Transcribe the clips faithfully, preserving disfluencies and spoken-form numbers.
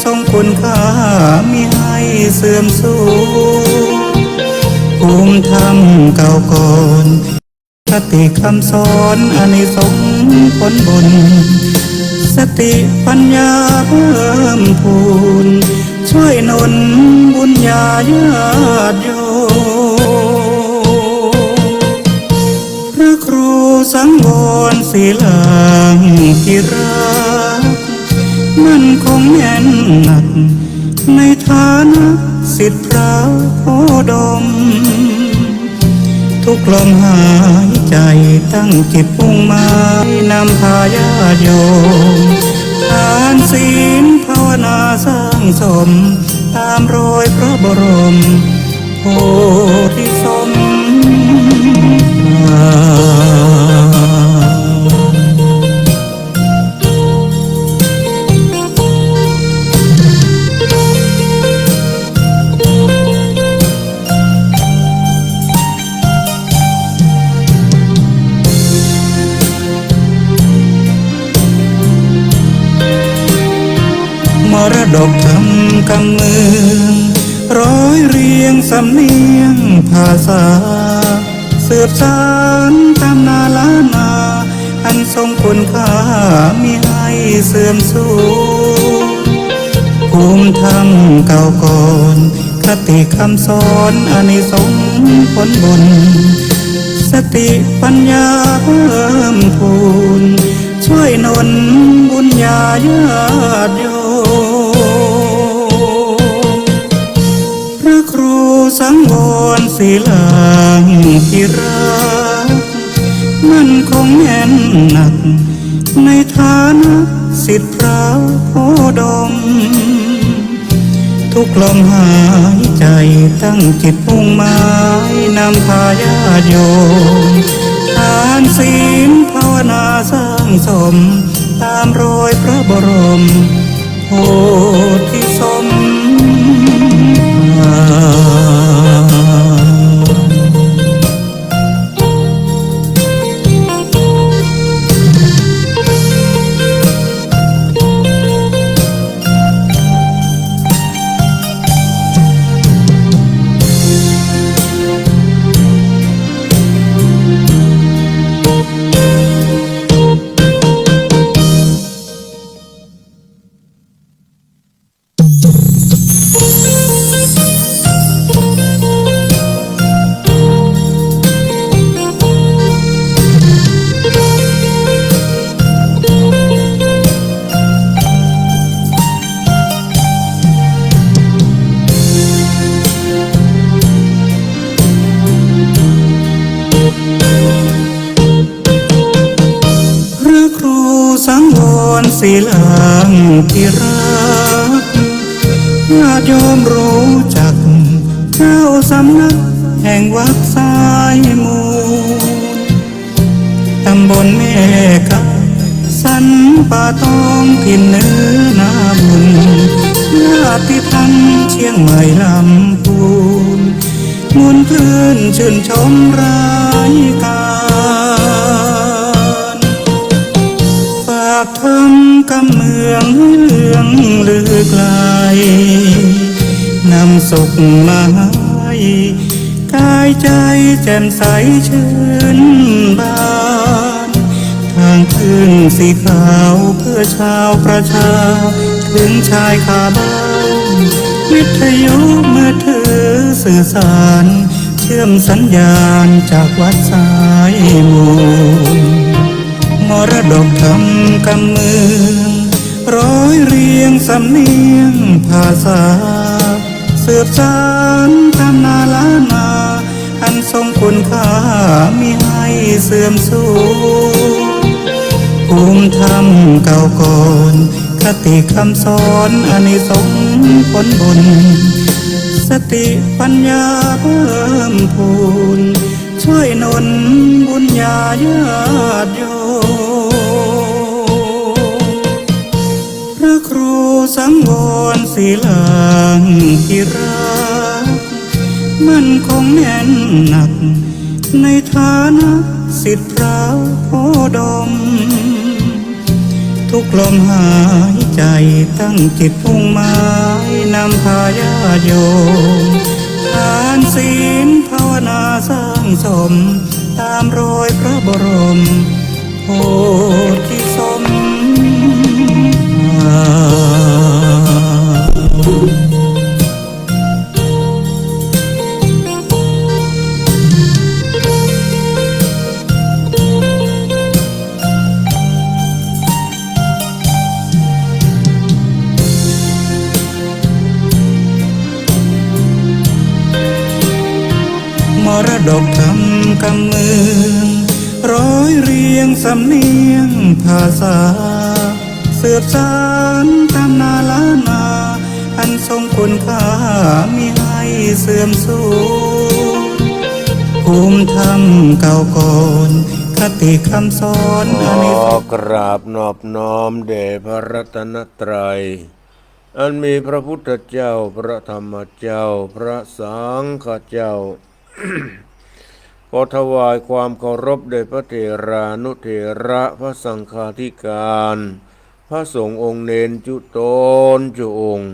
ทรงคุณค่ามิให้เสื่อมสูญ ภูมิธรรมเก่าก่อน คติคำสอนอานิสงส์ผลบุญ สติปัญญาเพิ่มพูน ช่วยหนุนบุญญาญาติโยม พระครูสังวรศิลาธิราช มั่นคงแน่นหนัก ในฐานะศิษย์พระโคดม ทุกลมหายใจตั้งจิตมุ่งหมายนำพาญาติโยม ทานศีลภาวนาสร้างสม ตามรอยพระบรม โพธิสมภาร มรดกธรรมกำเมือง ร้อยเรียงสำเนียงภาษา สืบสานตำนานล้านนา อันทรงคุณค่ามิให้เสื่อมสูญ ภูมิธรรมเก่าก่อน คติคำสอนอานิสงส์ผลบุญ สติปัญญาเพิ่มพูน ช่วยหนุนบุญญาญาติโยม พระครูสังวรศิลาธิราช มั่นคงแน่นหนัก ในฐานะศิษย์พระโคดม ทุกลมหายใจตั้งจิตมุ่งหมายนำพาญาติโยม ทานศีลภาวนาสร้างสม ตามรอยพระบรม โพธิสมภาร พระครูสังวรศิลาธิราช ญาติโยมรู้จัก เจ้าสำนักแห่งวัดสายมูล ตำบลแม่กา สันป่าตอง ถิ่นเหนือนาบุญ ญาติธรรมเชียงใหม่ลำพูน มวลคลื่นชื่นชมรายการ ฝากธรรมกำเมืองให้เลื่องลือไกล นำสุขมาให้ กายใจแจ่มใสชื่นบาน ทางคลื่นสีขาวเพื่อชาวประชา ถึงชายคาบ้าน วิทยุมือถือสื่อสาร เชื่อมสัญญาณจากวัดสายมูล มรดกธรรมกำเมือง ร้อยเรียงสำเนียงภาษา สืบสานตำนานล้านนา อันทรงคุณค่ามิให้เสื่อมสูญ ภูมิธรรมเก่าก่อน คติคำสอนอานิสงส์ผลบุญ สติปัญญาเพิ่มพูน ช่วยหนุนบุญญาญาติโยม พระครูสังวรศิลาธิราช มั่นคงแน่นหนัก ในฐานะศิษย์พระโคดม ทุกลมหาย ใจ๋ตั้งจิตมุ่งหมายนำพาญาติโยม ทานศีลภาวนาสร้างสม ต๋ามรอยพระบรมโพธิสมภาร มรดกธรรมกำเมือง ร้อยเรียงสำเนียงภาษา สืบสานต๋ำนานล้านนา อันทรงคุณค่ามิให้เสื่อมสูญ ภูมิธรรมเก่าก่อน คติคำสอน ขอ อานิสงส์ กราบนอบน้อมแด่พระรัตนตรัย อันมีพระพุทธเจ้า พระธรรมเจ้า พระสังฆเจ้า ขอถวายความเคารพแด่พระเถรานุเถระ พระสังฆาธิการ พระสงฆ์องค์เณรจุ๊ต๋นจุ๊องค์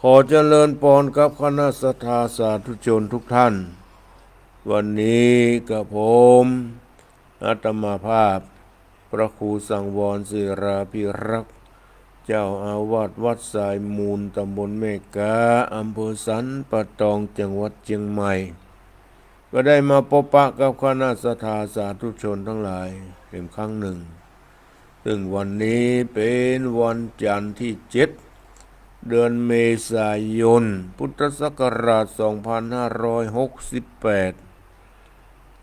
ขอเจริญปอนกับคณะศรัทธาสาธุชนทุกท่าน วันนี้กระผม อาตมาภาพ พระครูสังวรศิราภิรักษ์ เจ้าอาวาสวัดทรายมูล ตำบลแม่ก๊า อำเภอสันป่าตอง จังหวัดเจียงใหม่ ก็ได้มาปะปะกับคณะศรัทธาสาธุชนตังหลายอีกครั้งนึ่ง ซึ่งวันนี้เป๋นวันจันทร์ตี้เจ็ด เดือนเมษายน พุทธศักราชสองพันห้าร้อยหกสิบแปด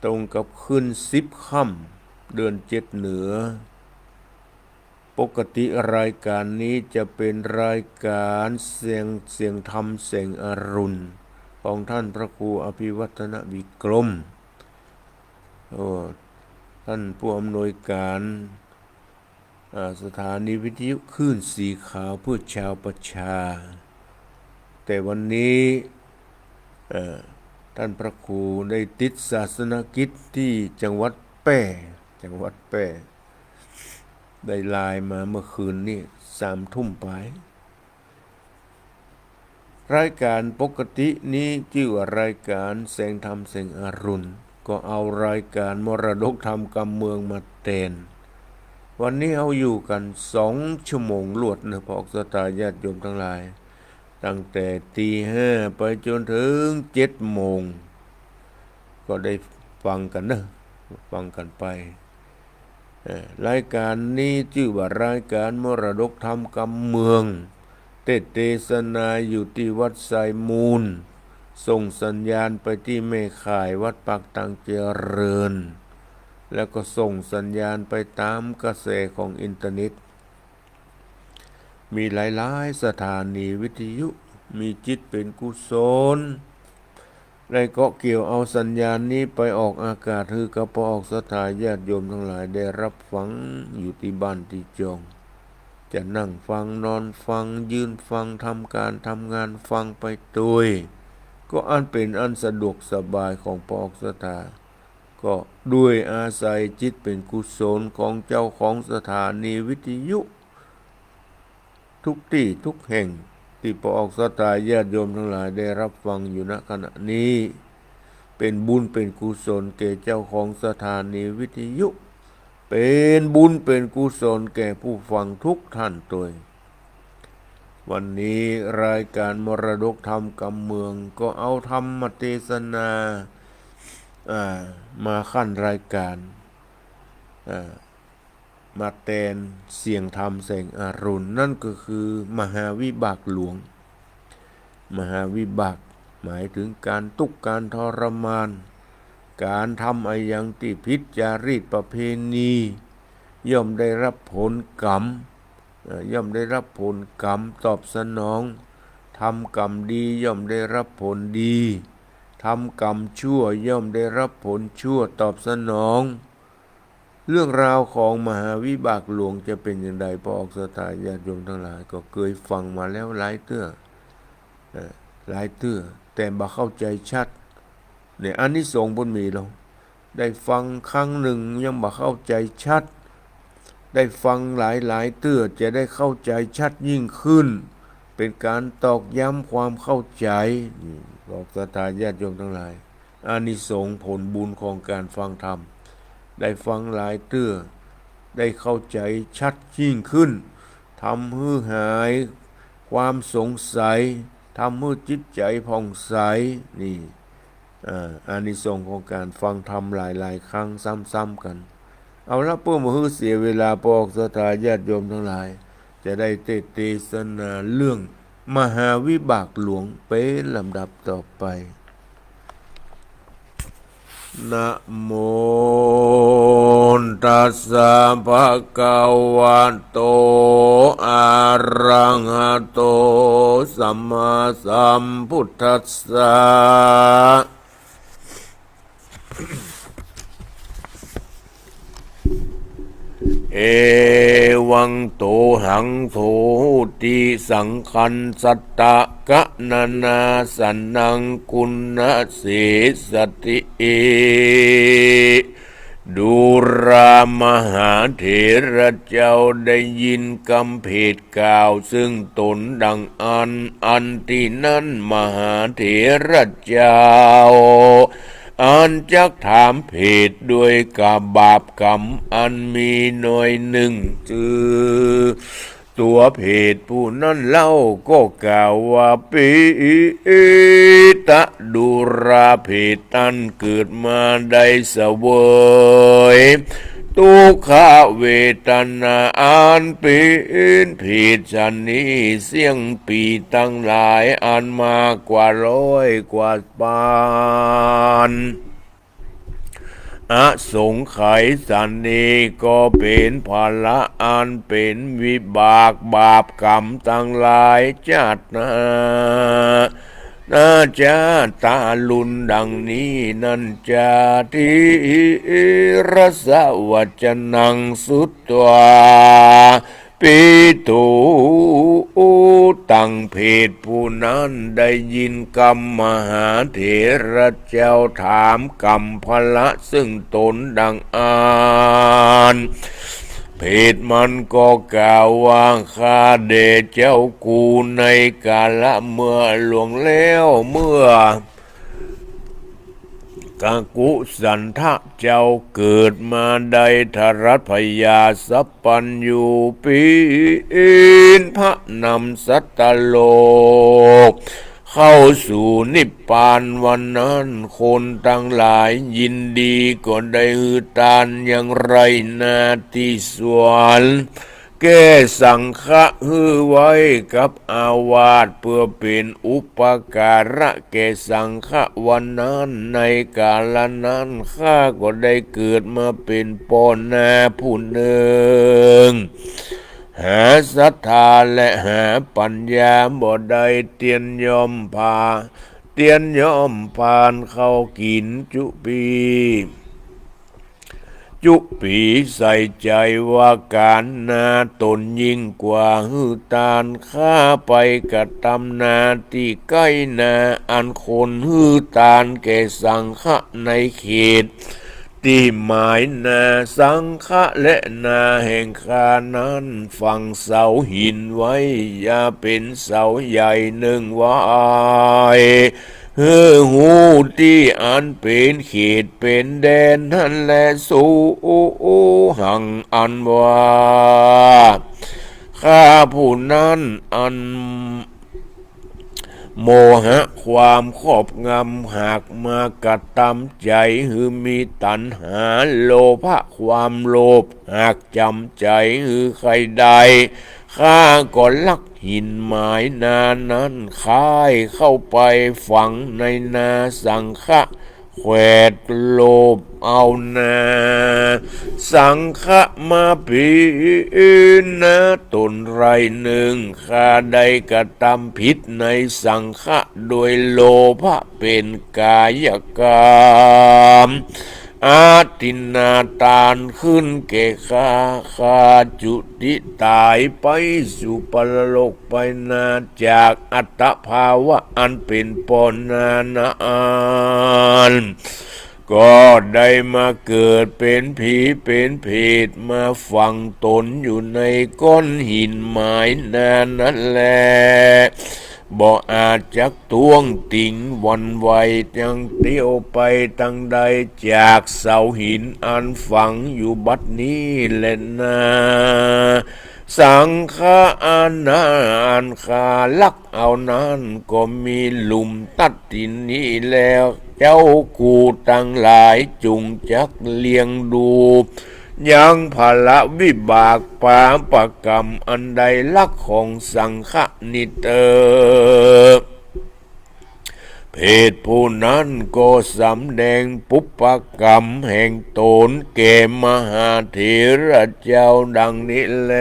ตรงกับขึ้นสิบค่ำ เดือนเจ็ดเหนือ ปกติรายก๋านนี้จะเป๋นรายก๋านเสียง เสียงธรรมแสงอรุณ ของท่านพระครูอภิวัฒนวิกรม โอ้ ท่านผู้อำนวยก๋าน อ่า สถานีวิทยุคลื่นสีขาวเพื่อชาวประชา แต่วันนี้ เอ่อ ท่านพระครูได้ติดศาสนกิจตี้จังหวัดแป้ จังหวัดแป้ ได้ไลน์มาเมื่อคืนนี้ สามทุ่มไป รายก๋านปกตินี้จื้อว่ารายก๋านแสงธรรมแสงอรุณ ก็เอารายก๋านมรดกธรรมกำเมืองมาแตน วันนี้เฮาอยู่กั๋นสองชั่วโมงลวดเนาะ พวกศรัทธาญาติโยมตังหลาย ตั้งแต่ตีห้าไปจ๋นเถิงเจ็ดโมง ก็ได้ฟังกั๋นเนาะ ฟังกั๋นไป เอ่อ รายก๋านนี้จื้อว่ารายก๋านมรดกธรรมกำเมือง เตสน์เตสนาอยู่ตี้วัดทรายมูล ส่งสัญญาณไปตี้แม่ข่ายวัดปากตางเจริญ แล้วก็ส่งสัญญาณไปต๋ามกระแสของอินเทอร์เน็ต มีหลายๆ สถานีวิทยุ มีจิตเป๋นกุศล ได้เกาะเกี่ยวเอาสัญญาณนี้ไปออกอากาศ หื้อกับพวกศรัทธาญาติโยมตังหลายได้ฮับฟังอยู่ตี้บ้านตี้จอง จะนั่งฟัง นอนฟัง ยืนฟัง ทำก๋านทำงาน ฟังไปตวย ก็อันเป๋นอันสะดวกสบายของพวกศรัทธา ก็ด้วยอาศัยจิตเป๋นกุศลของเจ้าของสถานีวิทยุ ทุกตี้ทุกแห่ง ตี้พวกศรัทธาญาติโยมตังหลายได้ฮับฟังอยู่ ณ ขณะนี้ เป๋นบุญเป๋นกุศลแก่เจ้าของสถานีวิทยุ เป๋นบุญเป๋นกุศลแก่ผู้ฟังทุกท่านตวย วันนี้รายก๋านมรดกธรรมกำเมืองก็เอาธรรมเตสนา อ่า มาขั้นรายก๋าน อ่า มาแตนเสียงธรรมแสงอรุณ นั่นก็คือมหาวิบากหลวง มหาวิบากหมายเถิงก๋านตุ๊กข์ก๋านทรมาน ก๋านทำอะหยังตี้ผิดจารีตประเพณี ย่อมได้ฮับผลกรรม เอ่อ ย่อมได้ฮับผลกรรมตอบสนอง ทำกรรมดีย่อมได้ฮับผลดี ทำกรรมชั่วย่อมได้ฮับผลชั่วตอบสนอง เรื่องราวของมหาวิบากหลวงจะเป๋นอย่างใด พวกศรัทธาญาติโยมตังหลายก็เกยฟังมาแล้วหลายเตื้อ เอ่อ หลายเตื้อ แต่บ่เข้าใจ๋ชัด เนี่ย อานิสงส์เปิ้นมีลอ ได้ฟังครั้งนึ่งยังบ่เข้าใจ๋ชัด แ ได้ฟังหลายๆ เตื้อ จะได้เข้าใจ๋ชัดยิ่งขึ้น เป๋นก๋านตอกย้ำความเข้าใจ๋ นี่ บอกศรัทธาญาติโยมตังหลาย อานิสงส์ผลบุญของก๋านฟังธรรม ได้ฟังหลายเตื้อ ได้เข้าใจ๋ชัดยิ่งขึ้น ทำหื้อหายความสงสัย ทำหื้อจิตใจ๋ผ่องใส นี่ อ่า อานิสงส์ของก๋านฟังธรรมหลายๆ ครั้งซ้ำๆ กั๋น เอาละ เปื้อบ่หื้อเสียเวลา บอกศรัทธาญาติโยมตังหลาย จะได้เตสน์เตสนาเรื่องมหาวิบากหลวงเป๋นลำดับต่อไป นะโมตัสสะ ภะคะวะโต อะระหะโต สัมมาสัมพุทธัสสะ เอวัง โตหัง โถติ สังขันสัตตะ กะนะนา สะนัง กุณะเสสะติ ดูรา มหาเถระเจ้าได้ยินกำเภทกล่าวซึ่งต๋นดังอั้น อันตี้นั้นมหาเถระเจ้า อันจักถามเภทด้วยกะบาปกรรมอันมีหน่อยนึ่ง จื้อตั๋วเภทผู้นั้นเล่าก็กล่าวว่า ปิตะ ดูราเภทอันเกิดมาได้เสวย ทุกขเวทนาอันเป๋นเภทชะนี้เสี้ยงปี๋ตังหลายอันมากกว่าร้อยกว่าปาน อสงไขยชะนี้ก็เป๋นภาระอันเป๋นวิบากบาปกรรมตังหลาย จาตินา นา จาตาลุนดังนี้นั้นจา ทีรสะวัจจะนัง สุตวา ปิตุ ตังเภทผู้นั้นได้ยินกำมหาเถระเจ้าถามกำภาระซึ่งต๋นดังอั้น เภทมันก็กล่าวว่า ข้าแด่เจ้ากู ในกาละเมื่อล่วงแล้ว เมื่อ กกุสันทะเจ้าเกิดมาได้ทรัสพญาสัพพัญญู เป๋นพระนำสัตว์โลก เข้าสู่นิพพานวันนั้น คนตังหลายยินดีก็ได้หื้อตานยังไร่นาตี้สวน แก่สังฆะหื้อไว้กับอาวาสเปื้อเป๋นอุปการะแก่สังฆะวันนั้น ในกาละนั้นข้าก็ได้เกิดมาเป๋นป้อนาผู้นึ่ง หาศรัทธาและหาปัญญาบ่ได้ เตียนย่อมพา เตียนย่อมพานเข้ากิ๋นจุปี จุปี๋ใส่ใจ๋ว่าก๋านนาต๋นยิ่งกว่าหื้อตาน ข้าไปกระตำนาตี้ใก้นาอันคนหื้อตานแก่สังฆะในเขตตี้หมายนาสังฆะ และนาแห่งข้านั้นฝังเสาหินไว้ อย่าเป๋นเสาใหญ่นึ่งวาย หื้อฮู้ตี้อันเป๋นเขตเป๋นแดนนั้นแล สูหัง อันว่า ข้าผู้นั้นอันโมหะความครอบงำหากมากระตำใจ๋หื้อมีตัณหาโลภะความโลภ หากจ๋ำใจ๋หื้อใค่ได้ ข้าก็ลักหินหมายนานั้นขายเข้าไปฝังในนาสังฆะ แขวดโลภเอานาสังฆะมาเป๋นนาต๋นไร่นึ่ง ข้าได้กระตำผิดในสังฆะโดยโลภะเป๋นกายกรรม อทินนาตานขึ้นแก่ข้า ข้าจุติต๋ายไปสู่ปรโลกไปนาจากอัตตภาวะอันเป๋นป้อนานั้น ก็ได้มาเกิดเป๋นผีเป๋นเปรต มาฝังตนอยู่ในก้อนหินหมายนานั้นแล บ่อาจจักท้วงติงหวั่นไหว จักเตี้ยวไปตางใด จากเสาหินอันฝังอยู่บัดนี้แลนา สังฆะอันนาอันข้าลักเอานั้น ก็มีหลุมตัดตี้นี้แล เจ้ากูตังหลายจุ่งจักเลี้ยงดู ยังผละวิบากปาปกรรมอันได้ลักของสังฆะนี้เต๊อะ เปรตผู้นั้นก็สำแดงปุพพกรรมแห่งตนแก่มหาเถระเจ้าดังนี้แล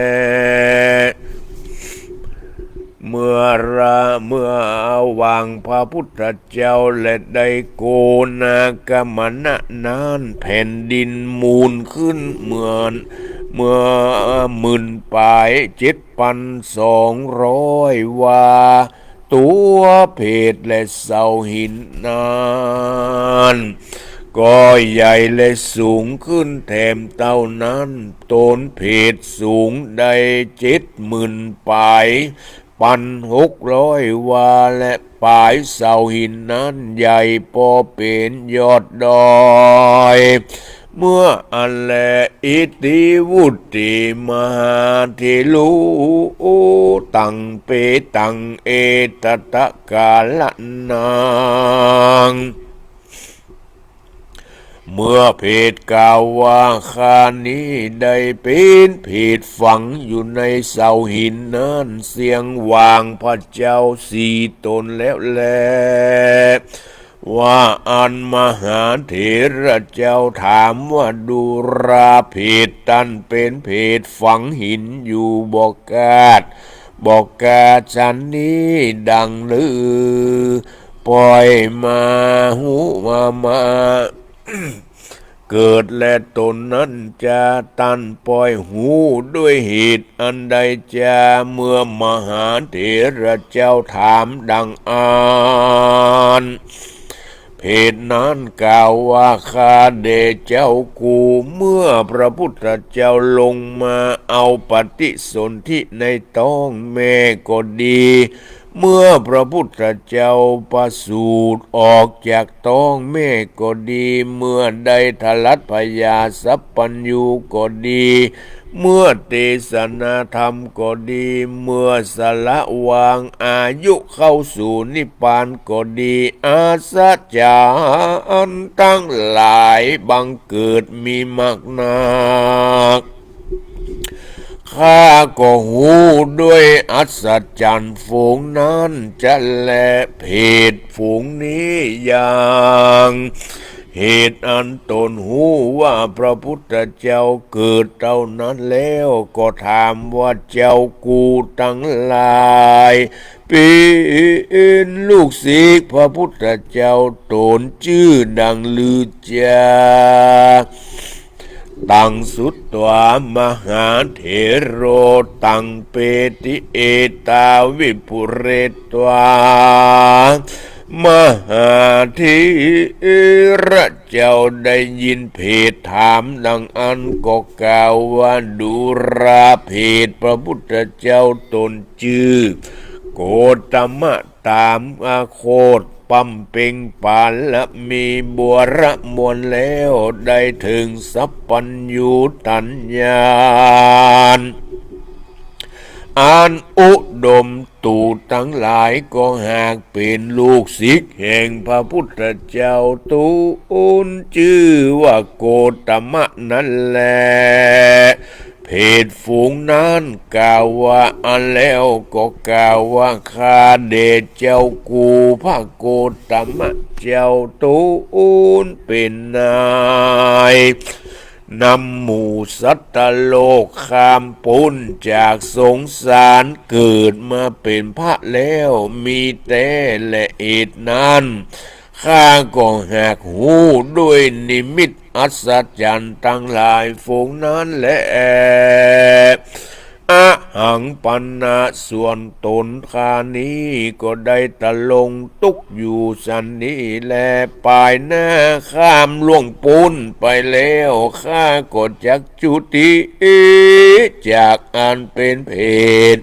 เมื่อระ เมื่อระหว่างพระพุทธเจ้าและได้โกณากมนะนั้น แผ่นดินมูลขึ้นเหมือน เมื่อหมื่นปายเจ็ดปันสองร้อยวา ตั๋วเปรตและเสาหินนั้น ก็ใหญ่และสูงขึ้นแถมเต้านั้น ตนเปรตสูงได้เจ็ดหมื่นปายปันหกร้อยวา และปายเสาหินนั้นใหญ่ปอเป๋นยอดดอย เมื่ออั้นแล อิติวุตติมหาเถโร ตังเปตังเอตตะกาละนัง เมื่อเปรตกล่าวว่า ข้านี้ได้เป๋นเปรตฝังอยู่ในเสาหินนั้น เสี้ยงหว่างพระเจ้าสี่ตนแล้วแล ว่าอั้นมหาเถระเจ้าถามว่า ดูราเปรตตันเป๋นเปรตฝังหินอยู่บ่กาด บ่กาดฉันนี้ดังลือ ป้อยมาฮู้ว่ามาเกิดแลตนนั้นจะตันป้อยฮู้ด้วยเหตุอันใดจา เมื่อมหาเถระเจ้าถามดังอั้น เปรตนั้นกล่าวว่า ข้าแด่เจ้ากู เมื่อพระพุทธเจ้าลงมาเอาปฏิสนธิในต๊องแม่ก็ดี เมื่อพระพุทธเจ้าประสูติออกจากต๊องแม่ก็ดี เมื่อได้ทรัสพญาสัพพัญญูก็ดี เมื่อเตสนาธรรมก็ดี เมื่อสละวางอายุเข้าสู่นิพพานก็ดี อัศจรรย์ตังหลายบังเกิดมีมากนัก ข้าก็ฮู้ด้วยอัศจรรย์ฝูงนั้นจะแล เปรตฝูงนี้ยัง เหตุอันตนฮู้ว่าพระพุทธเจ้าเกิดเต้านั้นแล้ว ก็ถามว่า เจ้ากูตังหลาย เป๋นลูกศิษย์พระพุทธเจ้า ตนจื้อดังลือจา ตังสุตวามหาเถโร ตังเปติ เอตาวิปุเรตวา มหาเถระเจ้าได้ยินเปรตถามดังอั้นก็กล่าวว่า ดูราเปรต พระพุทธเจ้าตนจื้อโคตมะ ตามอาโคตบำเพ็งบารมีบวรมวลแล้ว ได้เถิงสัพพัญญูตัญญาณอันอุดม ตูตังหลายก็หากเป๋นลูกศิษย์แห่งพระพุทธเจ้าตนจื้อว่าโคตมะนั้นแล เปรตฝูงนั้นกล่าวว่า อั้นแล้วก็กล่าวว่า ข้าแด่เจ้ากูพระโคตมะเจ้าตนเป๋นนาย นำหมู่สัตว์โลกข้ามป๊นจากสงสาร เกิดมาเป๋นพระแล้ว มีแต๊แล เหตุนั้น ข้าก็หากฮู้ด้วยนิมิตอัศจรรย์ตังหลายฝูงนั้นแล อ หัง ปณะ ส่วนตนข้านี้ก็ได้ตะลงตุ๊กข์อยู่สันนี้แล ปายหน้าข้ามล่วงป๊นไปแล้ว ข้าก็จักจุติจากอันเป๋นเปรต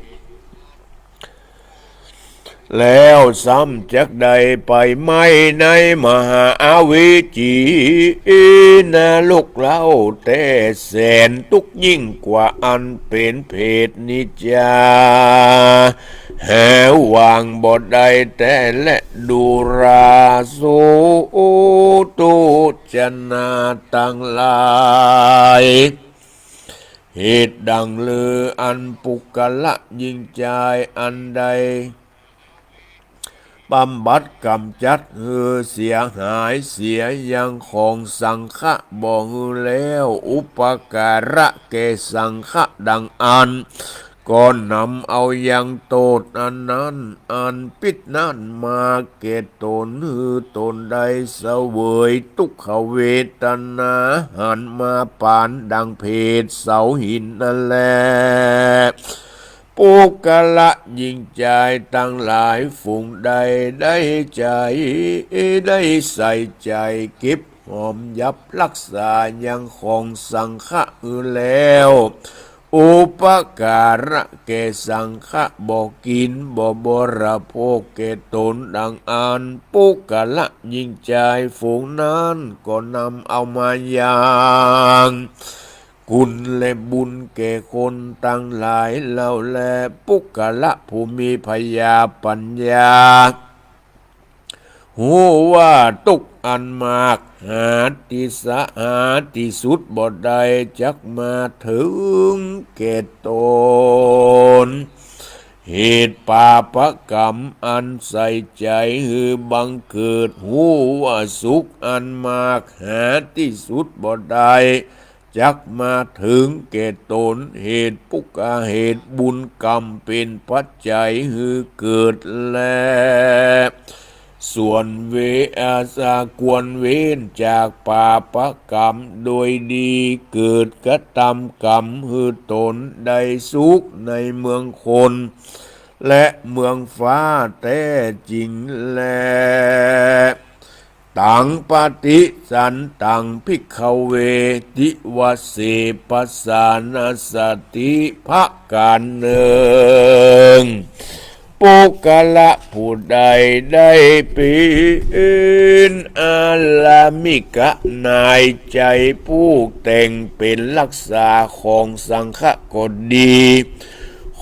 แล้วซ้ำจักได้ไปไหม้ในมหาอเวจีนรกเล่า แต่แสนตุ๊กข์ยิ่งกว่าอันเป๋นเปรตนี้จา หาวางบ่ได้แต๊แล ดูราโส ตุจนาตังหลาย เหตุดังลืออันปุคคละหญิงจายอันใด บำบัดก๋ำจัดหื้อเสียหายเสียยังของสังฆะบ่หื้อแล้ว อุปการะแก่สังฆะดังอั้น ก็นำเอายังโต้ษอันนั้น อันปิดนั้นมาแก่ตน หื้อตนได้เสวยทุกขเวทนา หันมาปานดังเปรตเสาหินนั้นแล ปุคคละหญิงจายตังหลายฝูงใด ได้ใจ๋ ได้ใส่ใจ๋เก็บหอมยับฮักษายังของสังฆะหื้อแล้ว อุปการะแก่สังฆะบ่กิ๋นบ่บริโภคแก่ตนดังอั้น ปุคคละหญิงจายฝูงนั้นก็นำเอามายัง คุณและบุญแก่คนตังหลายเล่าแล ปุคคละผู้มีผญาปั๋ญญา ฮู้ว่าตุ๊กข์อันมาก หาตี้สะ หาตี้สุดบ่ได้ จักมาเถิงแก่ตน เหตุปาปกรรมอันใส่ใจ๋หื้อบังเกิด ฮู้ว่าสุขอันมาก หาตี้สุดบ่ได้ จักมาเถิงแก่ตน เหตุปุคค เหตุบุญกรรมเป๋นปัจจัยหื้อเกิดแล ส่วนเว อา สา ควรเว้นจากปาปกรรมโดยดี เกิดกระตำกรรมหื้อตนได้สุขในเมืองคน และเมืองฟ้าแต๊จริงแล ตังปฏิสันตัง ภิกขเว ติวเส ปสานะสติ ประก๋านนึ่ง ปุคคละผู้ใดได้เป๋นอารามิกะ นายใจ๋ผู้แต่งเป๋นฮักษาของสังฆะก็ดี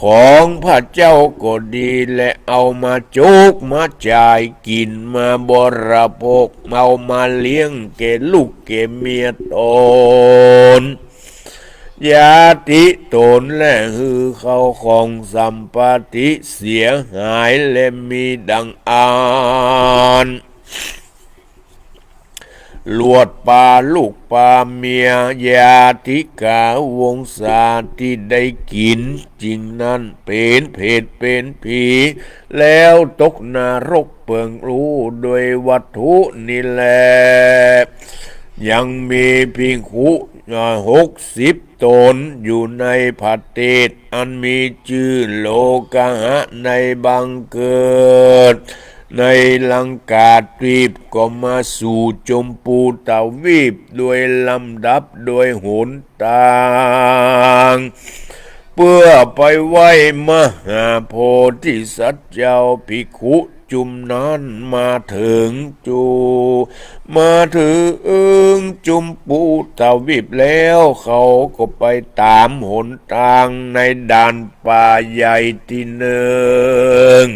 ของพระเจ้าก็ดี และเอามาจกมาจ่ายกิ๋น มาบริโภค เอามาเลี้ยงแก่ลูกแก่เมียตน ญาติตน และหื้อเข้าของสัมปติเสียหาย และมีดังอั้น ลวดปาลูกปาเมีย ญาติกาวงศาตี้ได้กิ๋นจริงนั้น เป๋นเปรตเป๋นผี แล้วตกนรกเปิงรูโดยวัตถุนี้แล ยังมีภิกขุ อ่า หกสิบต๋นอยู่ในประเทศอันมีจื้อโลกะหะ ในบังเกิดในลังกาทวีป ก็มาสู่จมพูทวีป โดยลำดับโดยหนตาง เพื่อไปไหว้มหาโพธิสัตว์เจ้า ภิกขุจุมนั้นมาเถิงจุ มาเถิงจมพูทวีปแล้ว เขาก็ไปต๋ามหนตางในด่านป่าใหญ่ตี้นึ่ง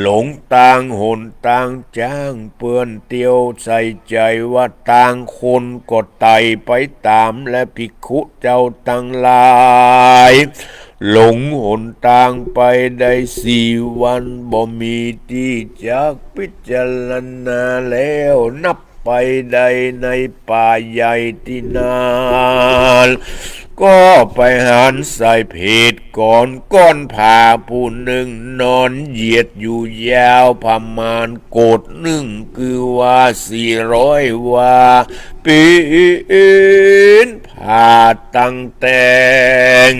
หลงตางหนตางจ๊าง เปื้อนเตียวใส่ใจ๋ว่าตางคน ก็ไต่ไปต๋าม และภิกขุเจ้าตังหลาย หลงหนตางไปได้สี่วัน บ่มีตี้จักพิจารณาแล้ว นับไปได้ในป่าใหญ่ตี้นั้น ก็ไปหันชายเพศ กรก้อนผาผู้นึ่ง นอนเหยียดอยู่ยาวประมาณโกฏนึ่ง คือว่าสี่ร้อยวา เป๋นผาตังแต่ง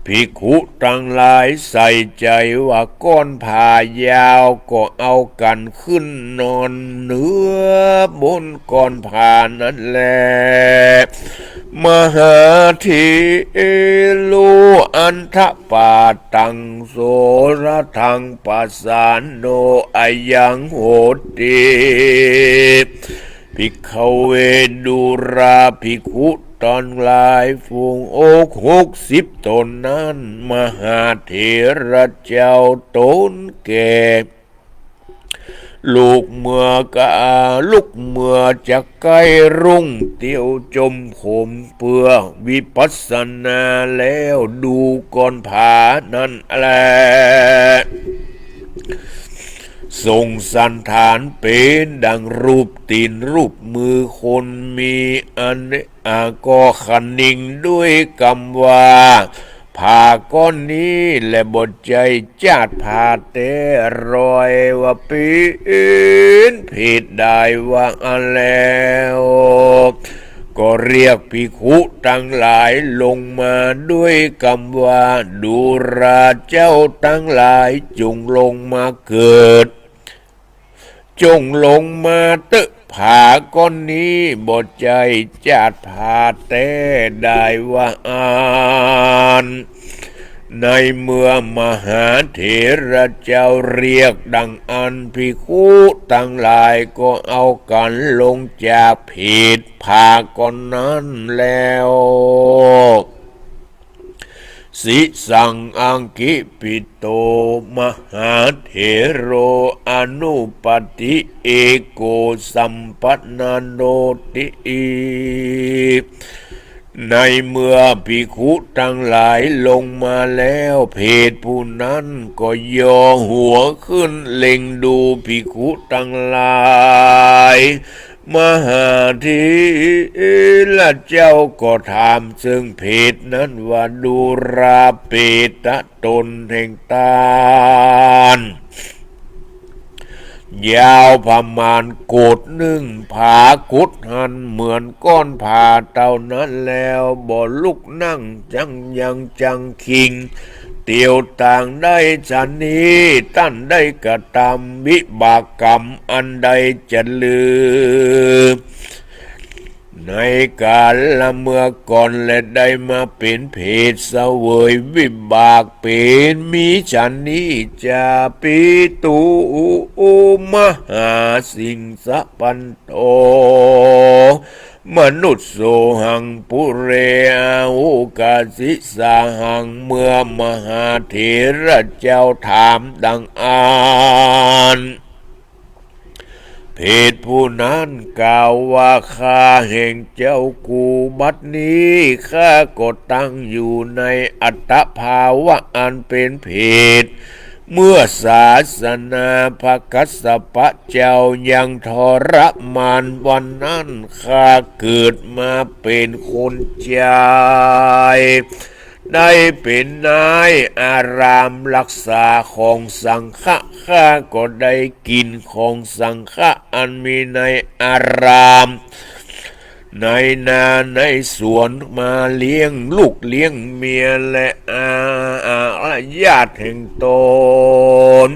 ภิกขุตังหลายใส่ใจ๋ว่าก้อนผ้ายาว ก็เอากั๋นขึ้นนอนเหนือบนก้อนผ้านั้นแล มหาเถโร อัฏฐปาตัง โสรถัง ปสาโน อะยัง โหติ ภิกขเว ดูราภิกขุตังหลาย ฝูงโอ๊คหกสิบต๋นนั้น มหาเถระเจ้าต๋นแก่ ลุกเมื่อกา ลุกเมื่อจะใก้รุ่ง เตียวจมโขมเปื้อวิปัสสนาแล้ว ดูก้อนผ้านั้นแล ทรงสันฐานเป๋นดังรูปตี๋นรูปมือคน มีอัน อา ก็คะนิงด้วยกำว่า ผ้าก้อนนี้แลบ่ใจ้จาดผ้าแต๊ รอยว่าเป๋นเพทดายว่าอั้นแล้ว ก็เรียกภิกขุตังหลายลงมาด้วยกำว่า ดูราเจ้าตังหลาย จงลงมาเกิด จงลงมาเต๊อะ ผ้าก้อนนี้บ่ใจ้จาดผ้าแต๊ดายว่าอั้น ในเมื่อมหาเถระเจ้าเรียกดังอั้น ภิกขุตังหลายก็เอากั๋นลงจากเพทผ้าก้อนนั้นแล้ว สิสัง อังคิปิโต มหาเถโร อนุปัฏฐิ เอโก สัมปันนโนติ ในเมื่อภิกขุตังหลายลงมาแล้ว เพทผู้นั้นก็ย่อหัวขึ้นเล็งดูภิกขุตังหลาย มหาเถระเจ้าก็ถามเซิ่งเพทนั้นว่า ดูรา เพทต๋นแห่งต้าน ยาวประมาณโกฏนึ่ง ผากุดหั้นเหมือนก้อนผ้าเต้านั้นแล้ว บ่ลุกนั่งจั่งยังจั่งคิง เตียวต่างได้ฉันนี้ ต้านได้กระตำวิบากกรรมอันใดจะลือ ในกาละเมื่อก่อนแล ได้มาเป๋นเพทเสวยวิบากเป๋น มีฉันนี้จา ปิตุ มหาสิงสปันโท มนุสโสหัง ปุเร อาหุกาสิสาหัง เมื่อมหาเถระเจ้าถามดังอั้น เพทผู้นั้นกล่าวว่า ข้าแห่งเจ้ากูบัดนี้ ข้าก็ตั้งอยู่ในอัตตภาวะอันเป๋นเพท เมื่อศาสนาพระกัสสปะเจ้ายังทรมานวันนั้น ข้าเกิดมาเป๋นคนจาย ได้เป๋นนายอารามรักษาของสังฆะ ข้าก็ได้กิ๋นของสังฆะอันมีในอาราม ในนาในสวนมาเลี้ยงลูกเลี้ยงเมียและอา อา ญาติแห่งต๋น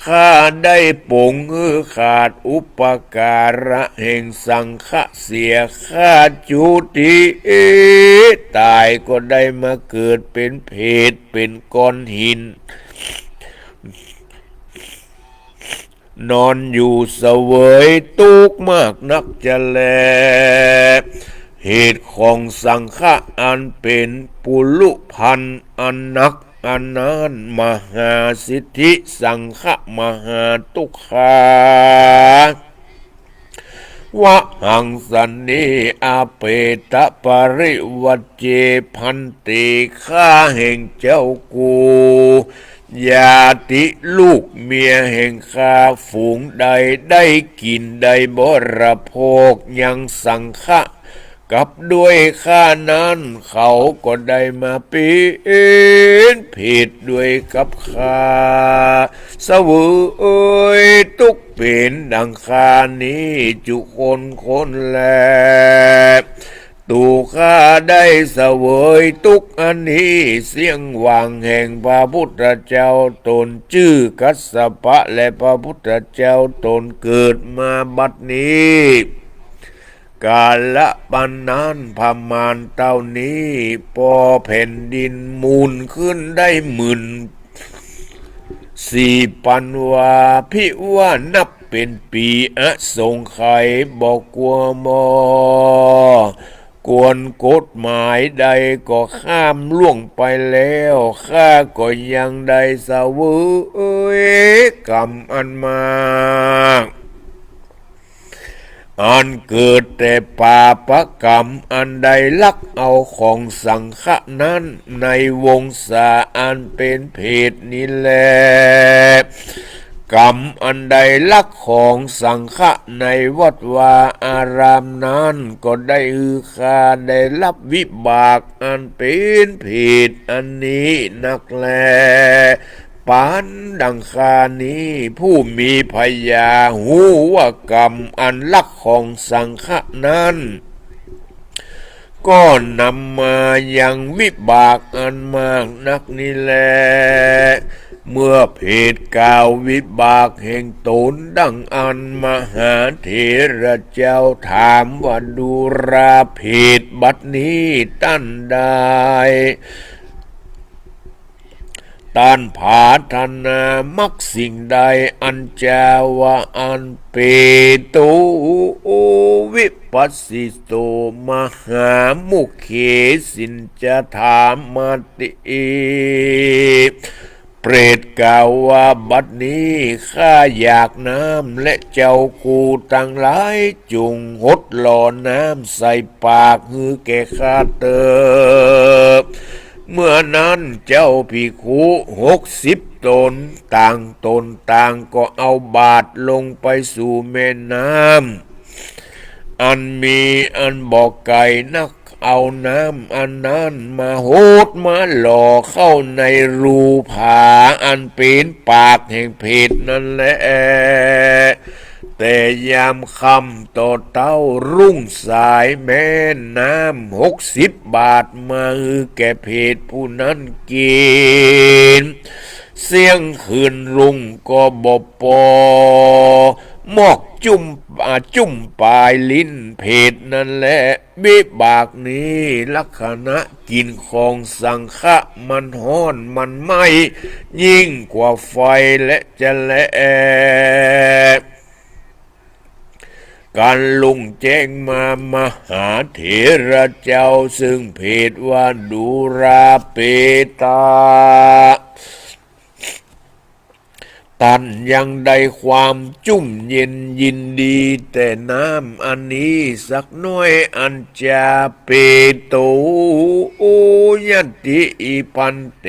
ข้าได้ป๋งหื้อขาดอุปการะแห่งสังฆะเสีย ข้าจุติต๋ายก็ได้มาเกิดเป๋นเพท เป๋นก้อนหิน นอนอยู่เสวยตุ๊กข์มากนักจะแล เหตุของสังฆะอันเป๋นปุรุพันธ์อันนักอันนั้น มหาสิทธิสังฆะมหาตุ๊กขา วหังสันนิ อเปตปริวัจเจ ภันเต ข้าแห่งเจ้ากู ญาติลูกเมียแห่งข้าฝูงใดได้กิ๋นได้บริโภคยังสังฆะ กับด้วยข้านั้น เขาก็ได้มาเป๋นเพทด้วยกับข้า เสวยตุ๊กข์เป๋นดังข้านี้จุคนคนแล ตั๋วข้าได้เสวยตุ๊กข์อันนี้เสี้ยงหว่างแห่งพระพุทธเจ้าต๋นจื้อกัสสปะ และพระพุทธเจ้าต๋นเกิดมาบัดนี้ กาละปานนั้นประมาณเต้านี้ ปอแผ่นดินหมุนขึ้นได้หมื่นสี่ปันวา ภิว่านับเป๋นปี๋อสงไขย บ่กั๋วมอ กวนกฎหมายใดก็ข้ามล่วงไปแล้ว ข้าก็ยังได้เสวยกรรมอันมาก อันเกิดแต่ปาปกรรมอันได้ลักเอาของสังฆะนั้น ในวงศาอันเป๋นเพศนี้แล กรรมอันได้ลักของสังฆะในวัดวาอารามนั้น ก็ได้หื้อข้าได้ฮับวิบากอันเป๋นเพศอันนี้นักแล ปานดังข้านี้ผู้มีพยาฮู้ว่ากรรมอันลักของสังฆะนั้น ก็นำมายังวิบากอันมากนักนี้แล เมื่อเพศกล่าววิบากแห่งต๋นดังอั้น มหาเถระเจ้าถามว่า ดูราเพศบัดนี้ต้านได้ ต้านผาถนามักสิ่งใด อันจาว่าอันเปโตวิปัสสิโต มหามุเขสิญจะถามาติ เปรตกล่าวว่า บัดนี้ข้าอยากน้ำ และเจ้ากูตังหลายจุ่งหดหล่อน้ำใส่ปากหื้อแก่ข้าเตอ เมื่อนั้นเจ้าภิกขุหกสิบต๋น ต่างต๋นต่างก็เอาบาตรลงไปสู่แม่น้ำ อันมีอันบ่ไก๋นัก เอาน้ำอันนั้นมาหดมาหล่อเข้าในรูผาอันเป๋นปากแห่งเพศนั้นแล แต่ยามค่ำต่อเต้ารุ่งสาย แม่นน้ำหกสิบบาตรมาหื้อแก่เพศผู้นั้นกิ๋น เสี้ยงคืนรุ่งก็บ่ปอ มอกจุ่ม อ่า จุ่มปายลิ้นเพศนั้นแล วิบากนี้ลักษณะกิ๋นของสังฆะมันฮ้อนมันไหม้ยิ่งกว่าไฟและจะแล ครั้นรุ่งแจ้งมา มหาเถระเจ้าซึ่งเพศว่าดูราเปตะ ต้านยังได้ความจุ่มเย็นยินดีแต่น้ำอันนี้สักหน้อย อันจา เปโต ยัตถิ ภันเต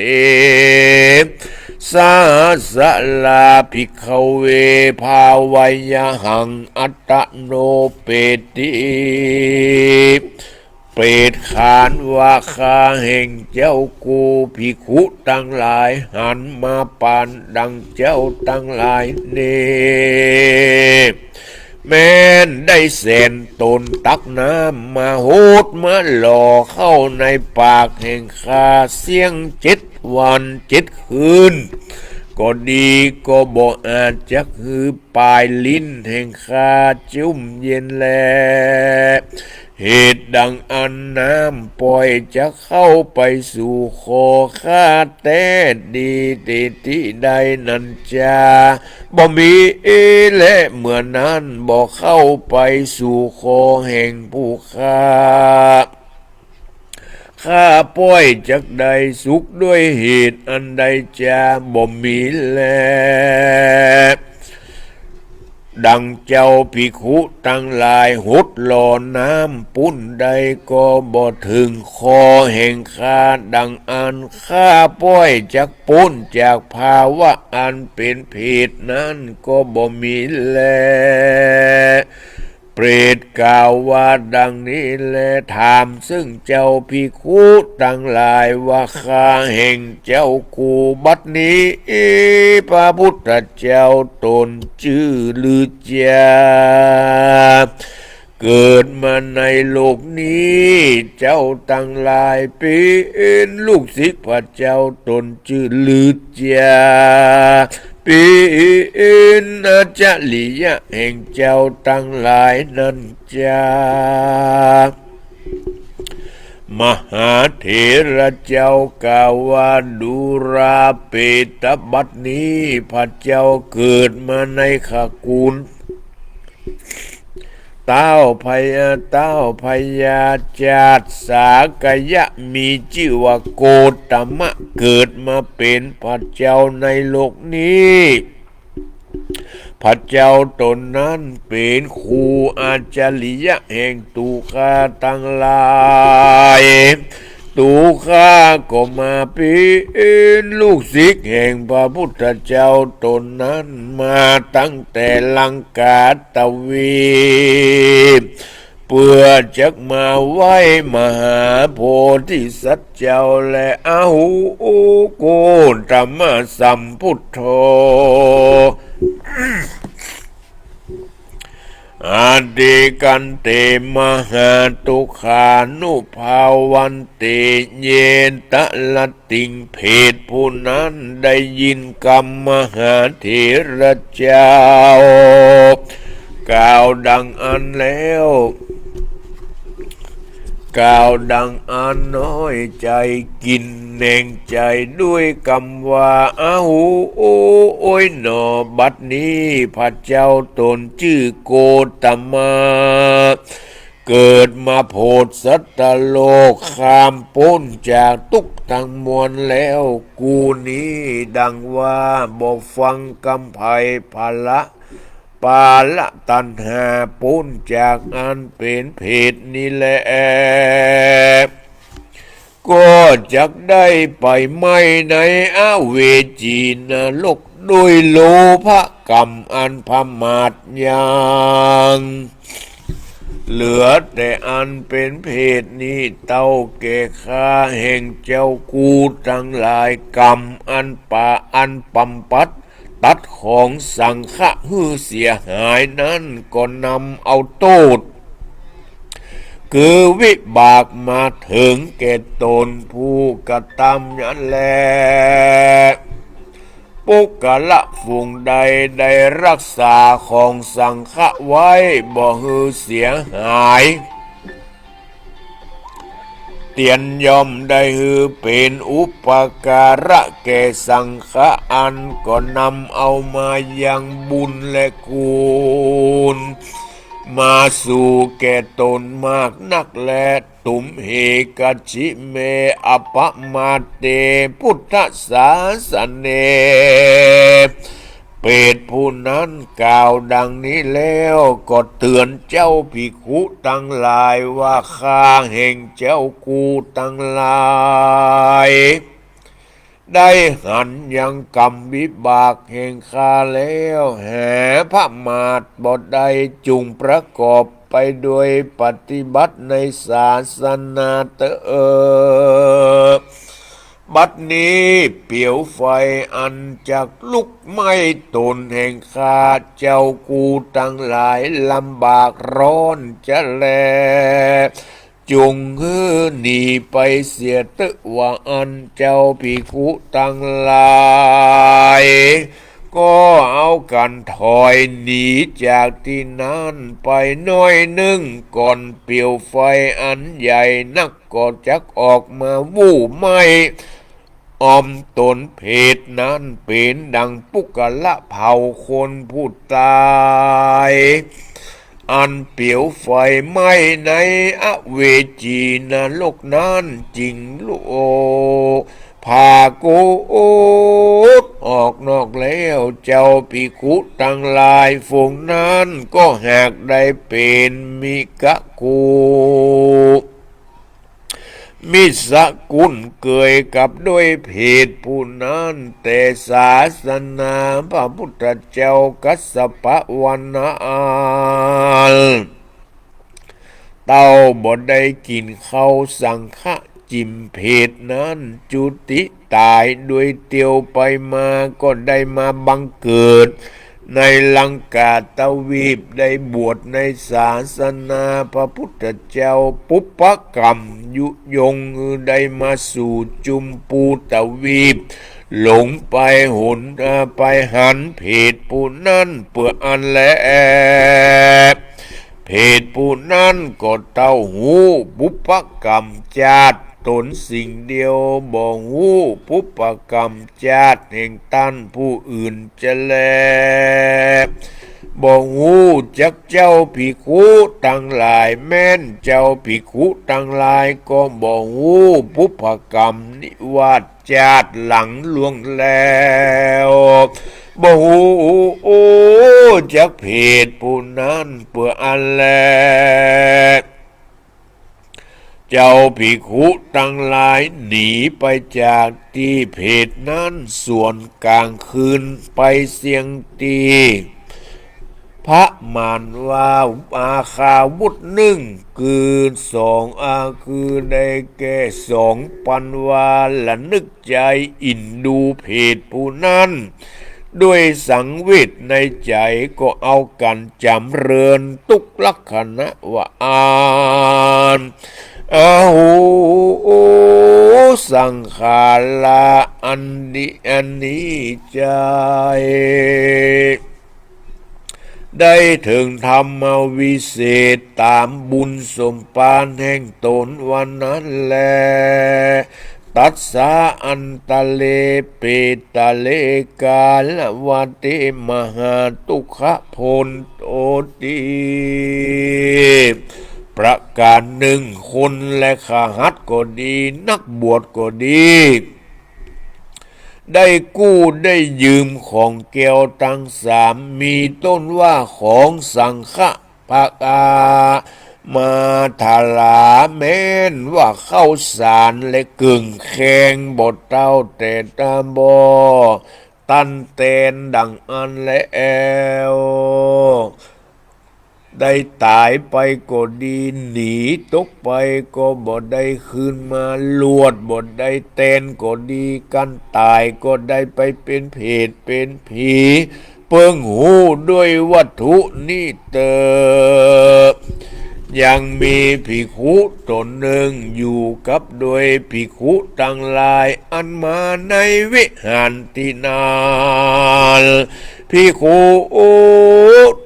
สหัสสะลา ภิกขเว ภาวยะหัง อัตตะโน เปติ เปรตขานว่า ข้าแห่งเจ้ากูภิกขุตังหลายหันมาปานดังเจ้าตังหลายนี้ แม้นได้แสนต๋นตักน้ำมาหดมาหล่อเข้าในปากแห่งข้าเสี้ยงเจ็ดวันเจ็ดคืน ก็ดีก็บ่อาจจักหื้อ ปายลิ้นแห่งข้าจุ่มเย็นแล เหตุดังอั้นน้ำป่อยจักเข้าไปสู่คอข้าแต๊ดีเตติใดนั้นจา บ่มีแล เมื่อนั้นบ่เข้าไปสู่คอแห่งผู้ข้า ข้าป่อยจักได้สุขด้วยเหตุอันใดจา บ่มีแล ดังเจ้าภิกขุตังหลายหดหล่อน้ำปู๊นใดก็บ่เถิงคอแห่งข้า ดังอั้นข้าป่อยจักป๊นจากภาวะอันเป๋นเพศนั้นก็บ่มีแล เปรตกล่าวว่าดังนี้แล ถามซึ่งเจ้าภิกขุตังหลายว่า ข้าแห่งเจ้ากูบัดนี้ พระพุทธเจ้าต๋นจื้อลือจา เกิดมาในโลกนี้ เจ้าตังหลายเป๋นลูกศิษย์พระเจ้า ต๋นจื้อฤทธิ์จา เป๋นอาจริยะแห่งเจ้าตังหลายนั้นจา มหาเถระเจ้ากล่าวว่า ดูราเปตะ บัดนี้พระเจ้าเกิดมาในขกุล เต้าพญา เต้าพญาจาตสากยะ มีจื้อว่าโกตมะ เกิดมาเป๋นพระเจ้าในโลกนี้ พระเจ้าต๋นนั้นเป๋นครูอาจริยะแห่งตุ๊ข้าตังหลาย ตุ๊ข้าก็มาเป๋นลูกศิษย์แห่งพระพุทธเจ้าต๋นนั้นมาตั้งแต่ลังกาทวีป เปื้อจักมาไหว้มหาโพธิสัตว์เจ้าแล อาหู โกตมะสัมพุทโธ อติกันเต มหาตุ๊กขานุภาวันติ เยตะ ละติง เปรตผู้นั้นได้ยินกำมหาเถระเจ้ากล่าวดังอั้นแล้ว กล่าวดังอั้นน้อยใจ๋ กินแหนงใจ๋ด้วยกำว่า อาหู โอ๊ยหนอ บัดนี้พระเจ้าต๋นจื้อโกตมะ เกิดมาโผดสัตว์โลก ข้ามป๊นจากตุ๊กข์ตังมวลแล้ว กูนี้ดังว่าบ่ฟังกำไพพละ ปาละตัณหา ป๊นจากอันเป๋นเปรตนี้แล ก็จักได้ไปไหม้ในอเวจีนรก โดยโลภะกรรมอันประมาทยัง เหลือแต่อันเป๋นเปรตนี้ เต้าแก่ข้าแห่งเจ้ากูตังหลาย กรรมอันปะ อันปำปัดตัดของสังฆะหื้อเสียหายนั้น ก็นำเอาโต้ษ คือวิบากมาเถิงแก่ต๋นผู้กระตำนั้นแล ปุคคละฝูงใดได้รักษาของสังฆะไว้บ่หื้อเสียหาย เตียนย่อมได้หื้อเป๋นอุปการะแก่สังฆะ อันก็นำเอามายังบุญและกุณ มาสู่แก่ต๋นมากนักแล ตุมเหกัจฉิเม อปมาทเต พุทธศาสเน เปรตผู้นั้นกล่าวดังนี้แล้ว ก็เตือนเจ้าภิกขุตังหลายว่า ข้าแห่งเจ้ากูตังหลายได้หันยังกรรมวิบากแห่งข้าแล้ว หาประมาทบ่ได้ จุ่งประกอบไปโดยปฏิบัติในศาสนาเตอ บัดนี้เปลวไฟอันจักลุกไหม้ต๋นแห่งข้าเจ้ากูตังหลายลำบากร้อนจะแล จุ่งหื้อหนีไปเสียเตอะ ว่าอั้นเจ้าภิกขุตังหลาย ก็เอากั๋นถอยหนีจากตี้นั้นไปหน้อยนึ่ง ก่อนเปลวไฟอันใหญ่นักก็จักออกมาวู้ไหม้ ออมต๋นเปรตนั้นเป๋นดังปุคคละเผ่าคนผู้ต๋าย อันเปลวไฟไหม้ในอเวจีนรกนั้นจริงโล ผาโกฏออกนอกแล้ว เจ้าภิกขุตังหลายฝูงนั้นก็หากได้เป๋นมิกะกุ มิสกุลเกยกับด้วยเปรตผู้นั้น แต่ศาสนาพระพุทธเจ้ากัสสปะวรรณะอันเต้าบ่ได้กิ๋นข้าวสังฆะ จิ่มเปรตนั้นจุติต๋ายโดยเตียวไปมา ก็ได้มาบังเกิด ในลังกาตวีปได้บวชในศาสนาพระพุทธเจ้า ปุพพกรรมยุยงหื้อได้มาสู่จุมพูตวีป หลงไปหน เอ่อ ไปหันเพศผู้นั้นเปื้ออั้นแล เพศผู้นั้นก็เต้าฮู้ปุพพกรรมจาติต๋นสิ่งเดียว บ่ฮู้ปุพพกรรมจาติแห่งต้านผู้อื่นจะแล บ่ฮู้จักเจ้าภิกขุตังหลาย แม้นเจ้าภิกขุตังหลายก็บ่ฮู้ปุพพกรรมนิวาสจาติหลังล่วงแล้ว บ่ฮู้จักเพศผู้นั้นเปื้ออั้นแล เจ้าภิกขุตังหลายหนีไปจากตี้เพศนั้นส่วนก๋างคืนไปเสี้ยงตี้ ประมาณว่า อาคาวุธนึ่ง คือสอง อา คือได้แก่สองปันวา ระนึกใจ๋อินดูเพศผู้นั้น ด้วยสังเวชในใจ๋ก็เอากั๋นจ๋ำเริญตุ๊กลักขณะว่าอั้น อาหู สังขาระอันดีอันนี้ใจ๋ ได้เถิงธรรมวิเศษต๋ามบุญสมภารแห่งต๋นวันนั้นแล ตัสสะอันตะเล เปตะเล กาละวะเต มหาตุ๊กขะโพนโตติ ประก๋านนึ่ง คนและขหัสถ์ก็ดี นักบวชก็ดี ได้กู้ได้ยืมของแก้วตังสาม มีต้นว่าของสังฆะ ประมาทารา แม้นว่าข้าวสารและเกิ่งแคง บ่เต้าแต่ต๋าบ่ตันแตนดังอั้นแล้ว ได้ต๋ายไปก็ดี หนีตกไปก็บ่ได้คืนมา ลวดบ่ได้แตนก็ดี กั๋นต๋ายก็ได้ไปเป๋นเผตเป๋นผี เปิ้งฮู้ด้วยวัตถุนี้เต๊อะ ยังมีภิกขุต๋นนึ่งอยู่กับด้วยภิกขุตังหลายอันมาในวิหารตี้นั้น ภิกขุ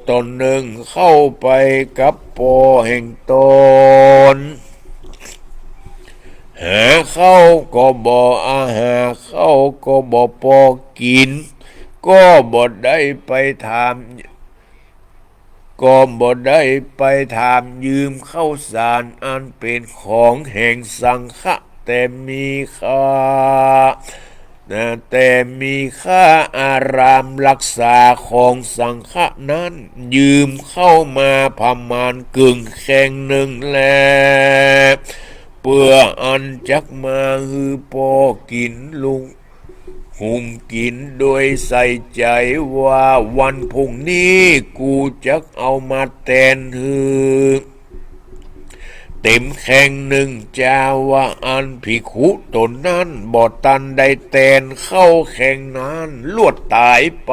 ต๋นนึ่งเข้าไปกับป้อแห่งต๋น หาข้าวก็บ่อา หาข้าวก็บ่ปอกิ๋น ก็บ่ได้ไปถาม ก็บ่ได้ไปถามยืมข้าวสารอันเป๋นของแห่งสังฆะ แต่มีค่า นะ แต่มีค่าอารามรักษาของสังฆะนั้น ยืมเข้ามาประมาณเกิ่งแคงนึ่งแล เปื้ออันจักมาหื้อป้อกิ๋นลุง หุงกิ๋นโดยใส่ใจ๋ว่าวันพรุ่งนี้กูจักเอามาแตนหื้อเต๋มแคงนึ่งจา ว่าอั้น ภิกขุต๋นนั้นบ่ตันได้แตนข้าวแคงนั้น ลวดต๋ายไป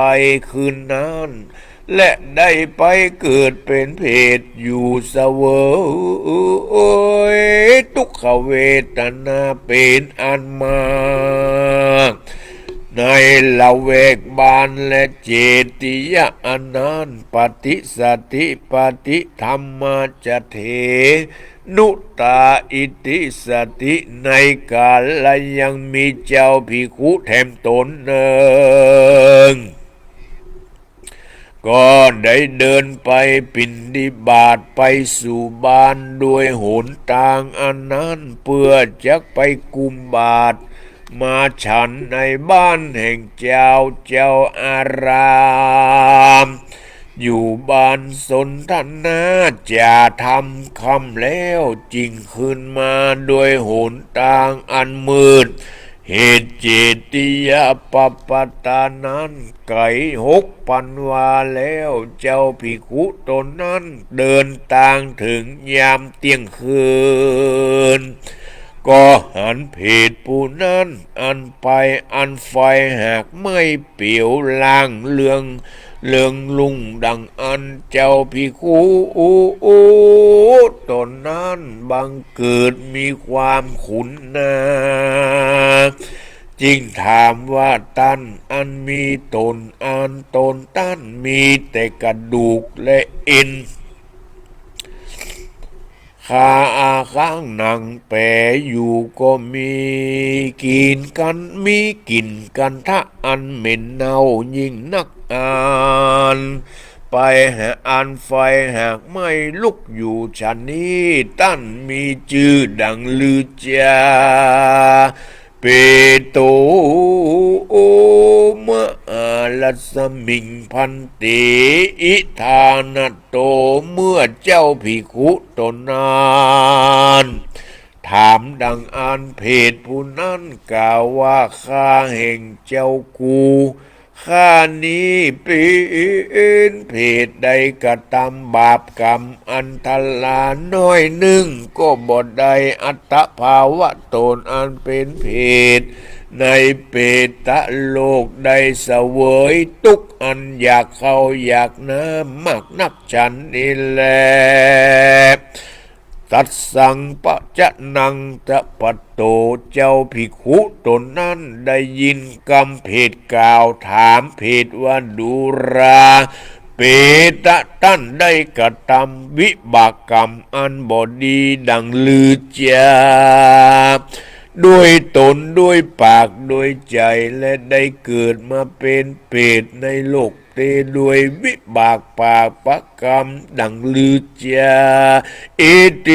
คืนนั้น และได้ไปเกิดเป๋นเผตอยู่เสวยตุ๊กขเวทนาเป๋นอันมาก ในละแวกบ้านและเจติยะอันนั้น ปฏิสสะติ ปฏิธัมมาจะเถ นุตา อิติสสะติ ในก๋าละยังมีเจ้าภิกขุแถมต๋นนึ่ง ก็ได้เดินไปปิณฑบาตไปสู่บ้านด้วยหนตางอันนั้น เปื้อจักไปกุมบาตรมาฉันในบ้านแห่งเจ้า เจ้าอาราม อยู่บ้านสนทนาจาธรรมค่ำแล้ว จึงคืนมาด้วยหนตางอันมืด เหตุเจติยะปปัตตานั้นไก๋หกปันวาแล้ว เจ้าภิกขุต๋นนั้นเดินตางเถิงยามเตี้ยงคืน ก็หันเพศผู้นั้น อันไปอันไฟหากไหม้เปลว ลางเรือง เรืองรุ่งดังอั้น เจ้าภิกขุต๋นนั้นบังเกิดมีความขุนนา จึงถามว่า ต้านอันมีต๋น อันต๋นต้านมีแต่กระดูกและเอ็น คาอาข้างหนังแป๋อยู่ก็มี กลิ่นกัน มีกลิ่นกันทะอันเหม็นเน่ายิ่งนัก อันไปหา อันไฟหากไหม้ลุกอยู่ฉันนี้ ต้านมีจื้อดังลือจา เปโต มหารัศมิง ภันเต อิทานะโต เมื่อเจ้าภิกขุต๋นนั้น ถามดังอั้น เพศผู้นั้นกล่าวว่า ข้าแห่งเจ้ากู ข้านี้เป๋นเพศได้กระทำบาปกรรมอันทราน้อยนึ่ง ก็บ่ได้อัตภาวะต๋นอันเป๋นเพศในเปตโลก ได้เสวยตุ๊กข์อันอยากข้าวอยากน้ำมากนักฉันนี้แล ตัสสัง ปะจะนัง ตะปะโต เจ้าภิกขุต๋นนั้นได้ยินกำเพศกล่าวถามเพศว่า ดูรา เปตะ ต้านได้กระทำวิบากกรรมอันบ่ดีดังลือจา ด้วยต๋น ด้วยปาก ด้วยใจ๋ และได้เกิดมาเป๋นเปตในโลก เต ด้วยวิบากปาปกรรมดังลือจา เอเต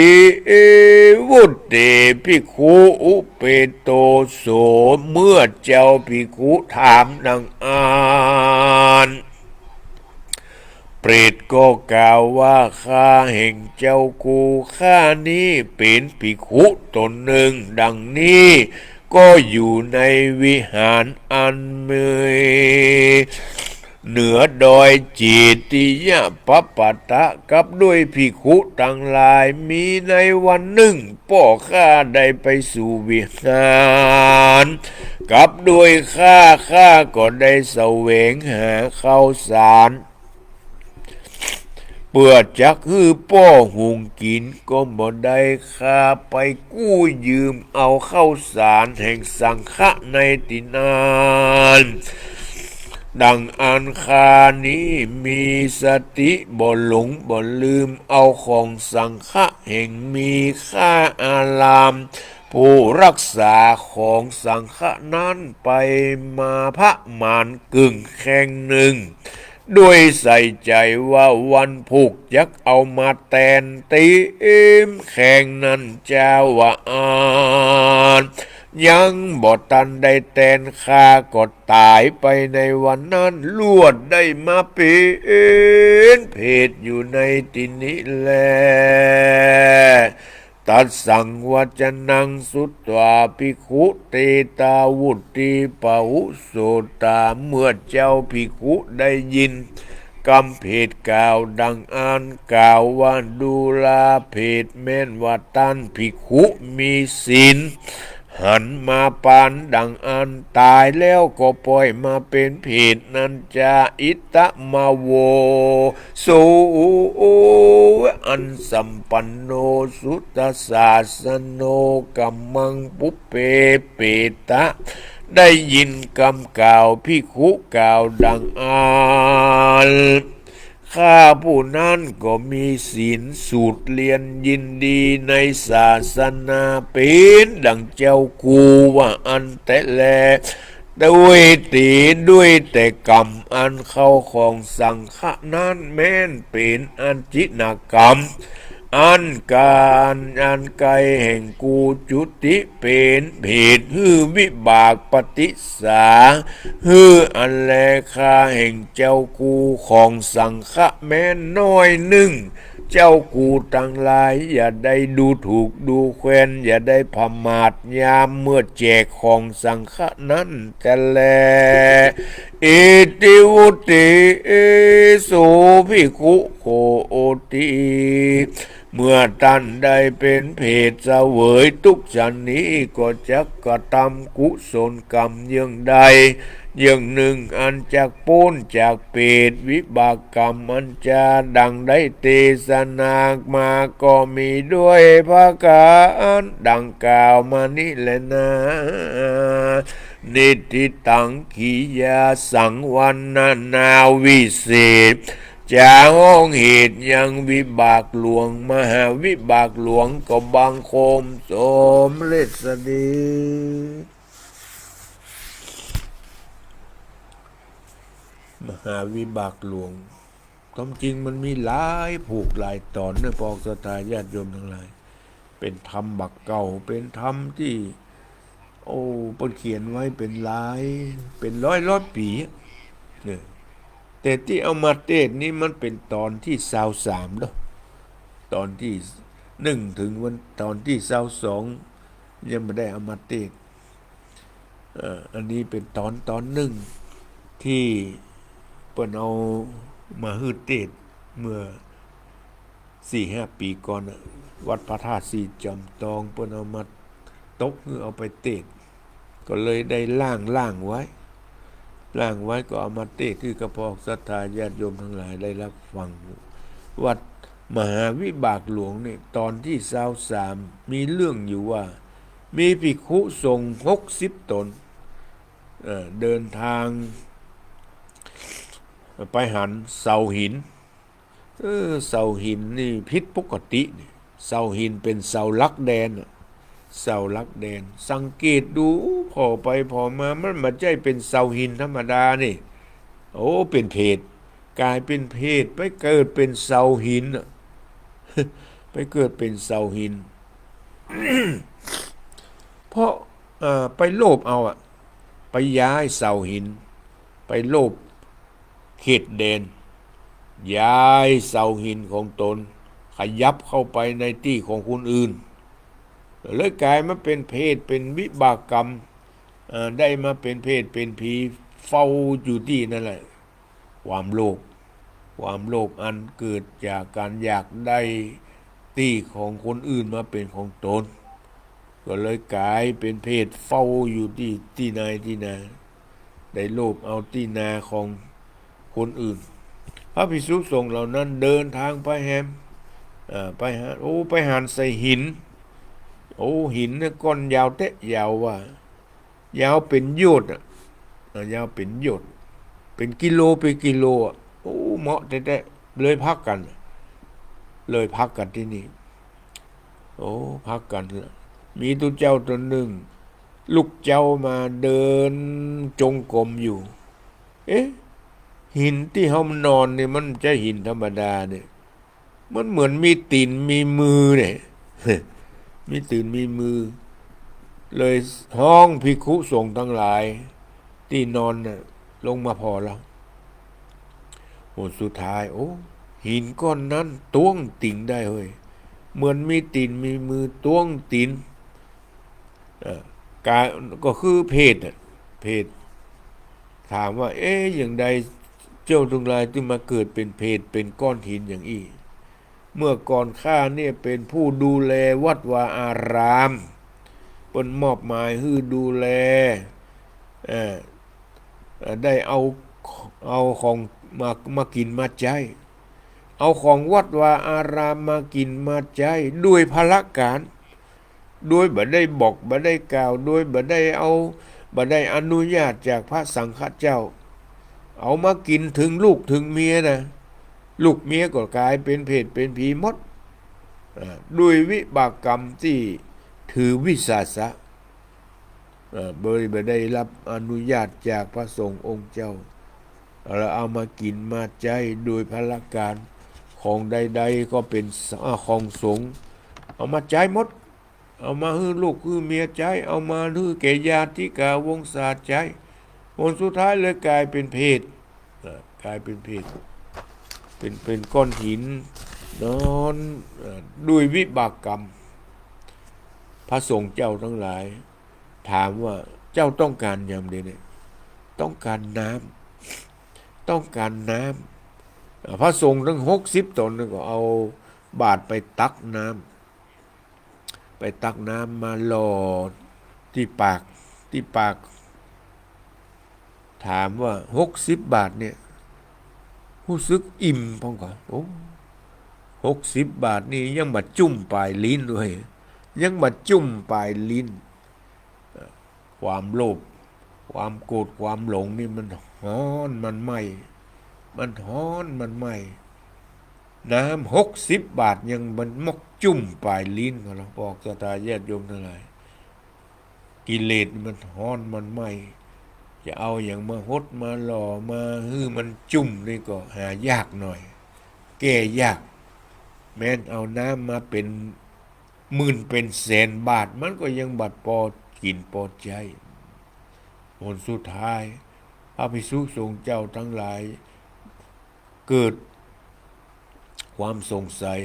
เอ วุตเต ภิกขุ อุเปโต โส เมื่อเจ้าภิกขุถามดังอั้น เปรตก็กล่าวว่า ข้าแห่งเจ้ากู ข้านี้เป๋นภิกขุต๋นนึ่งดังนี้ ก็อยู่ในวิหารอันมี เหนือดอยเจติยปปัตตะ กับด้วยภิกขุตังหลาย มีในวันนึ่ง ป้อข้าได้ไปสู่วิหาร กับด้วยข้า ข้าก็ได้แสวงหาข้าวสาร เปื้อจักหื้อป้อหุงกิ๋นก็บ่ได้ ข้าไปกู้ยืมเอาข้าวสารแห่งสังฆะในตี้นั้น ดังอั้นข้านี้มีสติบ่หลงบ่ลืม เอาของสังฆะแห่งมีค่าอาราม ผู้รักษาของสังฆะนั้นไปมาประมาณเกิ่งแข่งนึ่ง ด้วยใส่ใจ๋ว่าวันพุกจักเอามาแตนเตียมแข่งนั้นจา ว่าอั้น ยังบ่ตันได้แตน ข้าก็ต๋ายไปในวันนั้น ลวดได้มาเป๋นเพศอยู่ในตี้นี้แล ตัสสัง วัจนัง สุตวา ภิกขุ เต ตา วุตติ ปะหุโสตา เมื่อเจ้าภิกขุได้ยินกำเพศกล่าวดังอั้น กล่าวว่า ดูรา เพศแม่นว่าต้านภิกขุมีศีล หันมาปานดังอั้น ต๋ายแล้วก็ป่อยมาเป๋นเพศนั้นจา อิตมะโว โส อันสัมปันโน สุตสาสโน กัมมัง ปุพเพ เปตะ ได้ยินกำกล่าวภิกขุกล่าวดังอั้น ข้าผู้นั้นก็มีศีลสูตรเรียนยินดีในศาสนาเป๋นดังเจ้ากูว่าอั้นแต๊แล ด้วยเต ด้วยแต่กรรมอันเข้าของสังฆะนั้นแม่นเป๋นอันจินกรรม อันการอันไกลแห่งกูจุติเป๋นเหตุหื้อวิบากปฏิสา หื้ออันแลข้าแห่งเจ้ากูของสังฆะแม้นน้อยนึ่ง เจ้ากูตังหลายอย่าได้ดูถูกดูแควน อย่าได้ผมาทยามเมื่อแจกของสังฆะนั้นแต๊แล เอติ วุตติ โส ภิกขุ โขติ เมื่อต้านได้เป๋นเปรตเสวยตุ๊กข์ฉันนี้ ก็จักกระทำกุศลกรรมเยื่องใดเยื่องนึ่ง อันจักป๊นจากเปรต วิบากกรรมอันจะดังได้เตสนามาก็มีด้วยประก๋านดังกล่าวมานี้แลนา นิฏฐิตัง กิริยาสัง วรรณนาวิเศษ จะฮ้องเหตุยังวิบากหลวง มหาวิบากหลวง ก็บังคมสมเร็จสนิท มหาวิบากหลวง ความจริงมันมีหลายผูกหลายต๋อนเนาะ พวกศรัทธาญาติโยมตังหลาย เป๋นธรรมบักเก่า เป๋นธรรมตี้ โอ้ เปิ้นเขียนไว้เป๋นหลาย เป๋นร้อยร้อยปี๋ เนี่ย แต่ตี้เอามาเตสน์นี้มันเป๋นต๋อนตี้ซาวสามเนาะ ต๋อนตี้นึ่งเถิงวัน ต๋อนตี้ซาวสอง ยังบ่ได้เอามาเตสน์ เอ่อ อันนี้เป๋นต๋อนต๋อนนึ่งตี้เปิ้นเอามาหื้อเตสน์เมื่อสี่ห้าปี๋ก่อนน่ะ วัดพระธาตุสี่จอมตอง เปิ้นเอามาตกหื้อเอาไปเตสน์ ก็เลยได้ร่างร่างไว้ ร่างไว้ก็เอามาเตสน์หื้อกับพวกศรัทธาญาติโยมตังหลายได้รับฟัง วัดมหาวิบากหลวงเนี่ย ต๋อนตี้ซาวสาม มีเรื่องอยู่ว่า มีภิกขุสงฆ์หกสิบต๋น เอ่อ เดินทาง ไปหันเสาหิน เออ เสาหินนี่ผิดปกตินี่ เสาหินเป๋นเสาหลักแดนน่ะ เสาหลักแดน สังเกตดู ผ่อไปผ่อมา มันบ่ใจ้เป๋นเสาหินธรรมดานี่ โอ้ เป๋นเปรต ก๋ายเป๋นเปรต ไปเกิดเป๋นเสาหินน่ะ ไปเกิดเป๋นเสาหิน เพราะ เอ่อ ไปโลภเอาอะ ไปย้ายเสาหิน ไปโลภเขตแดน ย้ายเสาหินของต๋น ขยับเข้าไปในตี้ของคนอื่น เลยก๋ายมาเป๋นเปรต เป๋นวิบากกรรม เอ่อ ได้มาเป๋นเปรต เป๋นผี เฝ้าอยู่ตี้นั่นแหละ ความโลภ ความโลภอันเกิดจากก๋านอยากได้ตี้ของคนอื่นมาเป๋นของต๋น ก็เลยก๋ายเป๋นเปรตเฝ้าอยู่ตี้ ตี้นาตี้นา ได้โลภเอาตี้นาของคนอื่น พระภิกษุสงฆ์เหล่านั้นเดินทางไปแหม เอ่อ ไปหา โอ้ ไปหันใส่หิน โอ้ หินเนี่ยก้อนยาวแต๊ ยาวว่า ยาวเป๋นโยชน์อะ อ่ะ ยาวเป๋นโยชน์ เป๋นกิโล เป๋นกิโลอะ โอ้ เหมาะแต๊ๆ เลยพักกั๋น เลยพักกั๋นตี้นี่ โอ้ พักกั๋น มีตุ๊เจ้าต๋นนึ่ง ลุกเจ๊ามาเดินจงกรมอยู่ เอ๊ะ หินตี้เฮานอนนี่มันบ่ใจ้หินธรรมดานี่ มันเหมือนมีตี๋นมีมือเนี่ย มีตี๋นมีมือ เลยฮ้องภิกขุสงฆ์ตังหลายตี้นอนน่ะ ลงมาผ่อแล้ว โห สุดท้าย โอ้ หินก้อนนั้นตวงตี๋นได้เฮ้ย เหมือนมีตี๋นมีมือตวงตี๋น เอ่อ ก๋าย ก็คือเปรตน่ะ เปรต ถามว่า เอ๊ะ อย่างใดเจ้าตังหลายจึงมาเกิดเป๋นเปรต เป๋นก้อนหินอย่างอี้ เมื่อก่อนข้าเนี่ยเป๋นผู้ดูแลวัดวาอาราม เปิ้นมอบหมายหื้อดูแล เอ่อ เอ่อ ได้เอา เอาของมา มากิ๋นมาใจ๊ เอาของวัดวาอารามมากิ๋นมาใจ๊ โดยพลการ โดยบ่ได้บอก บ่ได้กล่าว โดยบ่ได้เอา บ่ได้อนุญาตจากพระสังฆเจ้า เอามากิ๋นเถิงลูกเถิงเมียนะ ลูกเมียก็ก๋ายเป๋นเปรตเป๋นผีหมด อ่า ด้วยวิบากกรรมตี้ถือวิสาสะ อ่า โดยบ่ได้รับอนุญาตจากพระสงฆ์องค์เจ้า แล้วเอามากิ๋นมาใจ๊โดยพลการ ของใดๆ ก็เป๋น อ่า ของสงฆ์ เอามาใจ๊หมด เอามาหื้อลูกหื้อเมียใจ๊ เอามาหื้อแก่ญาติกาวงศาใจ๊ ผลสุดท้ายเลยก๋ายเป๋นเปรต อ่า ก๋ายเป๋นเปรต เป๋น เป๋นก้อนหิน นอน อ่า ด้วยวิบากกรรม พระสงฆ์เจ้าตังหลาย ถามว่า เจ้าต้องก๋านหยังเดี๋ยวนี้ ต้องก๋านน้ำ ต้องก๋านน้ำ อ่า พระสงฆ์ตึงหกสิบต๋นก็เอา บาตรไปตักน้ำ ไปตักน้ำมาหล่อตี้ปาก ตี้ปาก ถามว่า หกสิบบาทเนี่ย ฮู้สึกอิ่มพ่องก่อ โอ้ หกสิบบาทนี่ยังบ่จุ่มป๋ายลิ้นด้วย ยังบ่จุ่มป๋ายลิ้น ความโลภ ความโกรธ ความหลงนี่มันฮ้อนมันไหม้ มันฮ้อนมันไหม้ น้ำหกสิบบาทยังบ่มกจุ่มป๋ายลิ้นเขาหรอก พวกศรัทธาญาติโยมตังหลาย กิเลสมันฮ้อนมันไหม้ จะเอาหยังมาหดมาหล่อมาหื้อมันจุ่มนี่ก็หายากหน่อย แก้ยาก แม้นเอาน้ำมาเป๋นหมื่นเป๋นแสนบาท มันก็ยังบ่ปอกิ๋นปอใจ๊ ผลสุดท้าย พระภิกษุสงฆ์เจ้าตังหลาย เกิดความสงสัย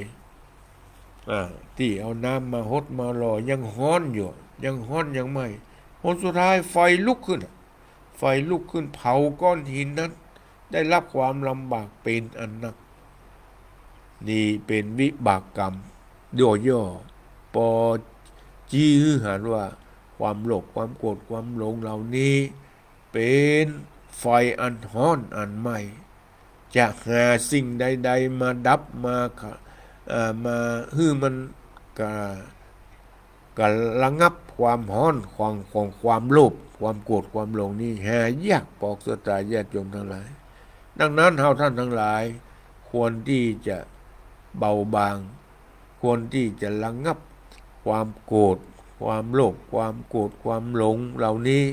อ่า ตี้เอาน้ำมาหดมาหล่อยังฮ้อนอยู่ ยังฮ้อนยังไหม้ ผลสุดท้ายไฟลุกขึ้น ไฟลุกขึ้นเผาก้อนหินนั้น ได้รับความลำบากเป๋นอันนัก นี่เป๋นวิบากกรรม ย่อๆ ปอจี้หื้อหันว่า ความโลภ ความโกรธ ความหลงเหล่านี้ เป๋นไฟอันฮ้อนอันไหม้ จะหาสิ่งใดๆ มาดับ มาขะ เอ่อ มาหื้อมันกะ กะระงับความฮ้อนของ ของความโลภ ความโกรธ ความหลงนี้ หายาก พวกศรัทธาญาติโยมตังหลาย ดังนั้นเฮาท่านตังหลาย ควรตี้จะเบาบาง ควรตี้จะระงับความโกรธ ความโลภ ความโกรธ ความหลงเหล่านี้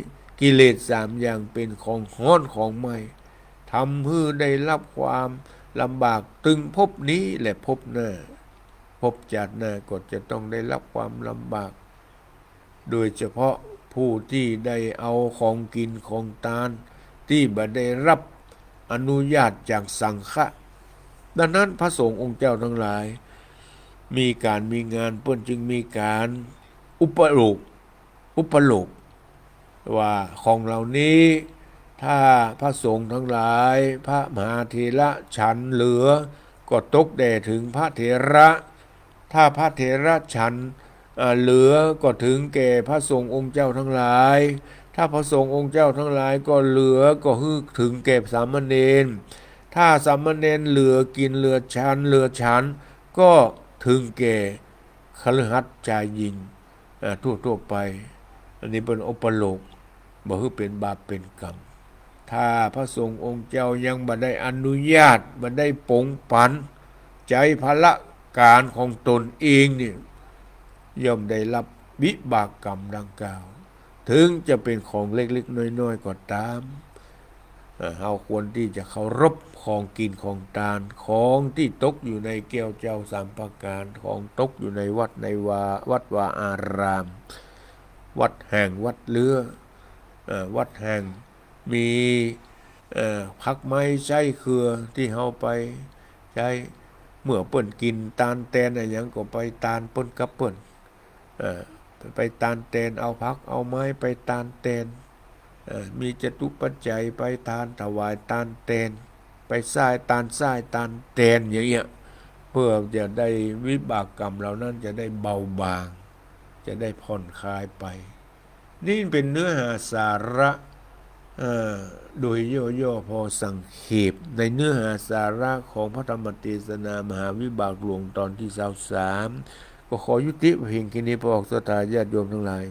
กิเลสสามอย่างเป๋นของฮ้อนของไหม้ ทำหื้อได้รับความลำบากตึงภพนี้และภพหน้า ภพจาติหน้าก็จะต้องได้รับความลำบาก โดยเฉพาะผู้ตี้ได้เอาของกิ๋นของตานตี้บ่ได้รับอนุญาตจากสังฆะ ดังนั้นพระสงฆ์องค์เจ้าตังหลาย มีก๋านมีงานเปิ้นจึงมีก๋านอุปโลก อุปโลก ว่าของเหล่านี้ ถ้าพระสงฆ์ตังหลาย พระมหาเถระฉันเหลือ ก็ตกแด่เถิงพระเถระ ถ้าพระเถระฉัน อ่า เหลือก็เถิงแก่พระสงฆ์องค์เจ้าตังหลาย ถ้าพระสงฆ์องค์เจ้าตังหลายก็เหลือก็หื้อเถิงแก่สามเณร ถ้าสามเณรเหลือกิ๋นเหลือฉัน เหลือฉัน ก็เถิงแก่คฤหัสถ์ชายหญิง อ่า ทั่วๆ ไป อันนี้เปิ้นอุปโลก บ่หื้อเป๋นบาปเป๋นกรรม ถ้าพระสงฆ์องค์เจ้ายังบ่ได้อนุญาต บ่ได้ป๋งปัน ใจ๊ภาระก๋านของตนเองเนี่ย ย่อมได้รับวิบากกรรมดังกล่าว เถิงจะเป๋นของเล็กๆ น้อยๆ ก็ต๋าม เอ่อ เฮาควรตี้จะเคารพของกิ๋นของตาน ของตี้ตกอยู่ในแก้วเจ้าสามประก๋าน ของตกอยู่ในวัดในวา วัดวาอาราม วัดแห้งวัดเรื้อ เอ่อ วัดแห้ง มี เอ่อ ผักไม้ใจ๊เคือตี้เฮาไปใจ๊ เมื่อเปิ้นกิ๋นตานแตนอะหยังก็ไปตานเปิ้นกับเปิ้น เอ่อ ไปตานแตน เอาผักเอาไม้ไปตานแตน เอ่อ มีจตุปัจจัยไปตาน ถวายตานแตน ไปสร้างตาน สร้างตานแตนอย่างเงี้ย เพื่อจะได้วิบากกรรมเหล่านั้นจะได้เบาบาง จะได้ผ่อนคลายไป นี่เป๋นเนื้อหาสาระ เอ่อ โดยย่อๆ พอสังเขป ในเนื้อหาสาระของพระธรรมเตสนามหาวิบากหลวงต๋อนตี้ซาวสาม ก็ขอยุติเพียงแค่นี้ พวกศรัทธาญาติโยมตังหลาย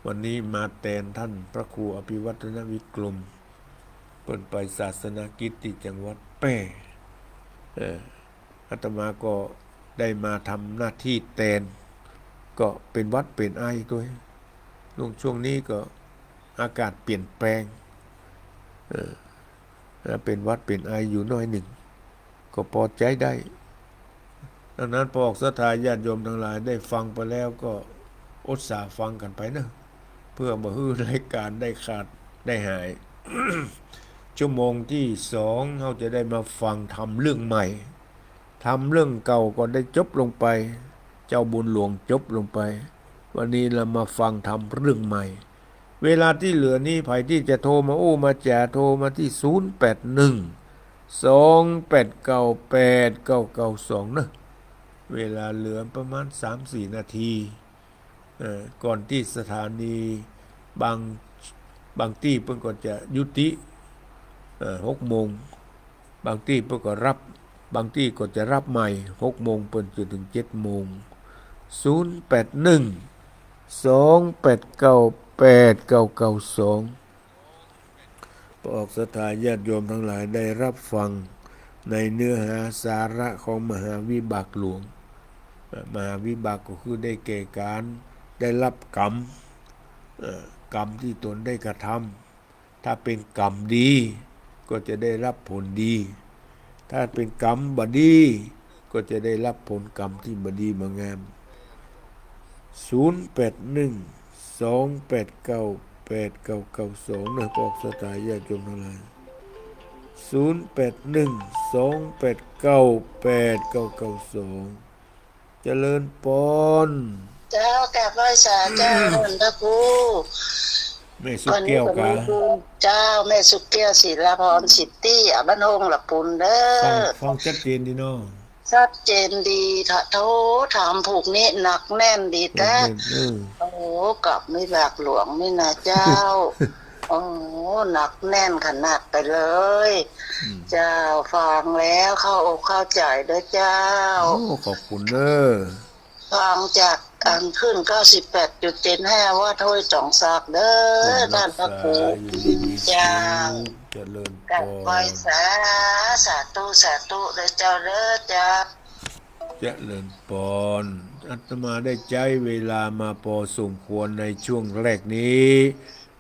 วันนี้มาแตนต้านพระครูอภิวัฒนวิกรม เปิ้นไปศาสนกิจตี้จังหวัดแป้ เอ่อ อาตมาก็ได้มาทำหน้าตี้แตน ก็เป๋นหวัดเป๋นไอตวย ลุง ช่วงนี้ก็อากาศเปลี่ยนแปลง เอ่อ เป๋นหวัดเป๋นไออยู่หน้อยนึ่ง ก็ปอใจ๊ได้ ดังนั้นพวกศรัทธาญาติโยมตังหลายได้ฟังไปแล้วก็อดสาฟังกั๋นไปเนาะ เพื่อบ่หื้อรายก๋านได้ขาดได้หาย ชั่วโมงตี้สองเฮาจะได้มาฟังธรรมเรื่องใหม่ ธรรมเรื่องเก่าก็ได้จบลงไป เจ้าบุญหลวงจบลงไป วันนี้เรามาฟังธรรมเรื่องใหม่ เวลาตี้เหลือนี้ ใผตี้จะโทรมาอู้มาจ๋า โทรมาตี้ ศูนย์แปดหนึ่ง สองแปดเก้าแปดเก้าเก้าสอง เนาะ เวลาเหลือประมาณสามสี่นาที เอ่อ ก่อนตี้สถานีบาง บางตี้เปิ้นก็จะยุติ เอ่อ หกโมง บางตี้เปิ้นก็ฮับ บางตี้ก็จะฮับใหม่ หกโมงเปิ้นจนเถิงเจ็ดโมง ศูนย์แปดหนึ่ง สองแปดเก้าแปดเก้าเก้าสอง ปออกศรัทธาญาติโยมตังหลายได้ฮับฟังในเนื้อหาสาระของมหาวิบากหลวง เอ่อ มหาวิบากก็คือได้แก่ก๋านได้ฮับกรรม เอ่อ กรรมตี้ตนได้กระทำ ถ้าเป๋นกรรมดีก็จะได้ฮับผลดี ถ้าเป๋นกรรมบ่ดีก็จะได้ฮับผลกรรมตี้บ่ดีบ่งาม ศูนย์แปดหนึ่ง สองแปดเก้าแปดเก้าเก้าสอง เนาะ ปออกศรัทธาญาติโยมตังหลาย ศูนย์แปดหนึ่ง สองแปดเก้าแปดเก้าเก้าสอง เจริญปอน เจ้า กราบไหว้สาเจ้า อืม ท่านพระครู แม่สุขแก้วกา วันนี้ก็มีบุญเจ้า แม่สุขแก้ว ศิลาพร สิทธิ อ่ะ บ้านโฮงละปูนเด้อ ฟัง ฟังชัดเจนดีเนาะ ชัดเจนดี ถะ โธ่ ถามผูกนี้หนักแน่นดีแต๊ หนักแน่น เออ โอ้ กับวิบากหลวงนี่นะเจ้า โอ้ หนักแน่นขนาดไปเลย อืม เจ้า ฟังแล้วเข้าอกเข้าใจ๋เด้อเจ้า โอ้ ขอบคุณเด้อ ฟังจากอันคลื่น เก้าสิบแปดจุดเจ็ดห้า วัดห้วยจ๋องสักเด้อ โอ้ ท่านพระครู รักษาอยู่ดีมีสุข เจ้า เจริญปอน กราบไหว้สา สาธุ สาธุเด้อเจ้าเด้อเจ้า เจริญปอน อาตมาได้ใจ๊เวลามาปอสมควรในช่วงแรกนี้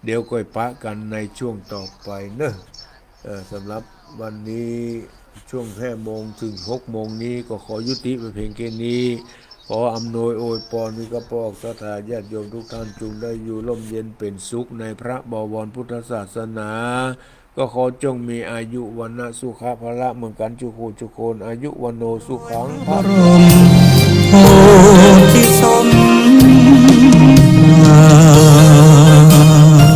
เดี๋ยวก่อยปะกั๋นในช่วงต่อไปเนาะ เอ่อ สำหรับวันนี้ช่วงห้าโมงเถิงหกโมงนี้ก็ขอยุติไปเพียงแค่นี้ ขออำนวยอวยปอนมีกับปออกศรัทธาญาติโยมทุกท่าน จุ่งได้อยู่ร่มเย็นเป๋นสุขในพระบวรพุทธศาสนา ก็ขอจงมีอายุวรรณะสุขะพละเหมือนกั๋นจุกคู่จุกคน อายุวัณโณสุขังพะ บรมโพธิสมภาร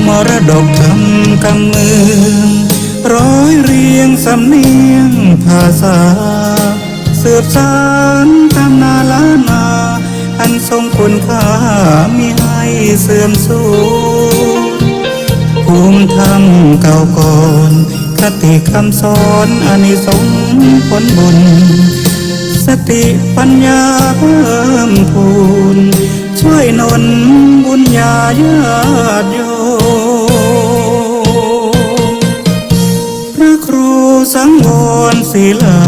มรดกธรรมกำเมือง ร้อยเรียงสำเนียงภาษา สืบสานตำนานล้านนา อันทรงคุณค่ามิให้เสื่อมสูญ ภูมิธรรมเก่าก่อน คติคำสอนอานิสงส์ผลบุญ สติปัญญาเพิ่มพูน ช่วยหนุนบุญญาญาติโยม พระครูสังวรศิลา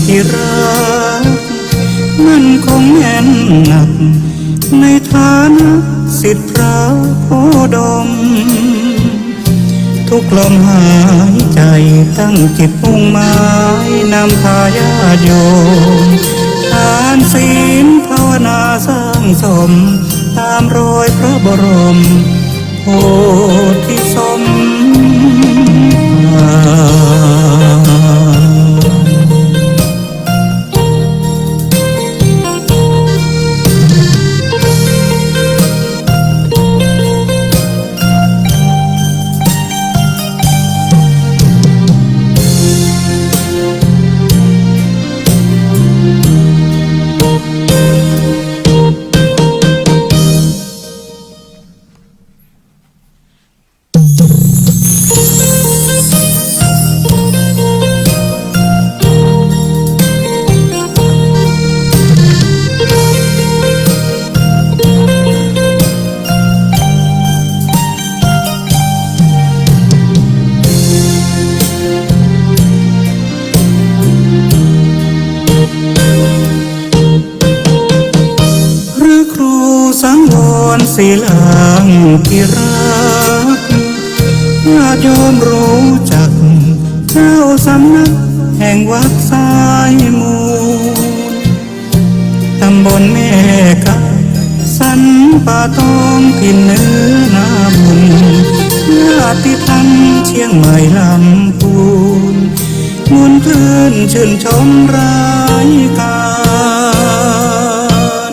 ธิราช มั่นคงแน่นหนัก ในฐานะศิษย์พระโคดม ทุกลมหายใจตั้งจิตมุ่งหมายนำพาญาติโยม ทานศีลภาวนาสร้างสม ตามรอยพระบรมโพธิสมภาร พระครูสังวรศิลาธิราช ญาติโยมรู้จัก เจ้าสำนักแห่งวัดสายมูล ตำบลแม่กะ สันป่าตอง ถิ่นเหนือนาบุญ ติธรรมเชียงใหม่ลำพูน มวลเพื่อนชื่นชมรายการ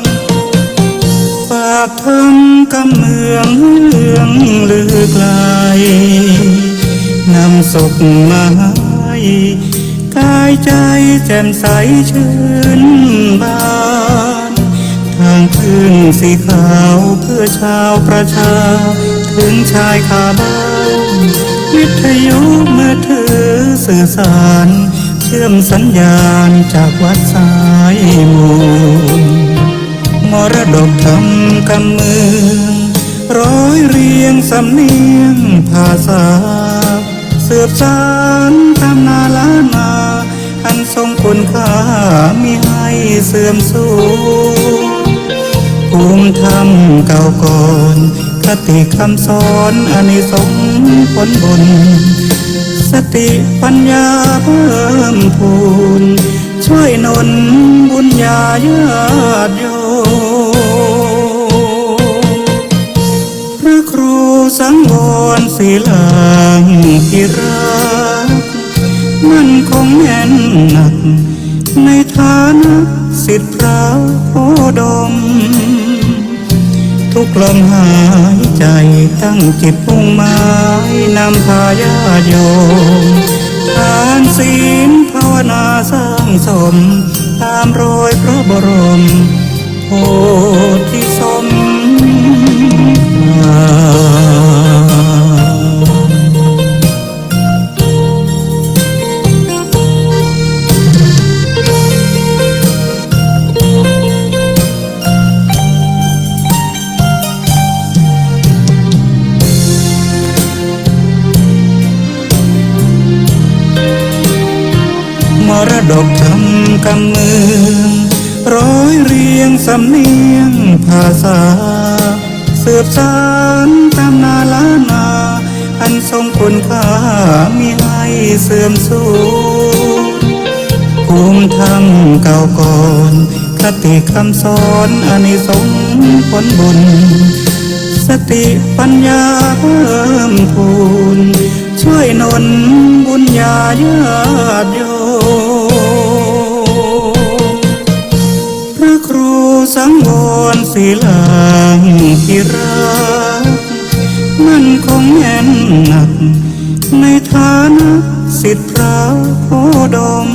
ฝากธรรมกำเมืองเรื่องลือไกล นำสุขมาให้ กายใจแจ่มใสชื่นบาน ทางคลื่นสีขาวเพื่อชาวประชา ถึงชายคาบ้าน วิทยุมือถือสื่อสาร เชื่อมสัญญาณจากวัดสายมูล มรดกธรรมกำเมือง ร้อยเรียงสำเนียงภาษา สืบสานตำนานล้านนา อันทรงคุณค่ามิให้เสื่อมสูญ ภูมิธรรมเก่าก่อน คติคำสอนอานิสงส์ผลบุญ สติปัญญาเพิ่มพูน ช่วยหนุนบุญญาญาติโยม พระครูสังวรศิลาภิรักษ์ มั่นคงแน่นหนัก ในฐานะศิษย์พระโคดม ทุกลมหายใจตั้งจิตมุ่งหมายนำพาญาติโยม ทานศีลภาวนาสร้างสม ตามรอยพระบรม โพธิสมภาร มรดกธรรมกำเมือง ร้อยเรียงสำเนียงภาษา สืบสานตำนานล้านนา อันทรงคุณค่ามิให้เสื่อมสูญ ภูมิธรรมเก่าก่อน คติคำสอนอานิสงส์ผลบุญ สติปัญญาเพิ่มพูน ช่วยหนุนบุญญาญาติโยม พระครูสังวรศิลาภิรักษ์ มั่นคงแน่นหนัก ในฐานะศิษย์พระโคดม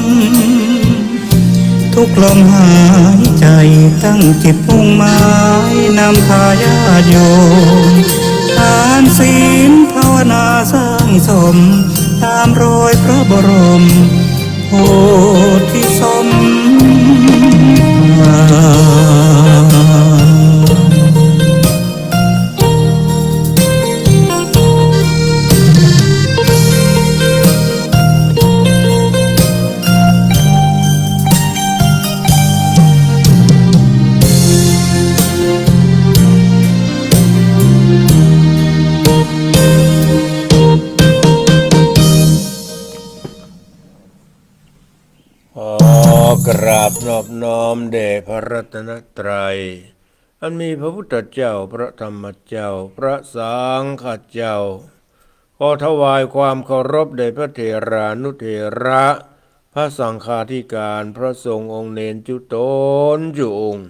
ทุกลมหายใจตั้งจิตมุ่งหมายนำพาญาติโยม ทานศีลภาวนาสร้างสม ตามรอยพระบรม โพธิสมภาร ขอกราบนอบน้อมแด่พระรัตนตรัย อันมีพระพุทธเจ้า พระธรรมเจ้า พระสังฆเจ้า ขอถวายความเคารพแด่พระเถรานุเถระ พระสังฆาธิการ พระสงฆ์องค์เณรจุ๊ต๋นจุ๊องค์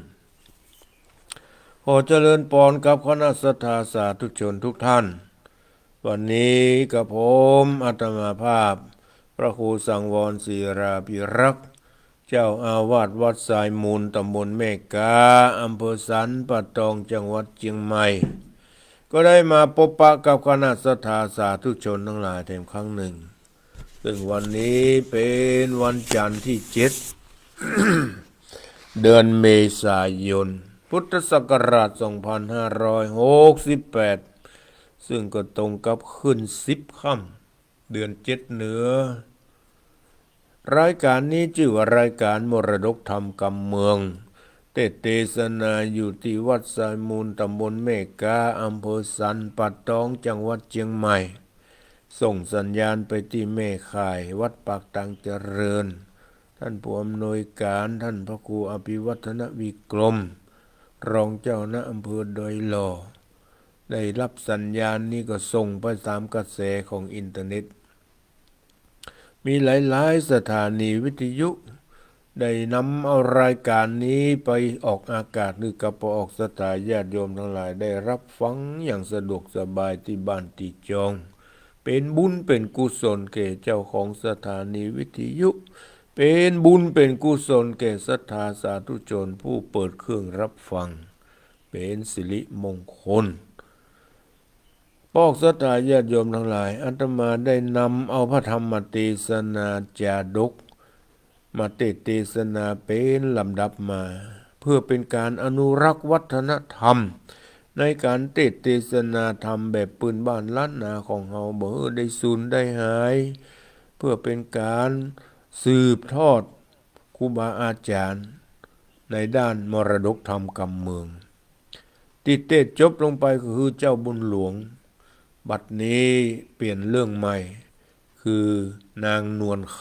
ขอเจริญปอนกับคณะศรัทธาสาธุชนทุกท่าน วันนี้กระผมอาตมาภาพ พระครูสังวรศิลาภิรักษ์ เจ้าอาวาสวัดทรายมูล ตำบลแม่กา อำเภอสันป่าตอง จังหวัดเชียงใหม่ ก็ได้มาปะปะกับคณะศรัทธาสาธุชนทั้งหลายแถมครั้งหนึ่ง ซึ่งวันนี้เป็นวันจันทร์ที่เจ็ด เดือนเมษายน พุทธศักราชสองพันห้าร้อยหกสิบแปด ซึ่งก็ตรงกับขึ้นสิบค่ำ เดือนเจ็ดเหนือ รายการนี้จื้อว่ารายการมรดกธรรมกำเมือง เตสน์เตสนาอยู่ตี้วัดทรายมูล ตำบลแม่กา อำเภอสันป่าตอง จังหวัดเชียงใหม่ ส่งสัญญาณไปตี้แม่ข่าย วัดปากตางเจริญ ท่านผู้อำนวยการ ท่านพระครูอภิวัฒนวิกรม รองเจ้าคณะอำเภอดอยหล่อ ได้ฮับสัญญาณนี้ก็ส่งไปต๋ามกระแสของอินเทอร์เน็ต มีหลายๆ สถานีวิทยุ ได้นำเอารายก๋านนี้ไปออกอากาศ หื้อกับป้อออกศรัทธาญาติโยมตังหลายได้ฮับฟังอย่างสะดวกสบายตี้บ้านตี้จอง เป๋นบุญเป๋นกุศลแก่เจ้าของสถานีวิทยุ เป๋นบุญเป๋นกุศลแก่ศรัทธาสาธุชนผู้เปิดเครื่องฮับฟัง เป๋นสิริมงคล ป้อออกศรัทธาญาติโยมตังหลาย อาตมาได้นำเอาพระธรรมเตสนาจาดก มาเตสน์เตสนาเป๋นลำดับมา เพื่อเป๋นก๋านอนุรักษ์วัฒนธรรม ในก๋านเตสน์เตสนาธรรมแบบปื้นบ้านล้านนาของเฮา บ่หื้อได้สูญได้หาย เพื่อเป๋นก๋านสืบทอดครูบาอาจ๋ารย์ในด้านมรดกธรรมกำเมือง ตี้เตสน์จบลงไปก็คือเจ้าบุญหลวง บัดนี้เปลี่ยนเรื่องใหม่ คือนางนวลค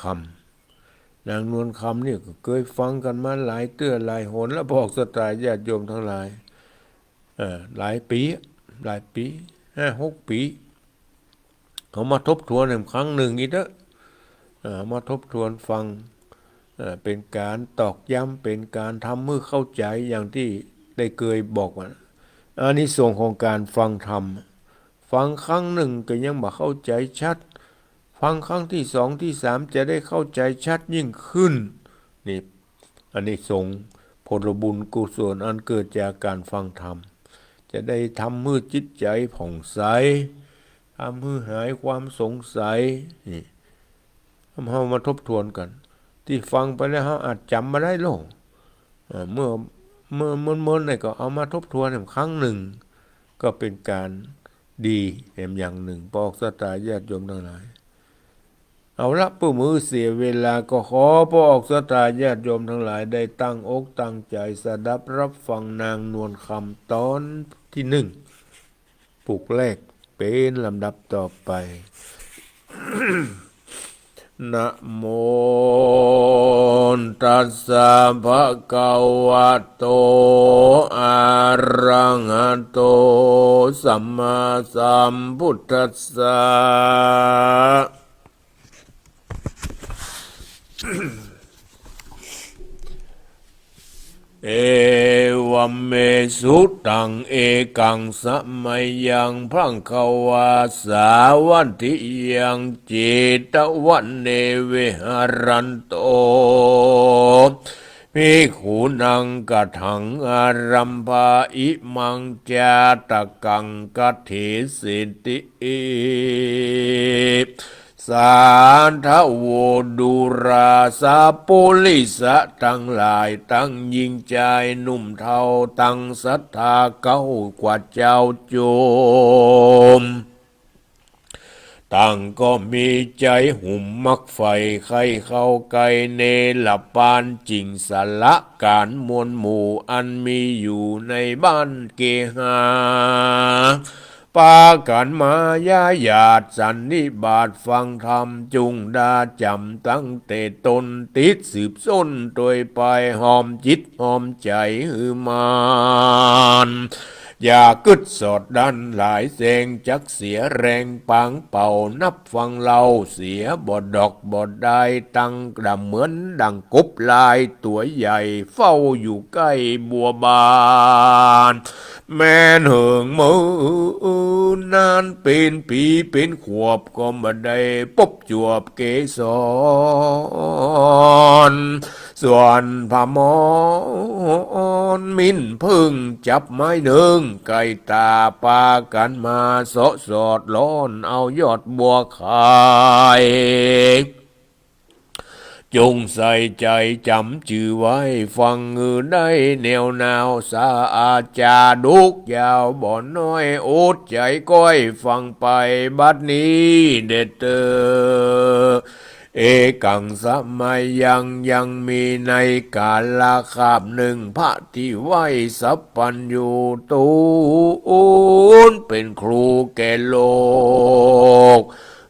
ำ นางนวลคำเนี่ยก็เกยฟังกั๋นมาหลายเตื้อหลายหนแล้ว ป้อออกศรัทธาญาติโยมตังหลาย เอ่อ หลายปี๋ หลายปี๋ ห้าหกปี๋ เอามาทบทวนแหมครั้งนึ่งอีกเต๊อะ เอ่อ เอามาทบทวนฟัง เอ่อ เป๋นก๋านตอกย้ำ เป๋นก๋านทำหื้อเข้าใจ๋อย่างตี้ได้เกยบอกว่า อานิสงส์ของก๋านฟังธรรม ฟังครั้งนึ่งก็ยังบ่เข้าใจ๋ชัด ฟังครั้งตี้สองตี้สามจะได้เข้าใจ๋ชัดยิ่งขึ้น นี่ อานิสงส์ผลบุญกุศลอันเกิดจากก๋านฟังธรรม จะได้ทำหื้อจิตใจ๋ผ่องใส ทำหื้อหายความสงสัย นี่ เฮามาทบทวนกั๋น ตี้ฟังไปแล้วเฮาอาจจ๋ำบ่ได้ลอ เอ่อ เมื่อ เมื่อ เมื่อ เมื่อไหนก็เอามาทบทวนแหมครั้งนึ่ง ก็เป๋นก๋านดีแหมอย่างนึ่ง ป้อออกศรัทธาญาติโยมตังหลาย เอาละ เปื้อบ่หื้อเสียเวลา ก็ขอป้อออกศรัทธาญาติโยมตังหลายได้ตั้งอกตั้งใจ๋สดับฮับฟังนางนวลคำต๋อนตี้นึ่ง ผูกแรกเป๋นลำดับต่อไป นะโมตัสสะภะคะวะโต อะระหะโต สัมมาสัมพุทธัสสะ เอวัมเม สุตัง เอกัง สะมะยัง ภะคะวา สาวัตถิยัง เจตะวะเน วิหะรันโต ภิกขุนัง กะถัง อารัมภา อิมัง จาตะกัง กะเถสิติ สาธะโว ดูรา สัปปุริสะตังหลาย ตังญิงจายหนุ่มเฒ่า ตังศรัทธาเก๊ากว่าเจ้าโจม ตังก็มีใจ๋หุมมักใฝ่ ใค่เข้าใก้เนรปาน จึงสละก๋านมวลหมู่ อันมีอยู่ในบ้านเกหา ปากั๋นมาย้ายหยาดสันนิบาตฟังธรรม จุ่งดาจ๋ำตั้งแต่ต้น ติดสืบส้นตวยไป ฮอมจิตฮอมใจ๋หื้อมาน อย่ากึ๊ดสอดดั้นหลายแสง จักเสียแฮงปางเป่า นับฟังเล่าเสียบ่ดอกบ่ดาย ตังดำเหมือนดั่งกบลายตั๋วใหญ่ เฝ้าอยู่ใก้บัวบาน แม้นเหิงเมินนานเป๋นปี๋เป๋นขวบ ก็บ่ได้ปบจวบเกสร ส่วนผะมอนหมิ่นเผิ้งจับไม้เนิง ใก้ต๋าปากั๋นมาเสาะสอดร้อน เอายอดบัวขาย จุ่งใส่ใจ๋จ๋ำจื้อไว้ ฟังหื้อได้แนวหนาว สาอาจาดกยาวบ่น้อย อดใจ๋ก้อยฟังไปบัดนี้เด็ดเตอ เอกัง สะมะยัง ยังมีในกาลคาบนึ่ง พระตี้ไหว้สัพพัญญูต๋นเป๋นครูแก่โลก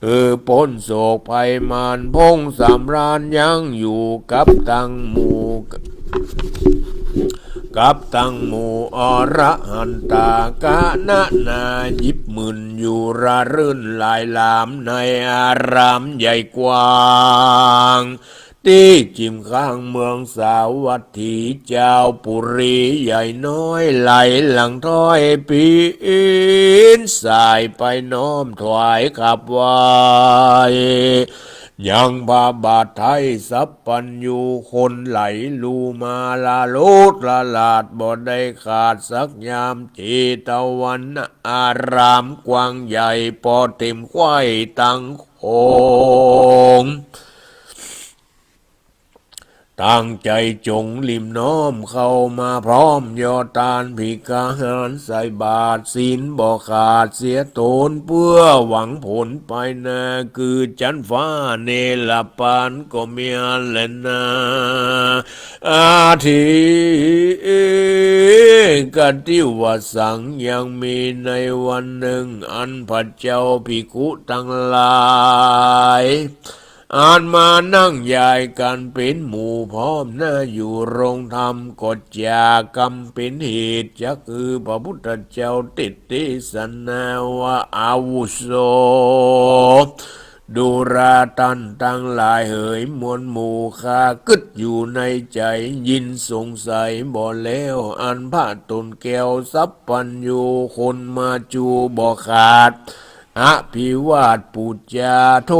หื้อป๊นโศกภัยมาร พ่งสำราญยังอยู่กับตังหมู่ กับตังหมู่อรหันตา กะนานายิบมื่นอยู่ระรื่นหลายหลาม ในอารามใหญ่กว้าง ตี้จิ่มข้างเมืองสาวัตถี เจ้าปุรีใหญ่น้อย ไหลหลังถ้อยปีนสายไปน้อมถวายขับไหว้ ยังพระบาทไท้สัพพัญญู คนไหลลูมาลาโลดละลาด บ่ได้ขาดสักยาม เจตวันอารามกว้างใหญ่ ปอเต็มไขว้ตังโขง ตั้งใจ๋จ๋งริมน้อมเข้ามาพร้อม ยอดตานภิกขาหารใส่บาตรศีลบ่ขาดเสียตน เปื้อหวังผลไปหน้า คือจั๊นฟ้าเนรปานก็เมียนแลนา อาทิกติวสัง ยังมีในวันนึ่ง อันพระเจ้าภิกขุตังหลาย อันมานั่งยายกั๋นเป๋นหมู่พร้อมหน้าอยู่โรงธรรม ก็จะกำเป๋นเหตุ จักหื้อพระพุทธเจ้าเตสน์เตสนาว่า อาวุโส ดูราต้านตังหลายเหย มวลหมู่ข้ากึ๊ดอยู่ในใจ๋ ยินสงสัยบ่แล้ว อันพระต๋นแก้วสัพพัญญู คนมาจูบ่ขาด อภิวาทปู๋จา โท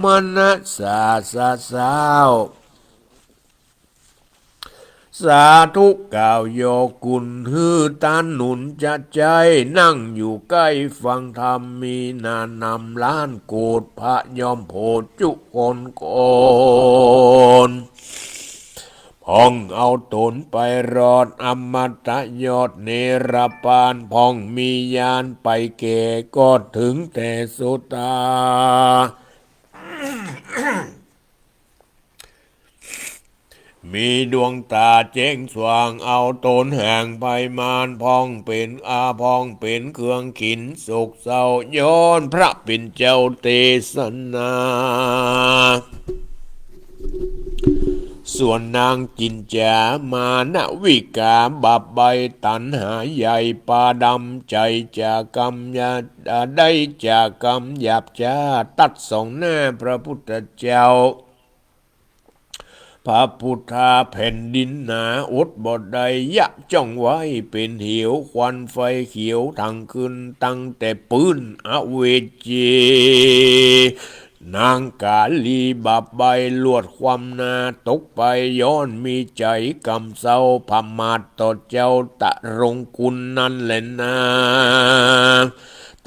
มนัสสาสะสาว สาธุกล่าวยอคุณ หื้อต้านหนุนจะใจ๊ นั่งอยู่ใก้ฟังธรรม มีหน้านำล้านโกรธ พระย่อมโผดจุคนคน พ่องเอาต๋นไปรอดอมตะยอดเนรปาน พ่องมีญาณไปแก่ก็เถิงแต่โสตา มีดวงต๋าแจ้งสว่าง เอาต๋นแห่งไพมาร พ่องเป๋นอา พ่องเป๋นเครื่องขินโศกเศร้า ย้อนพระเป๋นเจ้าเตสนา ส่วนนางจินจ๋ามานวิกา บาปใบ้ตัณหาใหญ่ ปาดำใจ๋จะกำยา ได้จะกำหยาบจ๊า ตัดสองหน้าพระพุทธเจ้า พระพุทธาแผ่นดินหนา อดบ่ได้ ยะจ้องไว้เป๋นเหว ควันไฟเขียวทั้งคืน ตั้งแต่ปื้นอเวจี นางกาลีบาปใบ้ลวดความหน้า ตกไปย้อนมีใจ๋กำเศร้า ผมาทต่อเจ้าตะรงคุณนั้นแลนา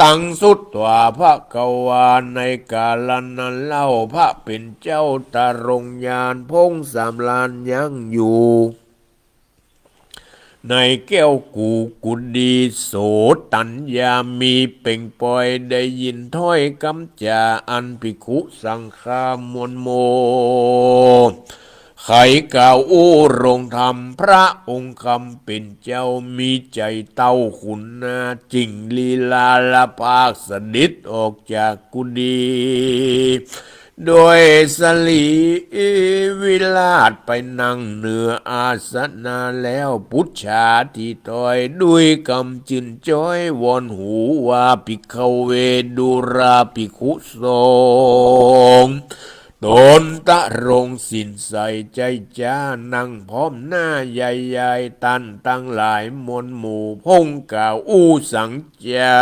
ตังสุตวาภควา ในกาละนั้นเล่า พระเป๋นเจ้าตรงญาณ พงสามล้านยังอยู่ ในแก้วกูกุดี โสตัญญามีเป่งปอย ได้ยินถ้อยกำจ๋า อันภิกขุสังฆามวลหมู่ ใค่กล่าวอู้โรงธรรม พระองค์คำเป๋นเจ้า มีใจ๋เต้าขุนนา จิ่งลีลาละภาคเสด็จออกจากกุดี โดยสรีวิราชไปนั่งเหนืออาสนะแล้ว ปุจฉาตี้ถ้อยด้วยกำจื้นจ้อย วอนหูว่า ภิกขเว ดูราภิกขุสงฆ์ ต๋นตะรงศีลใส ใจ๊จ๊านั่งพร้อมหน้าใหญ่ๆ ต้านตังหลายมวลหมู่ พงกล่าวอู้สังจา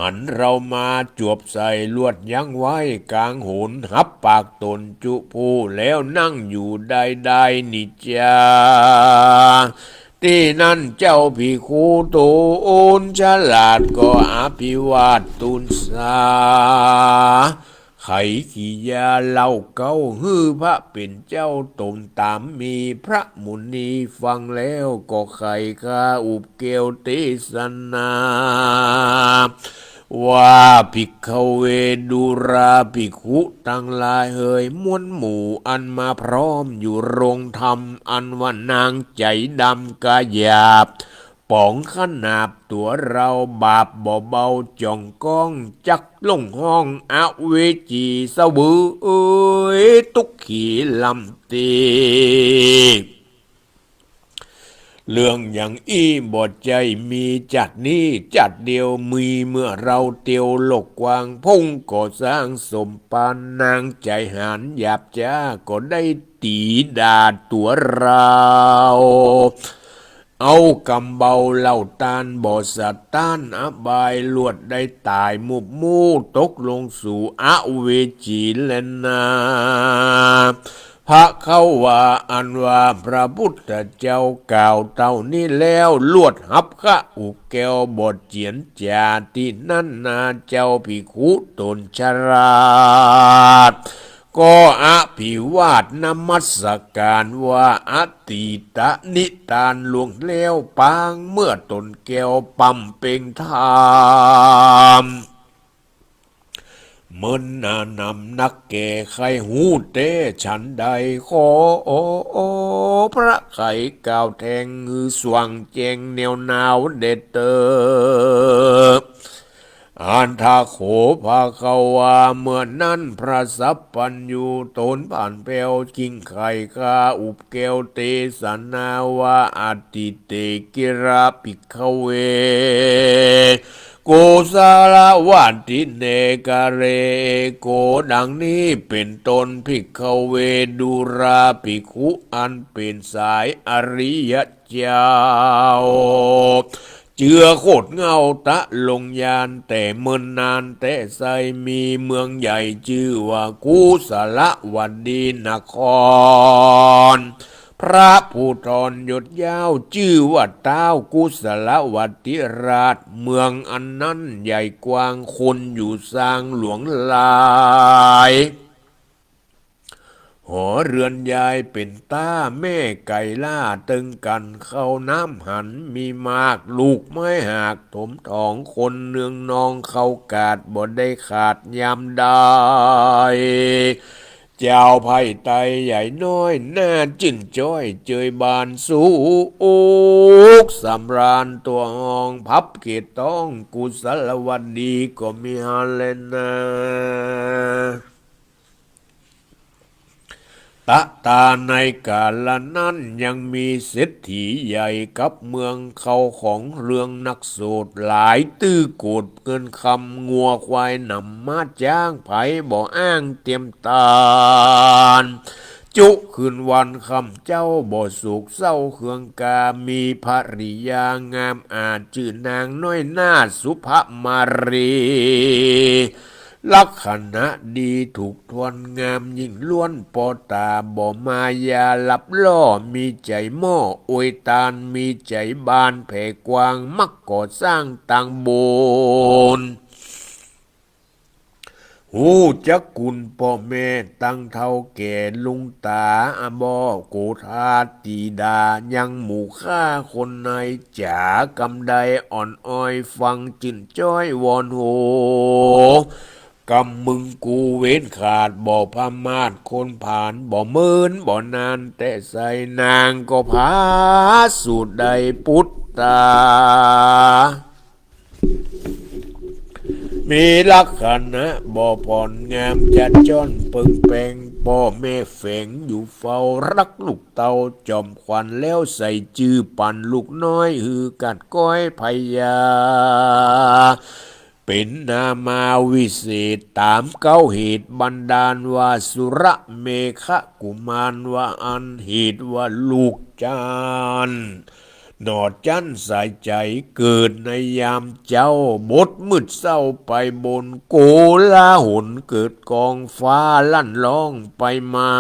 หันเรามาจวบใส่ลวดยั้งไว้ก๋างหน หับปากต๋นจุผู้ แล้วนั่งอยู่ได้ได้นิจจา ตี้นั้นเจ้าภิกขุต๋นฉลาดก็อภิวาทตูณสา ไขกิริยาเล่าเก๊า หื้อพระเป๋นเจ้าต๋นต๋ามมี พระมุนีฟังแล้วก็ใค่คาอุบแก้วเตสนา ว่า ภิกขเว ดูราภิกขุตังหลายเหย มวลหมู่อันมาพร้อมอยู่โรงธรรม อันว่านางใจ๋ดำกายหยาบ ป๋องขนาบตั๋วเฮา บาปบ่เบาจ่องก้อง จักลงห้องอเวจี เสวยตุ๊กขีลำตี้ เรื่องอย่างอี้บ่ใจ้มีจาตินี้จาติเดียว มีเมื่อเฮาเตียวโลกกว้าง พงก็สร้างสมปาน นางใจ๋หาญหยาบจ๊า ก็ได้ตี๋ด่าตั๋วเฮา เอากำเบาเล่าต้านบ่สะต้านอบาย ลวดได้ต๋ายมุบมู่ ตกลงสู่อเวจีแลนา พระเขาว่าอันว่าพระพุทธเจ้ากล่าวเต้านี้แล้ว ลวดฮับขะอุบแก้วบ่เจียนจ๋า ตี้นั้นนาเจ้าภิกขุต๋นฉลาด ก็อภิวาทนมัสก๋านว่า อตีตนิตานล่วงแล้วปาง เมื่อต๋นแก้วปำเป็งธรรม เมินหนานำนักแก่ใค่ฮู้แต๊ฉันใด ขอพระไขกล่าวแทงหื้อสว่างแจ้งแนวหนาวแด่เต๊อะ อัฏฐะโข ภควา เมื่อนั้นพระสัพพัญญูต๋นผ่านแผ้ว จิ่งไขคาอุบแก้วเตสนาว่า อติเตกิระภิกขเว โกศลวัตถิเนกะเร โก ดังนี้เป๋นต้น ภิกขเว ดูราภิกขุอันเป๋นสายอริยะเจ้า เจือโคตรเหง้าตะลงญาณ แต่เมินนานแต๊ไซร้ มีเมืองใหญ่จื้อว่ากุสลวดีนคร พระผู้ทรยศยาวจื้อว่าต้าวกุสลวดีราช เมืองอันนั้นใหญ่กว้าง คนอยู่ซางหลวงหลาย หอเฮือนยายเป๋นต้า แม่ไก่ล่าเติงกั๋น ข้าวน้ำหันมีมาก ลูกไม้หากถมถอง คนเนืองนองข้าวกาดบ่ได้ขาดยามใด เจ้าไพร่ไตใหญ่น้อย น่าจื้นจ้อยเจยบานสุขสำราญ ตั๋วห้องพับเกตต้องกุสลวดีก็มีหั้นแลนา ตะตาในก๋าละนั้นยังมีเศรษฐีใหญ่กับเมือง เข้าของเฮืองนักโสดหลาย ตื้อโกดเงินคำ งัวควายหนำ ม้าจ๊างไผบ่อ้างเตียมตาน จุคืนวันค่ำเจ๊าบ่โศกเศร้าเคืองกา มีภริยางามอาจจื้อนางน้อยนาถสุภมาลี ลักษณะดีถูกถ้วน งามยิ่งล้วน ปอต๋าบ่มายาหลับล่อ มีใจ๋หม้ออวยตาน มีใจ๋บานแผ่กว้าง มักก่อสร้างตางบุญ ฮู้จักคุณป้อแม่ ตั้งเฒ่าแก่ลุงต๋า อาบ่อโกธาติดา ยังหมู่ข้าคนในจ๋า กำใดอ่อนอ้อยฟังจื้นจ้อยวอนโห กำมึงกูเว้นขาด บ่ผมาทคนผาน บ่เมินบ่นานแต๊ไซร้ นางก็ผาสุดได้ปุตตา มีลักษณะบ่ผ่อน งามจัดจ้อนเปิงแปง ป้อแม่แฝงอยู่เฝ้า ฮักลูกเต้าจอมขวัญ แล้วใส่จื้อปั๋นลูกน้อย หื้อกัดก๊อยพญา เป๋นนามาวิเศษ ต๋ามเก๊าเหตุบันดาลว่า สุรเมขกุมารว่าอั้น เหตุว่าลูกจันทร์ หนอจันทร์สายใจ๋เกิดในยามเจ๊า บดมืดเศร้าไปบน โกลาหลเกิดกองฟ้าลั่นร้องไปมา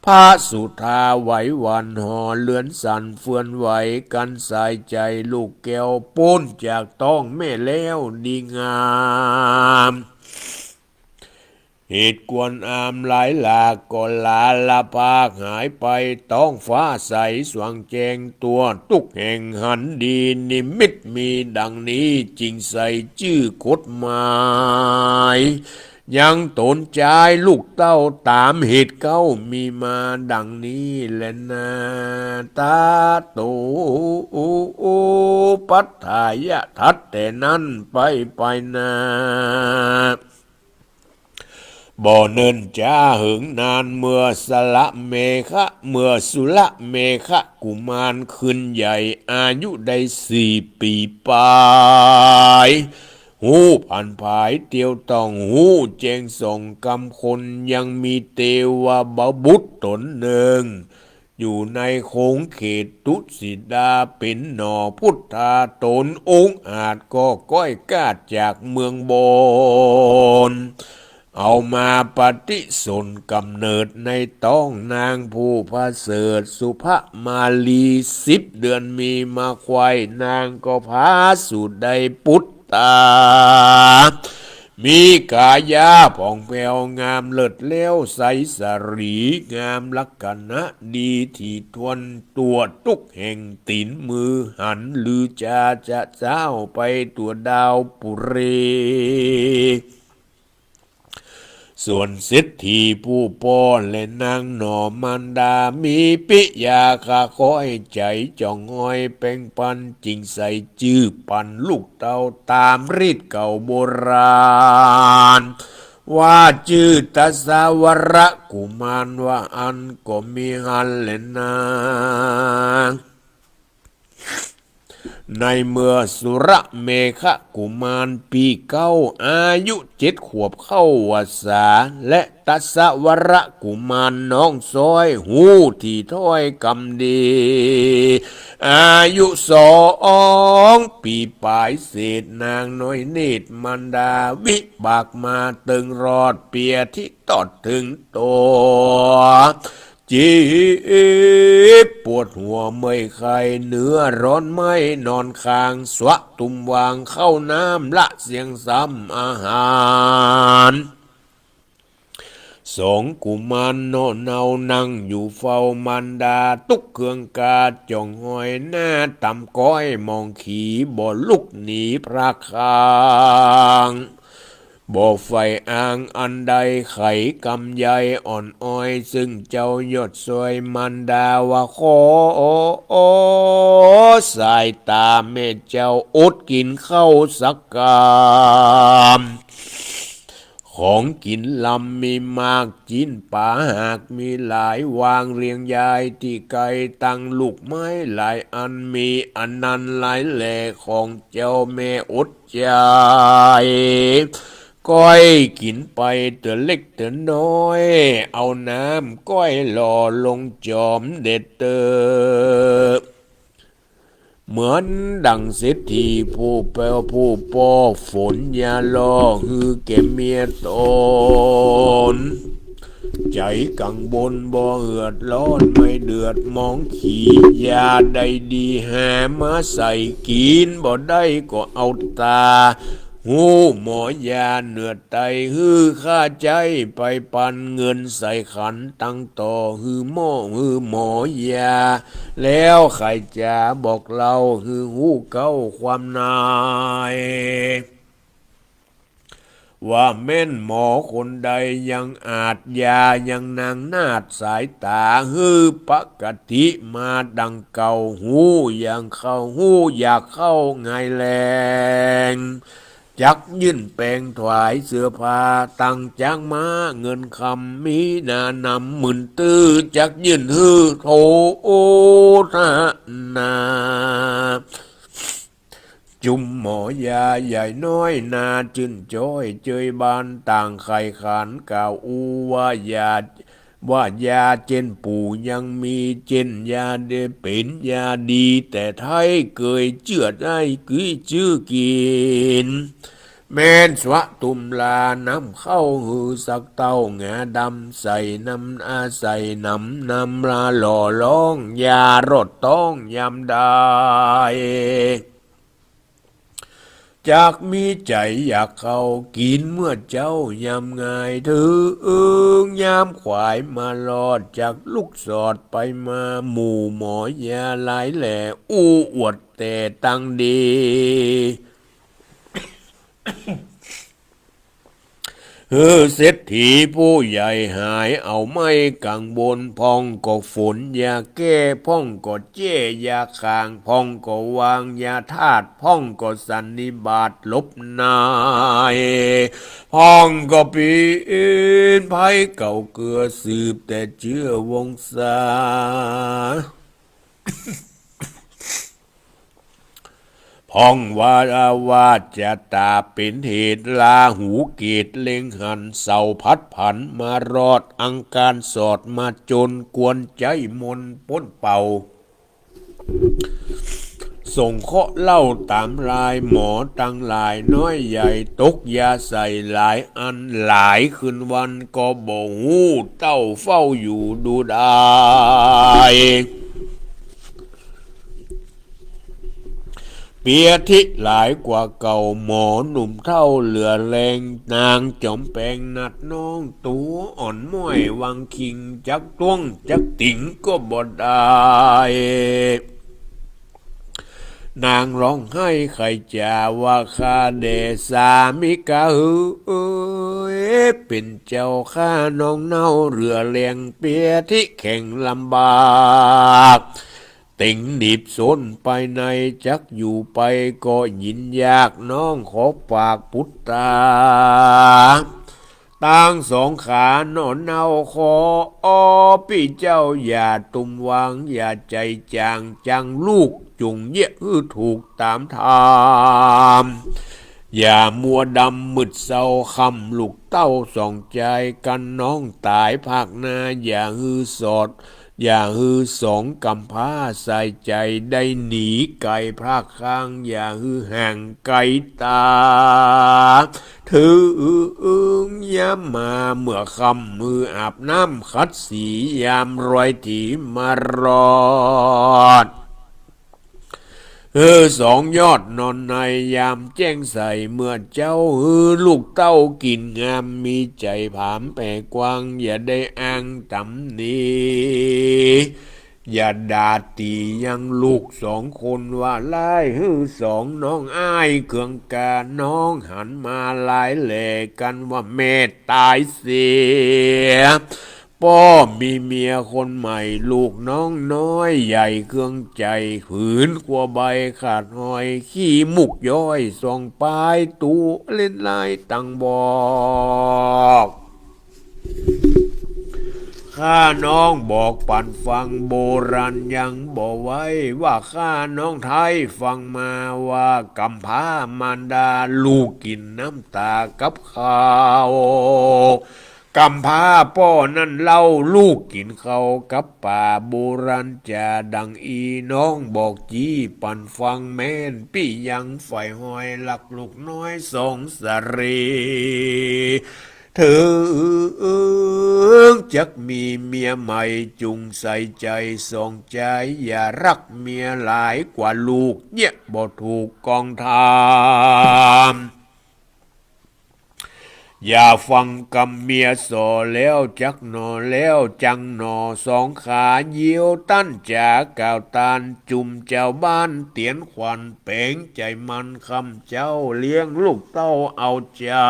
พระสุธาไหวหวั่น หอเฮือนสั่นเฟือนไหว กันสายใจ๋ลูกแก้วป๊นจากต๊องแม่แล้วดีงาม เหตุกวนอามหลายหลากก็ลาละพากหายไป ต๊องฟ้าใสสว่างแจ้ง ตั๋วตุ๊กแห่งหันดี นิมิตมีดังนี้ จึงใส่จื้อกฎหมาย ยังต๋นจายลูกเต้าต๋ามเหตุเก๊ามีมาดังนี้แลนา ตะโต ปัฏฐายะ ถัดแต่นั้นไปไปนา บ่เนิ่นจ๊าเหิงนาน เมื่อสละเมขะ เมื่อสุรเมขกุมารขึ้นใหญ่ อายุได้สี่ปี๋ปาย ฮู้ผันผายเตียวต้อง ฮู้แจ้งส่องกำคน ยังมีเตวบุตรต๋นนึ่ง อยู่ในขงเขตตุสิตา เป๋นหน่อพุทธา ต๋นองอาจก็ก้อยกาดจากเมืองบน เอามาปฏิสนธิกำเนิดในต๊องนางผู้ประเสริฐสุภมาลี สิบเดือนมีมาไขว่ นางก็ผาสุดได้ปุตตา มีกายาผ่องแผ้วงามเลิศแล้วใสสะหรี งามลักษณะดีถี่ถ้วน ตั๋วตุ๊กแห่งตี๋นมือหัน ลือจาจะเจ๊าไปตั๋วดาวปุรี ส่วนเศรษฐีผู้ป้อและนางหน่อมารดา มีปิยาคะคอยใจ๋จ่องฮอยแป๋งปัน จึงใส่จื้อปันลูกเต้าต๋ามรีตเก่าโบราณ ว่าจื้อตสวรกุมาร ว่าอั้นก็มีหั้นแลนา ในเมื่อสุรเมขกุมารปี๋เก๊า อายุเจ็ดขวบเข้าวัสสา และตสวรกุมารน้องซ้อย ฮู้ถี่ถ้อยกำดี อายุสองปี๋ปายเศษ นางน้อยเนตรมารดา วิบากมาเติงรอดเปียที่ตอดเถิงตั๋ว เจ็บปวดหัวเมื่อยไข้ เนื้อร้อนไหม้นอนคาง สวะตุมวางเข้าน้ำ ละเสียงซ้ำอาหาร สองกุมารเนาะเนานั่งอยู่เฝ้ามารดา ตุ๊กเคืองกาจ่องฮอยหน้าต๋ำก้อยมองขี บ่ลุกหนีพระคาง บ่ใฝ่อ้างอันใด ไขกำใยอ่อนอ้อย ซึ่งเจ้ายอดซอยมารดาว่า ขอสายต๋าแม่เจ้าอดกิ๋นข้าวสักกำ ของกิ๋นลำมีมาก จิ๊นป๋าหากมีหลาย วางเรียงยายตี้ไกล ตังลูกไม้หลายอัน มีอันนั้นหลายแหล่ ของเจ้าแม่อด ใจ๋ ก้อยกิ๋นไปเตื้อเล็กเตื้อน้อย เอาน้ำก้อยหล่อลงจอมเด็ดเต๊อะ เหมือนดั่งเศรษฐีผู้แป้วผู้ป้อ ฝนยาหล่อหื้อแก่เมียต๋น ใจ๋กังวลบ่เหือดร้อน ไม่เดือดมองขี ยาใดดีหามาใส่ กิ๋นบ่ได้ก็เอาต๋า ฮู้หมอยาเหนือไต หื้อข้าใจ๊ไปปันเงินใส่ขันตังต่อ หื้อหมอ หื้อหมอยา แล้วใค่จ๋าบอกเล่า หื้อฮู้เก๊าความใน ว่าแม่นหมอคนใด ยังอาจยา ยังนางนาฏสายต๋า หื้อปกติมาดังเก่า ฮู้อย่างเข้า ฮู้อยากเข้าไงแล จักยื่นแป๋งถวายเสื้อผ้า ตังจ๊างม้าเงินคำ มีหนานำหมื่นตื้อ จักยื่นหื้อโทษนา จุมหมอยาใหญ่น้อยนาจื้นจ้อย เจยบ้านต่างใค่ขานกล่าวอู้ ว่ายา ว่ายาเจ้นปู่ยังมี เจ้นยาเดเป๋นยาดี แต่ไท้เกยเจื้อได้ กี้จื้อกิ๋น แม่นสวะตุมลา น้ำเข้าหื้อสักเต้า งาดำใส่น้ำ อาใส่น้ำ น้ำลาหล่อล้อง ยารอดต๊องยามใด จักมีใจ๋อยากเข้ากิ๋นเมื่อเจ๊ายามงาย เถิงยามขวายมารอด จักลุกสอดไปมา หมู่หมอยาหลายแหล่ อู้อวดแต่ตังดี หื้อเศรษฐีผู้ใหญ่หาย เอาไม้กังวล พ่องก็ฝนยาแก้ พ่องก็แจ้ยาขาง พ่องก็วางยาธาตุ พ่องก็สันนิบาตลบนาย พ่องก็ปีนภัยเก่าเกือ สืบแต่เจื้อวงศา พ่องว่า ว่าจะตาเป๋นเหตุ ราหูเกตุเล็งหัน เสาร์พัดผันมารอด อังคารสอดมาจน กวนใจ๊มนต์ป้นเป่า ส่งเคราะห์เล่าต๋ามลาย หมอตังหลายน้อยใหญ่ ตกยาใส่หลายอัน หลายคืนวันก็บ่ฮู้ เต้าเฝ้าอยู่ดูได้ เปียทิหลายกว่าเก่า หมอหนุ่มเฒ่าเหลือแฮง นางจ๋อมแปงนัดน้อง ตั๋วอ่อนม้อยหวังคิง จักต้วงจักติงก็บ่ได้ นางฮ้องไห้ไขจ๋าว่า ข้าแด่สามิกาเอ๋ย เป๋นเจ้าข้าน้องเน่าเหลือแฮง เปียทิแข็งลำบาก เต็งหนีบโซนไปใน จักอยู่ไปก็ยินยาก น้องขอฝากปุตตา ตังสองขาหน่อเน่า ขอปี้เจ้าอย่าตุ้มวาง อย่าใจ๋จ๋าง จังลูกจุ่งเยียะหื้อถูกต๋ามธรรม อย่ามัวดำมืดเซาค่ำ ลูกเต้าสองจาย กันน้องต๋ายภาคหน้า อย่าหื้อสอด อย่าหื้อสองกำพร้าสายใจ๋ ได้หนีไก๋พรากคาง อย่าหื้อห่างไก๋ต๋า เถิงยามมาเมื่อค่ำ หื้ออาบน้ำขัดสี ยามรอยถีมารอด หื้อสองยอดนอนใน ยามแจ้งใสเมื่อเจ๊า หื้อลูกเต้ากิ๋นงาม มีใจ๋ผามแผ่กว้าง อย่าได้อ้างต๋ำหนิ อย่าด่าตี๋ยังลูกสองคนว่าร้าย หื้อสองน้องอ้ายเคืองกา น้องหันมาลายแหล่ กันว่าแม่ต๋ายเสีย ป้อมีเมียคนใหม่ ลูกน้องน้อยใหญ่เคืองใจ๋ ผืนกั๋วใบขาดหอย ขี้มูกย้อยส่องปาย ตั๋วเล่นลายตังบอก ข้าน้องบอกปันฟัง โบราณยังบอกไว้ว่า ข้าน้องไท้ฟังมาว่า กำพร้ามารดาลูกกิ๋นน้ำต๋ากับข้าว กำพร้าป้อนั้นเล่า ลูกกิ๋นข้าวกับป๋า โบราณจ๋าดังอี้ น้องบอกจี้ปันฟังแม่น ปี้ยังใฝ่ฮอยฮักลูกน้อยสองสะเหร่ เถิงจักมีเมียใหม่จุ่งใส่ใจ๋สองจาย อย่าฮักเมียหลายกว่าลูก เยียะบ่ถูกกองธรรม อย่าฟังกำเมียส่อแล้วจักหน่อ แล้วจังหน่อ สองขาเยียวตันจ๋ากล่าวตาน จุมจาวบ้านเตียนขวัญ แป๋งใจ๋มันค่ำเจ๊า เลี้ยงลูกเต้าเอาใจ๋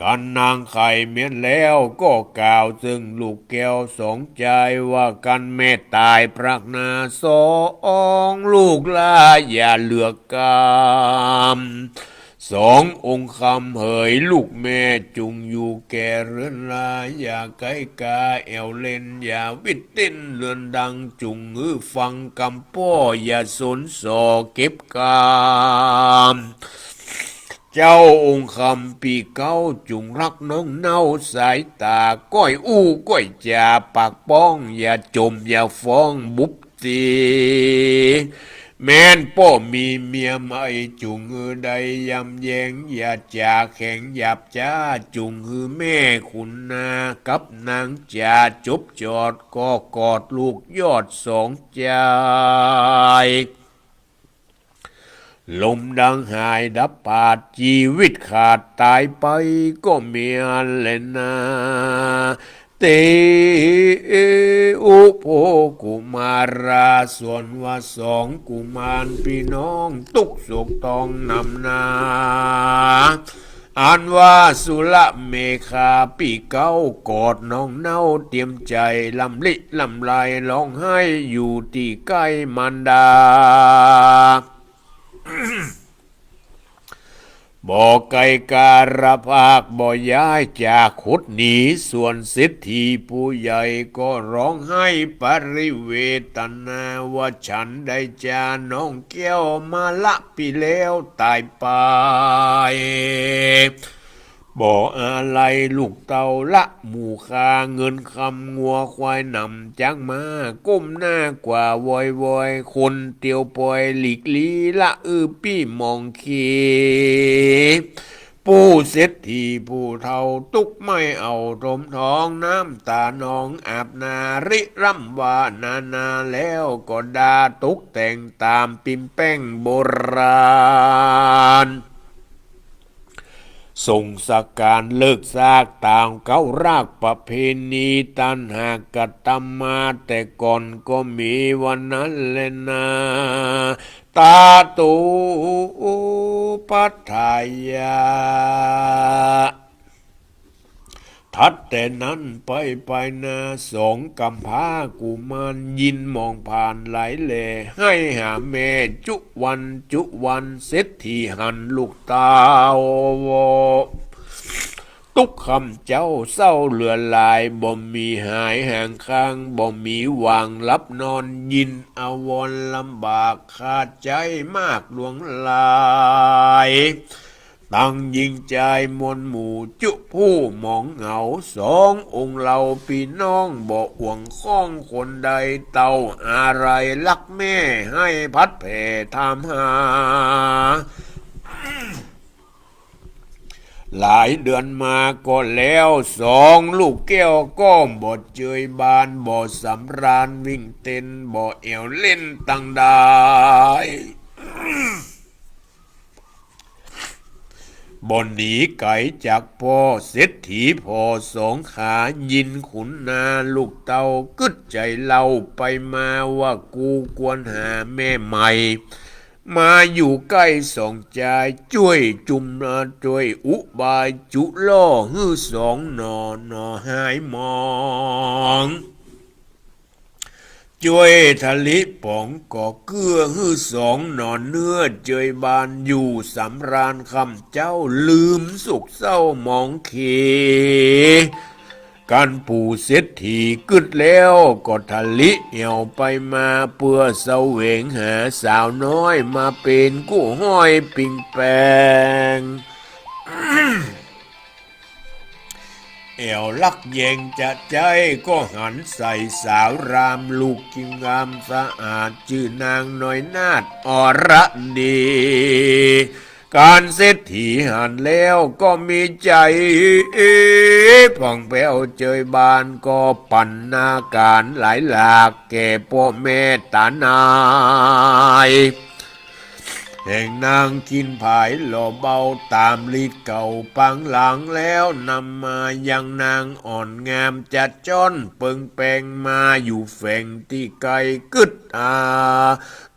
กันนางไข่เมียนแล้วก็กล่าวเซิ่งลูกแก้วสองจายว่า กันแม่ต๋ายพรากหน้าสองลูกหล้าอย่าเหลือกำ สององค์คำเหยลูกแม่จุ่งอยู่แก่เฮือนหล้า อย่าไกลกาแอ่วเล่น อย่าวิดเต้นเลือนดัง จุ่งหื้อฟังกำป้อ อย่าสนส่อเก็บกำ เจ้าองค์คำปี้เก๊าจุ่งฮักน้องเน่าสายต๋า ก้อยอู้ก้อยจ๋าปากป้อง อย่าจ่มอย่าฟ้องบุบตี แม้นป้อมีเมียใหม่จุ่งหื้อได้ยำแยง อย่าจ๋าแข็งหยาบจ๊า จุ่งหื้อแม่ขุนนากับนางจ๋าจบจอด ก็กอดลูกยอดสองจาย ลมดังหายดับปาด จีวิตขาดต๋ายไปก็มีอันแลนา เต อุโภกุมารา ส่วนว่าสองกุมารปี้น้องตุ๊กข์โศกต้องนำหน้า อันว่าสุรเมขาปี้เก๊ากอดหนองเนาเตียมใจ๋ลำลิลำไรฮ้องไห้อยู่ตี้ใก้มารดา บ่ไกลกาละภาคบ่ย้ายจากหนนี้ ส่วนเศรษฐีผู้ใหญ่ก็ฮ้องไห้ปริเวทนาว่าฉันได้จาน้องแก้วมาละปี้แล้วต๋ายไป บ่อาลัยลูกเต้าละหมู่ข้า เงินคำงัวควายหนำจ๊างม้า ก้มหน้ากว่าวอยๆ คนเตียวปอยหลีกลี้ละอื้อปี้หมองเข ปู่เศรษฐีผู้เฒ่าตุ๊กข์ไม่เอาถมท้อง น้ำต๋านองอาบหน้าริร่ำว่านานา แล้วก็ดาตกแต่งต๋ามปิ๊มแป้งโบราณ ส่งสการเลิกซากต๋ามเก๊ารากประเพณี ตัณหากระตำมาแต่ก่อนก็มีวันนั้นแลนา ตาตุปัฏฐายะ ถัดแต่นั้นไปไปนา สองกำพร้ากุมารยินหมองผ่านหลายแล ไห้หาแม่จุวันจุวัน เศรษฐีหันลูกเต้า ตุ๊กข์คำเจ้าเศร้าเหลือหลาย บ่มีหายหางข้าง บ่มีหว่างหลับนอน ยินอาวรณ์ลำบากขาดใจ๊มากหลวงหลาย ตังหญิงจายมวลหมู่จุผู้หมองเหงา สององค์เหล่าปี้น้องบ่อ่วงข้องคนใด เต้าอาลัยฮักแม่ไห้ผัดแผ่ถามหา หลายเดือนมาก็แล้ว สองลูกแก้วก็บ่เจยบาน บ่สำราญวิ่งเต้น บ่แอ่วเล่นตังใด บ่หนีไก๋จากป้อ เศรษฐีผ่อสองขา ยินขุนนาลูกเต้ากึ๊ดใจ๋เล่าไปมา ว่ากูควรหาแม่ใหม่ มาอยู่ใก้สองจาย จ้วยจุมมาจ้วยอุบายจุล่อหื้อสองหน่อหน่อหายหมอง จ้วยทะลิป๋องก่อเกื้อหื้อสองหน่อเนื้อเจยบานอยู่สำราญคำเจ้าลืมสุขเศร้าหมองเข กันปู่เศรษฐีกึ๊ดแล้วก็ทะลิแอ่วไปมา เปื้อเสวงหาสาวน้อยมาเป๋นกู้ฮ้อยปิงแปง แอ่วฮักแยงจะใจ๊ก็หันใส่สาวรามลูกกิ่งงามสะอาด จื้อนางน้อยนาฏอรดี กันเศรษฐีหันแล้วก็มีใจ๋ผ่องแผ้วเจยบาน ก็ปันนาก๋านหลายหลากแก่ป้อแม่ต๋านาย แห่งนางคินผายหล่อเบาต๋ามฤทธิ์เก่าปางหลัง แล้วนำมายังนางอ่อนงามจะจ้อนเปิงแปง มาอยู่แฝงตี้ใก้กึ๊ดอา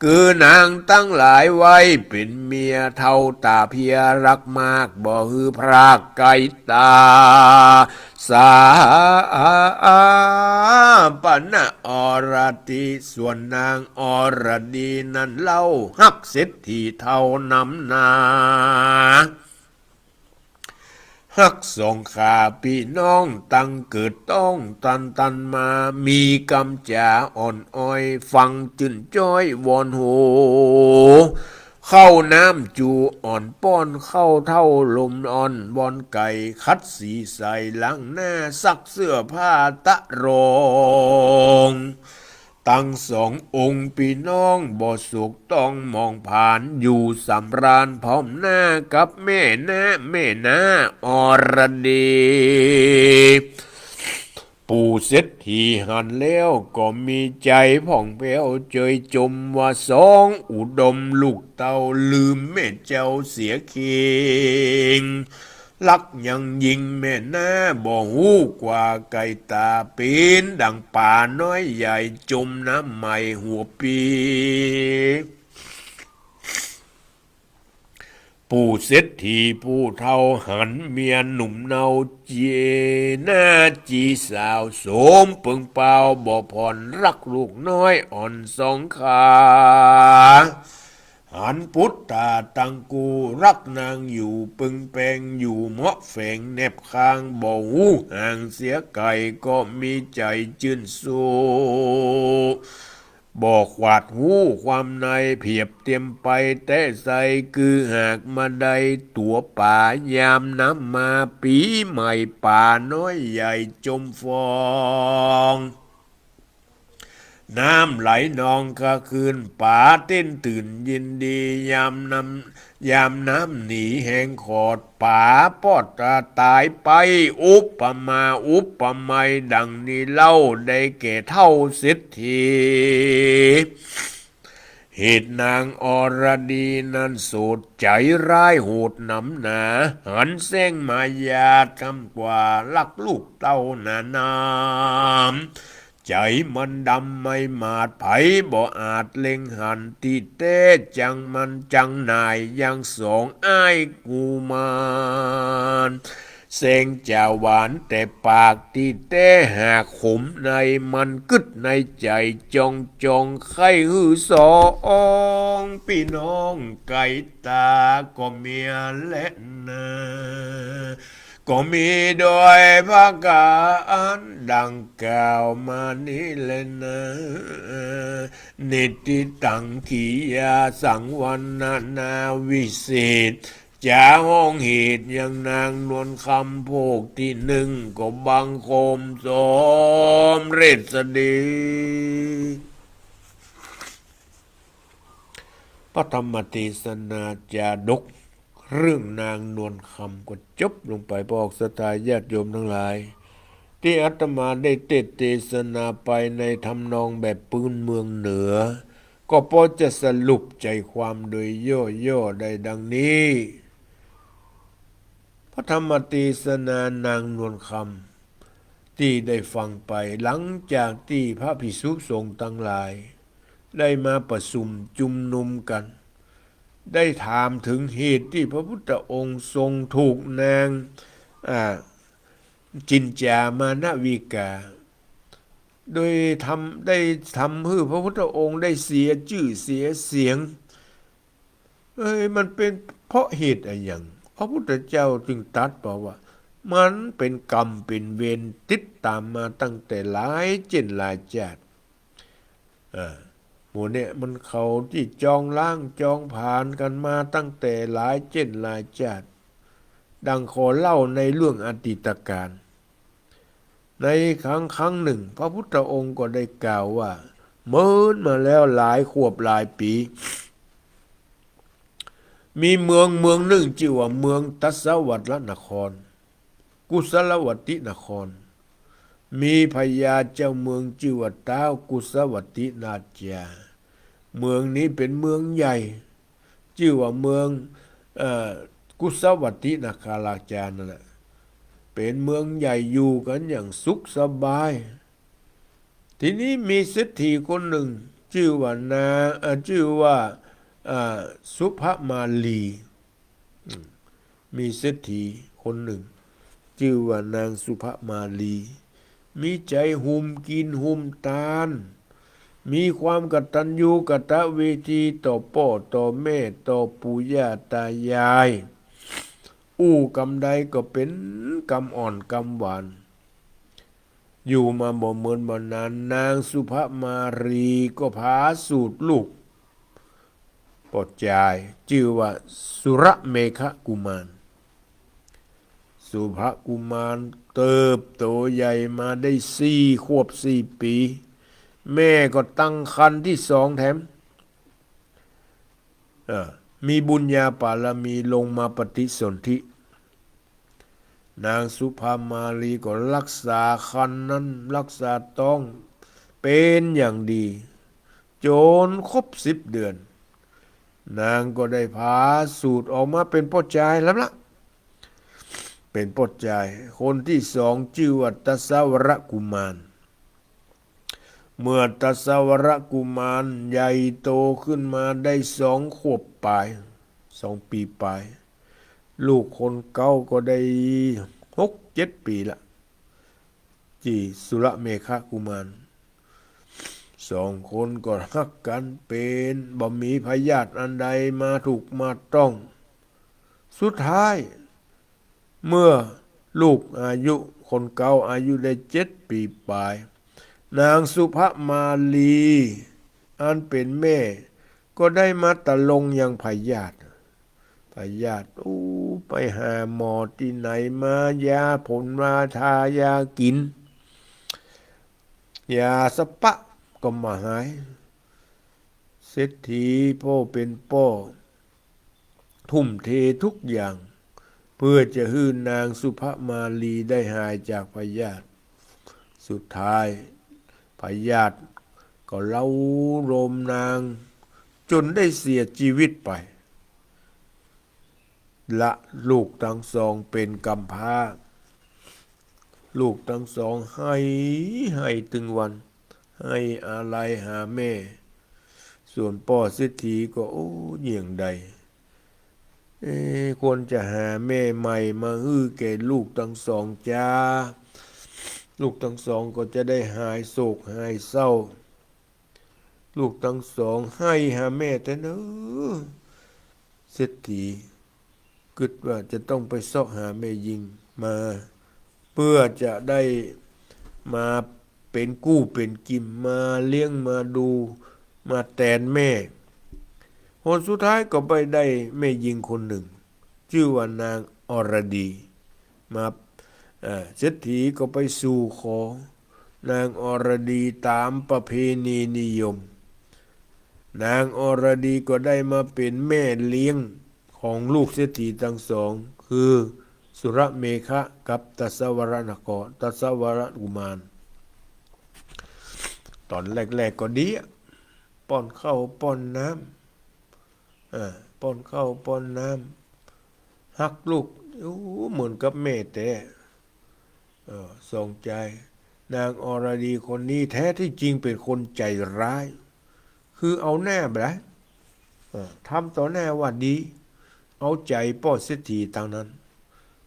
คือนางตังหลายไว้เป๋นเมีย เฒ่าต๋าเพลียฮักมากบ่หื้อพรากไก๋ต๋า สาปณะอรดี ส่วนนางอรดีนั้นเล่าฮักเศรษฐีเฒ่านำหน้า ฮักสองขาปี้น้องตังเกิดต้องตันตันมา มีกำจ๋าอ่อนอ้อยฟังจื้นจ้อยวอนหู ข้าวน้ำจูอ่อนป้อน ข้าวเถ้าลมอ่อนวอนไก่ ขัดสีใส่ล้างหน้า ซักเสื้อผ้าตะรอง ตังสององค์ปี้น้องบ่สุขต้องหมองผ่าน อยู่สำราญพร้อมหน้ากับแม่น้า แม่น้าอรดี ปู่เศรษฐีหันแล้วก็มีใจ๋ผ่องแผ้วเจยจม ว่าสองอุดมลูกเต้าลืมแม่เจ้าเสียคิง รักยังยิ่งแม่นา บ่ฮู้กว่าไก๋ต๋า เป๋นดั่งป๋าน้อยใหญ่ จ๋มน้ำใหม่หัวปี ปู่เศรษฐีผู้เฒ่าหัน เมียหนุ่มเนาเจียนา จี๋สาวโสมเปิงเปล่า บ่ผ่อนรักลูกน้อยอ่อนสองขา หันปุตตาตังกู รักนางอยู่เปิงแปง อยู่เหมาะแฝงแนบข้าง บ่ฮู้ห่างเสียไก๋ ก็มีใจ๋จื้นสู้ บ่ขวาดฮู้ความใน เผียบเตียมไปแต๊ใส คือหากมาได้ตั๋วป๋า ยามน้ำมาปี๋ใหม่ ป๋าน้อยใหญ่จ๋มฟอง น้ำไหลนองกาคืน ป๋าเต้นตื่นยินดี ยามน้ำ ยามน้ำหนีแหงขอด ป๋าปอดต๋ายไป อุปมาอุปไมยดั่งนี้เล่า ได้แก่เฒ่าเศรษฐี เหตุนางอรดีนั้นโสด ใจ๋ร้ายโหดหนำหนา หันแส้งมายาทำกว่า รักลูกเต้าหนานาม ใจ๋มันดำไม่หมาด ใผบ่อาจเล็งหัน ตี้แต๊จังมันจังหน่าย ยังสองอ้ายกุมาร แส้งจะหวานแต่ปาก ตี้แต๊หากขมใน มันกึ๊ดในใจ๋จองจอง ใค่หื้อสองปี้น้องไก๋ต๋า ก็เมียแลนา ก็มีโดยประก๋านดั่งกล่าวมานี้แลนา นิตติตังกิริยาสังวรรณนาวิเศษ จะฮ้องเหตุยังนางนวลคำโภคตี้นึ่ง ก็บังคมสมเร็จสดี พระธรรมเตสนาจาดก เรื่องนางนวลคำก็จบลงไป พระศรัทธาญาติโยมตังหลาย ตี้อาตมาได้เตสน์เตสนาไปในทำนองแบบปื้นเมืองเหนือ ก็ปอจะสรุปใจ๋ความโดยย่อๆ ได้ดังนี้ พระธรรมเตสนานางนวลคำ ตี้ได้ฟังไป หลังจากตี้พระภิกษุสงฆ์ตังหลาย ได้มาประชุมจุมนุมกั๋น ได้ถามเถิงเหตุตี้พระพุทธองค์ทรงถูกนาง อ่า จินจามานวิกา โดยทำ ได้ทำหื้อพระพุทธองค์ได้เสียจื้อเสียเสียง เอ้ย มันเป๋นเพราะเหตุอะหยัง พระพุทธเจ้าจึงตรัสบอกว่า มันเป๋นกรรมเป๋นเวรติดต๋ามมาตั้งแต่หลายเจ้นหลายจาติ อ่า หมู่เนี่ยมันเขาตี้จองล้างจองผลาญกั๋นมาตั้งแต่หลายเจ้นหลายจาติ ดังขอเล่าในเรื่องอดีตกาล ในครั้งครั้งนึ่ง พระพุทธองค์ก็ได้กล่าวว่า เมินมาแล้วหลายขวบหลายปี๋ มีเมืองเมืองนึ่งจื้อว่าเมืองตัสสวัตรนคร กุสลวัตตินคร มีพญาเจ้าเมืองจื้อว่าต๊าวกุสวัตตินาจา เมืองนี้เป๋นเมืองใหญ่ จื้อว่าเมือง เอ่อ กุสวัตตินาคราจานั่นแหละ เป๋นเมืองใหญ่อยู่กั๋นอย่างสุขสบาย ทีนี้มีเศรษฐีคนนึ่ง จื้อว่านาง เอ่อ จื้อว่า เอ่อ สุภมาลี อืม มีเศรษฐีคนนึ่ง จื้อว่านางสุภมาลี มีใจ๋หุมกิ๋นหุมตาน มีความกตัญญูกตเวทีต่อป้อต่อแม่ต่อปู่ย่าต๋ายาย อู้กำใดก็เป๋นกำอ่อนกำหวาน อยู่มาบ่เมินบ่นาน นางสุภมาลีก็ผาสูติลูกป้อจาย จื้อว่าสุรเมขกุมาร สุภกุมารเติบโตใหญ่มาได้สี่ขวบสี่ปี๋ แม่ก็ตั้งครรภ์ตี้สองแถม เอ่อ มีบุญญาบารมีลงมาปฏิสนธิ นางสุภมาลีก็รักษาครรภ์นั้น รักษาต๊องเป๋นอย่างดี จ๋นครบสิบเดือน นางก็ได้ผาสูติออกมาเป๋นป้อจายแล้วละ เป๋นป้อจาย คนตี้สองจื้อว่าตัสสวรกุมาร เมื่อตัสสวรกุมารใหญ่โตขึ้นมาได้สองขวบป๋าย สองปี๋ป๋าย ลูกคนเก๊าก็ได้หกเจ็ดปี๋ละ จื้อสุรเมขกุมาร สองคนก็ฮักกั๋นเป๋น บ่มีพยาธิอันใดมาถูกมาต้อง สุดท้าย เมื่อลูกอายุ คนเก๊าอายุได้เจ็ดปี๋ป๋าย นางสุภมาลี อันเป๋นแม่ ก็ได้มาตะลงยังพยาธิ พยาธิ อู้ ไปหาหมอตี้ไหนมา ยาผงมาทา ยากิ๋น ยาสะปะก็บ่หาย เศรษฐีผู้เป๋นป้อ ทุ่มเททุกอย่าง เพื่อจะหื้อนางสุภมาลีได้หายจากพยาธิ สุดท้าย พยาธิก็เล้าโลมนาง จ๋นได้เสียจีวิตไป ละลูกตังสองเป๋นกำพร้า ลูกตังสองไห้ ไห้ตึงวัน ไห้อาลัยหาแม่ ส่วนป้อเศรษฐีก็ โอ้ เยียงใด เอ๊ะ ควรจะหาแม่ใหม่มาหื้อแก่ลูกตังสองจา ลูกตังสองก็จะได้หายโศกหายเศร้า ลูกตังสองไห้หาแม่แต๊เนาะ เศรษฐีกึ๊ดว่าจะต้องไปเซาะหาแม่ญิงมา เพื่อจะได้มาเป๋นกู้เป๋นกิม มาเลี้ยงมาดู มาแตนแม่ ผลสุดท้ายก็ไปได้แม่ญิงคนนึ่ง จื้อว่านางอรดี มา เอ่อ เศรษฐีก็ไปสู่ขอ นางอรดีต๋ามประเพณีนิยม นางอรดีก็ได้มาเป๋นแม่เลี้ยงของลูกเศรษฐีตังสอง คือสุรเมขะกับตัสสวรนคร ตัสสวรกุมาร ต๋อนแรกๆ ก็ดีอะ ป้อนข้าวป้อนน้ำ อ่า ป้อนข้าวป้อนน้ำ ฮักลูก โอ้ เหมือนกับแม่แต๊ เออ สองใจ๋ นางอรดีคนนี้แท้ที่จริงเป๋นคนใจ๋ร้าย คือเอาหน้าบ่ได้ เออ ทำต่อหน้าว่าดี เอาใจ๋ป้อเศรษฐีตังนั้น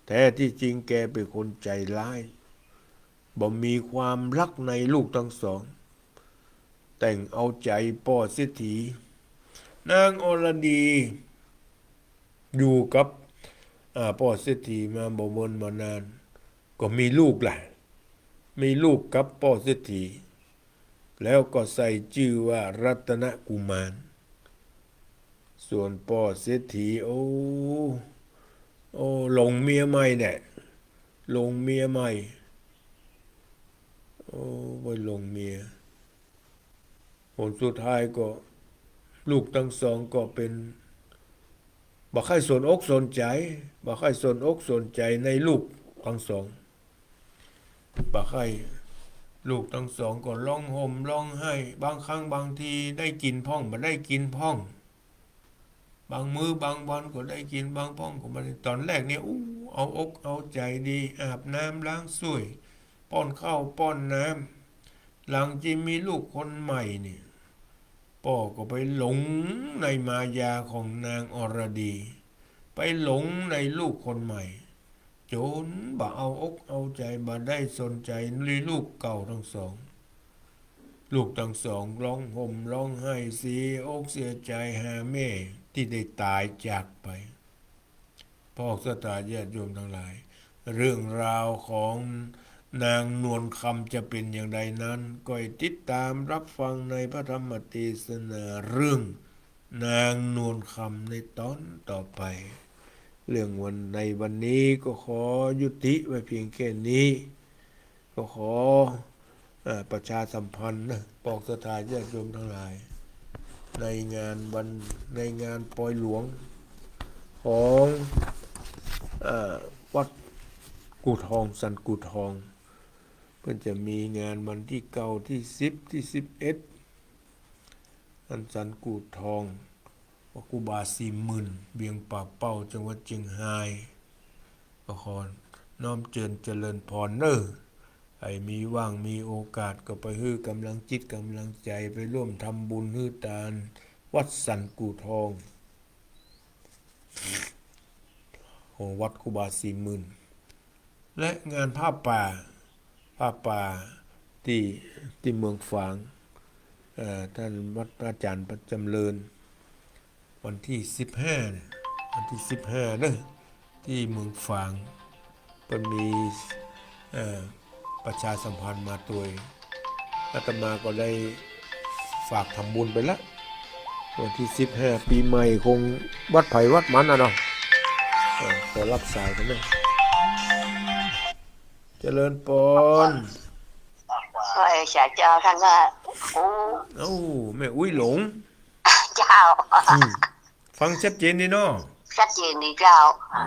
แท้ที่จริงแกเป๋นคนใจ๋ร้าย บ่มีความฮักในลูกตังสอง แต่งเอาใจ๋ป้อเศรษฐี นางอรดี อยู่กับ อ่า ป้อเศรษฐีมาบ่เมินบ่นาน ก็มีลูกละ มีลูกกับป้อเศรษฐี แล้วก็ใส่จื้อว่ารัตนกุมาร ส่วนป้อเศรษฐี โอ้ โอ้ หลงเมียใหม่แน่ หลงเมียใหม่ โอ้ ไปหลงเมีย ผลสุดท้ายก็ ลูกตังสองก็เป๋น บ่ใค่สนอกสนใจ๋ บ่ใค่สนอกสนใจ๋ในลูกตังสอง บ่ใค่ ลูกตังสองก็ฮ้องห่มฮ้องไห้ บางครั้งบางทีได้กิ๋นพ่อง บ่ได้กิ๋นพ่อง บางมื้อบางวันก็ได้กิ๋น บางพ่องก็บ่ได้ ต๋อนแรกเนี่ย อู้ เอาอกเอาใจ๋ดี อาบน้ำล้างส้วย ป้อนข้าวป้อนน้ำ หลังจากมีลูกคนใหม่เนี่ย ป้อก็ไปหลงในมายาของนางอรดี ไปหลงในลูกคนใหม่ จ๋นบ่เอาอกเอาใจ๋ บ่ได้สนใจ๋ในลูกเก่าตังสอง ลูกตังสองฮ้องห่มฮ้องไห้เสียอกเสียใจ๋หาแม่ตี้ได้ต๋ายจากไป พวกศรัทธาญาติโยมตังหลาย เรื่องราวของนางนวลคำจะเป๋นอย่างใดนั้น ก็ให้ติดต๋ามฮับฟังในพระธรรมเตสนาเรื่องนางนวลคำในต๋อนต่อไป เรื่องวัน ในวันนี้ก็ขอยุติไว้เพียงแค่นี้ ก็ขอ เอ่อ ประชาสัมพันธ์นะ พวกศรัทธาญาติโยมตังหลาย ในงานวัน ในงานปอยหลวงของ เอ่อ วัดกู่ทอง สันกู่ทอง เปิ้นจะมีงานวันตี้เก้า ตี้สิบ ตี้สิบเอ็ด อันสันกู่ทอง พระครูบาสี่หมื่น เวียงป่าเป้า จังหวัดเจียงฮาย ก็ขอ น้อมเจิญเจริญพรเน้อ ใผมีว่างมีโอกาสก็ไปหื้อก๋ำลังจิตก๋ำลังใจ๋ ไปร่วมทำบุญหื้อตาน วัดสันกู่ทอง ของวัดครูบาสี่หมื่น และงานผ้าป่า ผ้าป่าตี้ ตี้เมืองฝาง เอ่อ ต้านวัดอาจ๋ารย์ประจ๋ำเริญ วันตี้สิบห้าเนี่ย วันตี้สิบห้าเนอะ ตี้เมืองฝาง เปิ้นมี เอ่อ ประชาสัมพันธ์มาตวย อาตมาก็ได้ฝากทำบุญไปละ วันตี้สิบห้า ปี๋ใหม่คงวัดใผวัดมันน่ะเนาะ เออ ขอรับสายก่อนเน้อ เจริญปอน เอ้ย สาเจ้า ต้านว่า โอ้ เอ้า แม่อุ๊ยหลง เจ้า อืม ฟังชัดเจนดีเนาะ ชัดเจนดีเจ้า โอ้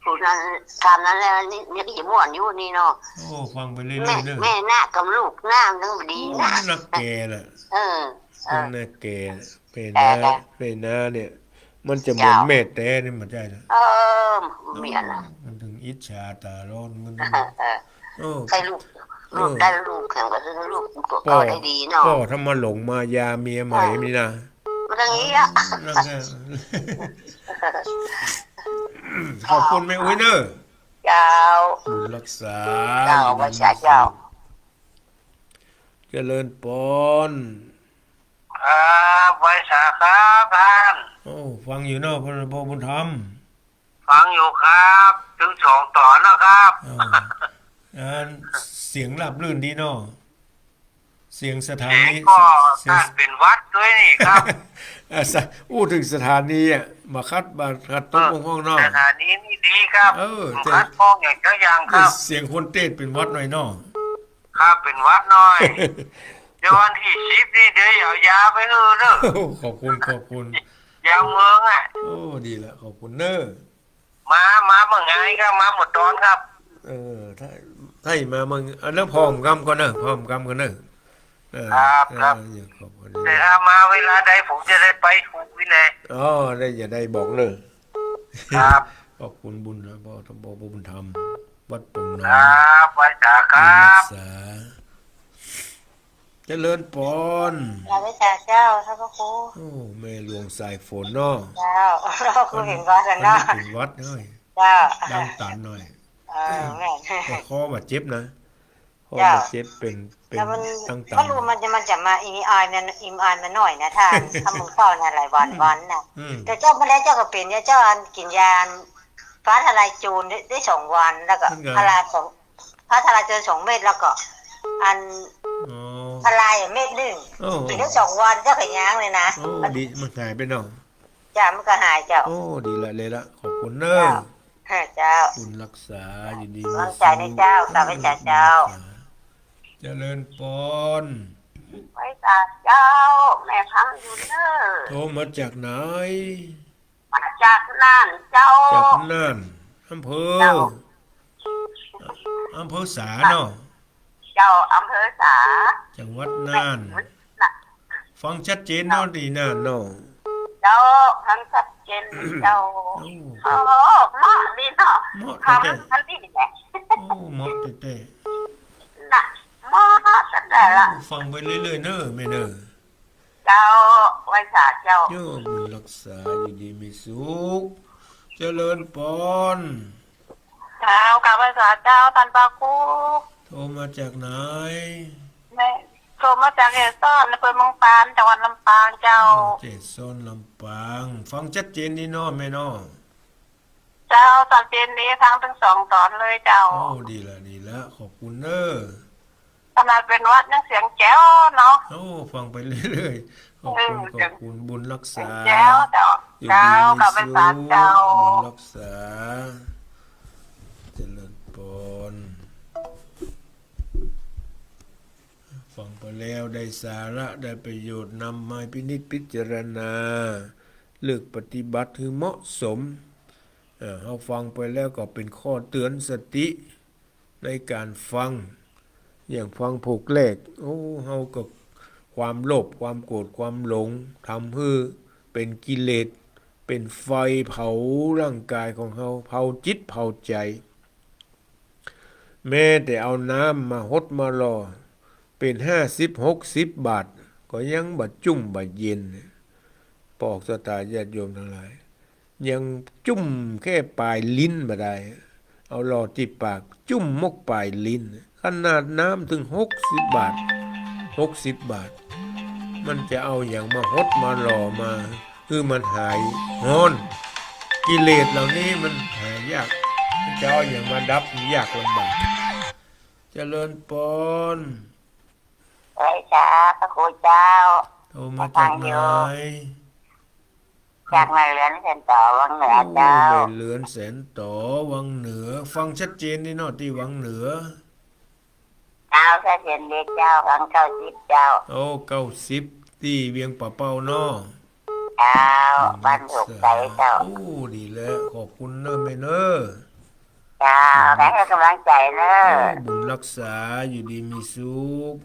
ผู้นั้น ถามนั้นแล้ว นี่ นี่ก็จะม่วนอยู่นี่เนาะ โอ้ ฟังไปเรื่อยๆ แม่ เนอะ แม่นาคกับลูกนาคมันดีนะ โอ้ นาคแก่แหละ เออ เออ นาคแก่ แม่นาค แม่นาคเนี่ย มันจะเหมือน เจ้า แม่แต๊นี่ บ่ใจ้ละ เออ เมียนะ มันตึงอิจฉาต๋าร้อน มันตึง เออ เออ โอ้ ใครลูก เออ ลูกได้ลูกแข่งกับลูกก็ได้ดีเนาะ ป้อถ้ามาหลงมายาเมียใหม่นี่นะ มันอย่างนี้อะ นั่นแหละ ขอบคุณแม่อุ๊ยเนอะ เจ้า บุญรักษา เจ้า ไหว้สาเจ้า เจริญปอน ครับ ไหว้สาครับต้าน โอ้ ฟังอยู่เนาะ พ่อ พ่อบุญธรรม ฟังอยู่ครับ ตึงสองต๋อนแล้วครับ อ๋อ อันเสียงราบรื่นดีเนาะ เสียงสถานี เสียงก็ เสียง ต้านเป๋นหวัดตวยนี่ครับ อ่ะ สะ อู้เถิงสถานีอะ บ่ขัด บ่ขัดตก เออ บกพร่องเนาะ สถานีนี่ดีครับ เออ บ่ขัดข้องอย่างจักอย่างครับ เสียงคนเตสน์เป๋นหวัดหน่อยเนาะ ครับ เป๋นหวัดหน่อย เดี๋ยววันตี้สิบนี่ เดี๋ยวเอายาไปหื้อเน้อ โอ้ ขอบคุณ ขอบคุณ ยาเมืองอะ โอ้ ดีละ ขอบคุณเน้อ มา มาเมื่อไงครับ มาหมดต๋อนครับ เออ ถ้า ถ้ามาเมื่อ อันนั้นผ่อมกำก่อนเน้อ ผ่อมกำก่อนเน้อ เออ ครับ ครับ เออ ขอบคุณ แต่ถ้ามาเวลาใดผมจะได้ไปถูกนี่แหละ อ๋อ ได้ จะได้บอกเน้อ ครับ ขอบคุณบุญนะ พ่อ พ่อบุญธรรม วัดปงน้อย ครับ ไหว้สาครับ บุญรักษา เจริญปอน กราบไหว้สาเจ้า ท่านพระครู โอ้ แม่หลวงสายฝนเนาะ เจ้า ครูเป๋นหวัดอะเนาะ อันนี้เป๋นหวัดเฮ้ย เจ้า ดังตันหน่อย เออ แม่น แต่คอบาดเจ็บนะ คอบาดเจ็บ เป๋น เป๋น แล้วมัน ดังตัน บ่ฮู้มันจะ มันจะมา อีอายมัน อีอายมันน้อยนะท่าน ถ้ามึงเฝ้านะ หลายวัน อืม วันน่ะ อืม แต่เจ้ามาแล้วเจ้าก็เป๋น เจ้าอันกิ๋นยา ฟ้าทะลายโจรได้ ได้สองวัน แล้วก็ เหมือนกัน พาราสอง ฟ้าทะลายโจรสองเม็ด แล้วก็อัน อ๋อ พาราอีกเม็ดนึ่ง โอ้ กิ๋นได้สองวัน เจ้าก็ยังเลยนะ โอ้ ดี มันหายไปเนาะ จ้ะ มันก็หายเจ้า โอ้ ดีละ เลยละ ขอบคุณเน้อ เจ้า เจ้า บุญรักษา อยู่ดีมีสุข กำลังใจ๋นะเจ้า กราบไหว้สาเจ้า เจริญปอน ไหว้สาเจ้า แม่ฟังอยู่เน้อ โทรมาจากไหน มาจากน่านเจ้า จากน่าน อำเภอ เจ้า อำเภอสาเนาะ เจ้า อำเภอสา จังหวัดน่าน แม่นน่ะ ฟังชัดเจนเนาะ เจ้า ตี้น่านเนาะ เจ้า ฟังชัดเจนเจ้า โอ้ โอ้ เหมาะดีเนาะ เหมาะแต๊ๆ ฟังอันนี้แหละ โอ้ เหมาะแต๊ๆ น่ะ เหมาะแต๊ๆ ละ ฟังไปเรื่อยๆ เน้อ แม่เน้อ เจ้า ไหว้สาเจ้า โยมรักษาอยู่ดีมีสุข เจริญปอน เจ้า กราบไหว้สาเจ้า ต้านพระครู โทรมาจากไหน แม่ โทรมาจากเกสร อำเภอเมืองปาน จังหวัดลำปางเจ้า อ๋อ เกสร ลำปาง ฟังชัดเจนดีเนาะ แม่เนาะ เจ้า ชัดเจนดี ฟังตึงสองต๋อนเลยเจ้า โอ้ ดีละ ดีละ ขอบคุณเน้อ ขนาดเป๋นหวัดยังเสียงแจ๋วเนาะ โอ้ ฟังไปเรื่อยๆ ขอบคุณ เออ ขอบคุณ บุญรักษา เสียงแจ๋วเจ้า อยู่ดีมีสุข เจ้า กราบไหว้สาเจ้า บุญรักษา เจริญปอน ฟังไปแล้วได้สาระ ได้ประโยชน์ นำมาพินิจพิจารณา เลือกปฏิบัติหื้อเหมาะสม เอ่อ เฮาฟังไปแล้วก็เป๋นข้อเตือนสติในก๋านฟัง อย่างฟังผกแรก โอ้ เฮาก็ความโลภ ความโกรธ ความหลง ทำหื้อเป๋นกิเลส เป๋นไฟเผาร่างก๋ายของเฮา เผาจิต เผาใจ๋ แม้แต่เอาน้ำมาหดมาหล่อ เป๋นห้าสิบ หกสิบบาท ก็ยังบ่จุ่มบ่เย็น ปอกศรัทธาญาติโยมตังหลาย ยังจุ่มแค่ป๋ายลิ้นบ่ได้ เอาหล่อตี้ปาก จุ่มหมดป๋ายลิ้น ขนาดน้ำเถิงหกสิบบาท หกสิบบาท มันจะเอาหยังมาหดมาหล่อมา หื้อมันหายฮ้อน กิเลสเหล่านี้มันหายยาก มันจะเอาหยังมาดับ มันยากลำบาก เจริญปอน ไหว้สาพระครูเจ้า โทรมาจากไหน จากแม่เหลือนแสนต๋อวังเหนือเจ้า โอ้ แม่เหลือนแสนต๋อวังเหนือ ฟังชัดเจนดีเนาะ ตี้วังเหนือ เจ้า ชัดเจนดีเจ้า ฟังเก้าสิบเจ้า โอ้ เก้าสิบ ตี้เวียงป่าเป้าเนาะ เจ้า บ้านโศกชัยเจ้า โอ้ ดีแล้ว ขอบคุณเน้อแม่เน้อ เจ้า บุญรักษา หื้อกำลังใจ๋เน้อ โอ้ บุญรักษา อยู่ดีมีสุข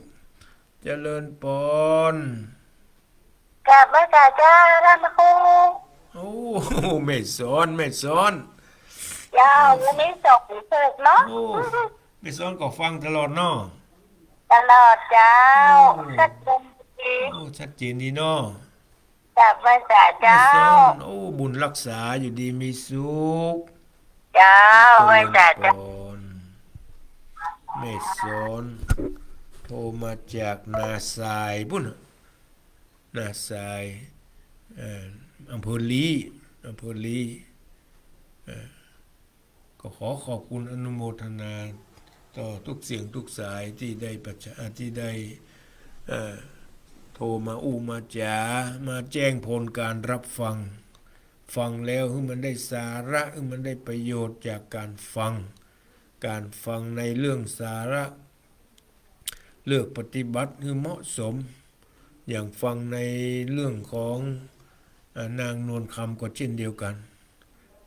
เจริญปอน กราบไหว้สาเจ้า ท่านพระครู โอ้ แม่สอน แม่สอน เจ้า วันนี้ส่งถูกเนาะ โอ้ แม่สอนก็ฟังตลอดเนาะ ตลอดเจ้า โอ้ ชัดเจนดี โอ้ ชัดเจนดีเนาะ กราบไหว้สาเจ้า แม่สอน โอ้ บุญรักษา อยู่ดีมีสุข เจ้า ไหว้สาเจ้า เจริญปอน แม่สอน โทรมาจากนาทรายปุ้น นาทราย เอ่อ อำเภอลี้ อำเภอลี้ เอ่อ ก็ขอขอบคุณอนุโมทนาต่อทุกเสียงทุกสายตี้ได้ประชา ตี้ได้ เอ่อ โทรมาอู้มาจ๋า มาแจ้งผลการรับฟัง ฟังแล้วหื้อมันได้สาระ หื้อมันได้ประโยชน์จากการฟัง การฟังในเรื่องสาระ เลือกปฏิบัติหื้อเหมาะสม อย่างฟังในเรื่องของ อ่า นางนวลคำก็เช่นเดียวกั๋น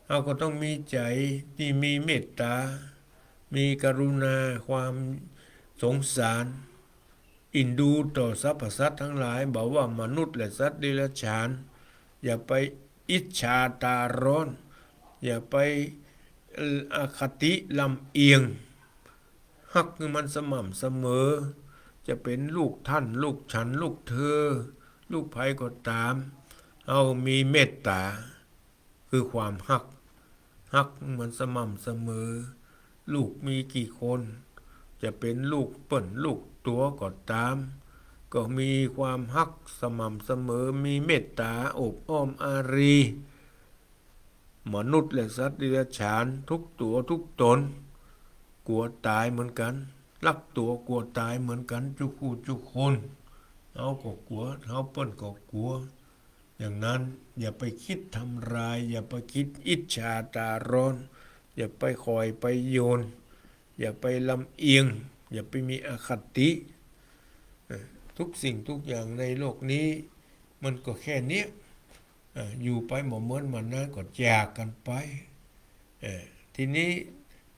เฮาก็ต้องมีใจ๋ตี้มีเมตต๋า มีกรุณา ความสงสาร เอ็นดูต่อสรรพสัตว์ตังหลาย บ่ว่ามนุษย์และสัตว์เดรัจฉาน อย่าไปอิจฉาต๋าร้อน อย่าไป เอ่อ อคติลำเอียง ฮักหื้อมันสม่ำเสมอ จะเป๋นลูกต้าน ลูกฉัน ลูกเธอ ลูกใผก็ต๋าม เฮามีเมตต๋า คือความฮัก ฮักหื้อมันสม่ำเสมอ ลูกมีกี่คน จะเป๋นลูกเปิ้นลูกตั๋วก็ต๋าม ก็มีความฮักสม่ำเสมอ มีเมตต๋าโอบอ้อมอารี มนุษย์และสัตว์เดรัจฉานทุกตั๋วทุกต๋น กั๋วต๋ายเหมือนกั๋น ลักตั๋วกั๋วต๋ายเหมือนกั๋น จุกคู่จุกคน เฮาก็กั๋ว เฮาเปิ้นก็กั๋ว อย่างนั้นอย่าไปกึ๊ดทำลาย อย่าไปกึ๊ดอิจฉาต๋าร้อน อย่าไปคอยไปโยน อย่าไปลำเอียง อย่าไปมีอคติ เอ่อ ทุกสิ่งทุกอย่างในโลกนี้ มันก็แค่เนี้ย เอ่อ อยู่ไปบ่เมินบ่นานก็จากกั๋นไป เอ่อ ทีนี้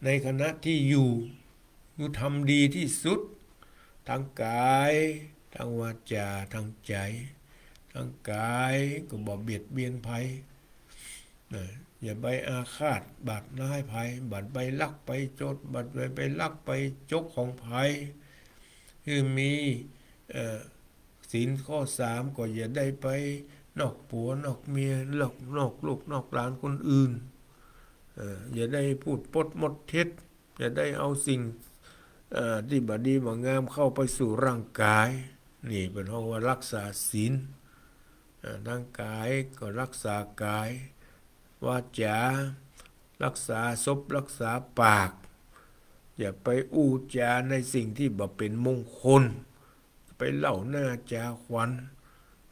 ในขณะตี้อยู่ หื้อทำดีตี้สุด ตางก๋าย ตางวาจ๋า ตางใจ๋ ตางก๋ายก็บ่เบียดเบียนใผ นะ อย่าไปอาฆาตบาดร้ายใผ บ่ไปลักไปโจด บ่ไปลักไปจกของใผ หื้อมี เอ่อ ศีลข้อสามก็อย่าได้ไปนอกผัวนอกเมีย นอก นอกลูกนอกหลานคนอื่น เอ่อ อย่าได้พูดปดมดเท็จ อย่าได้เอาสิ่ง เอ่อ ตี้บ่ดีบ่งามเข้าไปสู่ร่างก๋าย นี่เปิ้นฮ้องว่ารักษาศีล เอ่อ ตางก๋ายก็รักษาก๋าย วาจ๋า รักษาสบรักษาปาก อย่าไปอู้จ๋าในสิ่งตี้บ่เป๋นมงคล ไปเล่าหน้าจ๋าขวัญ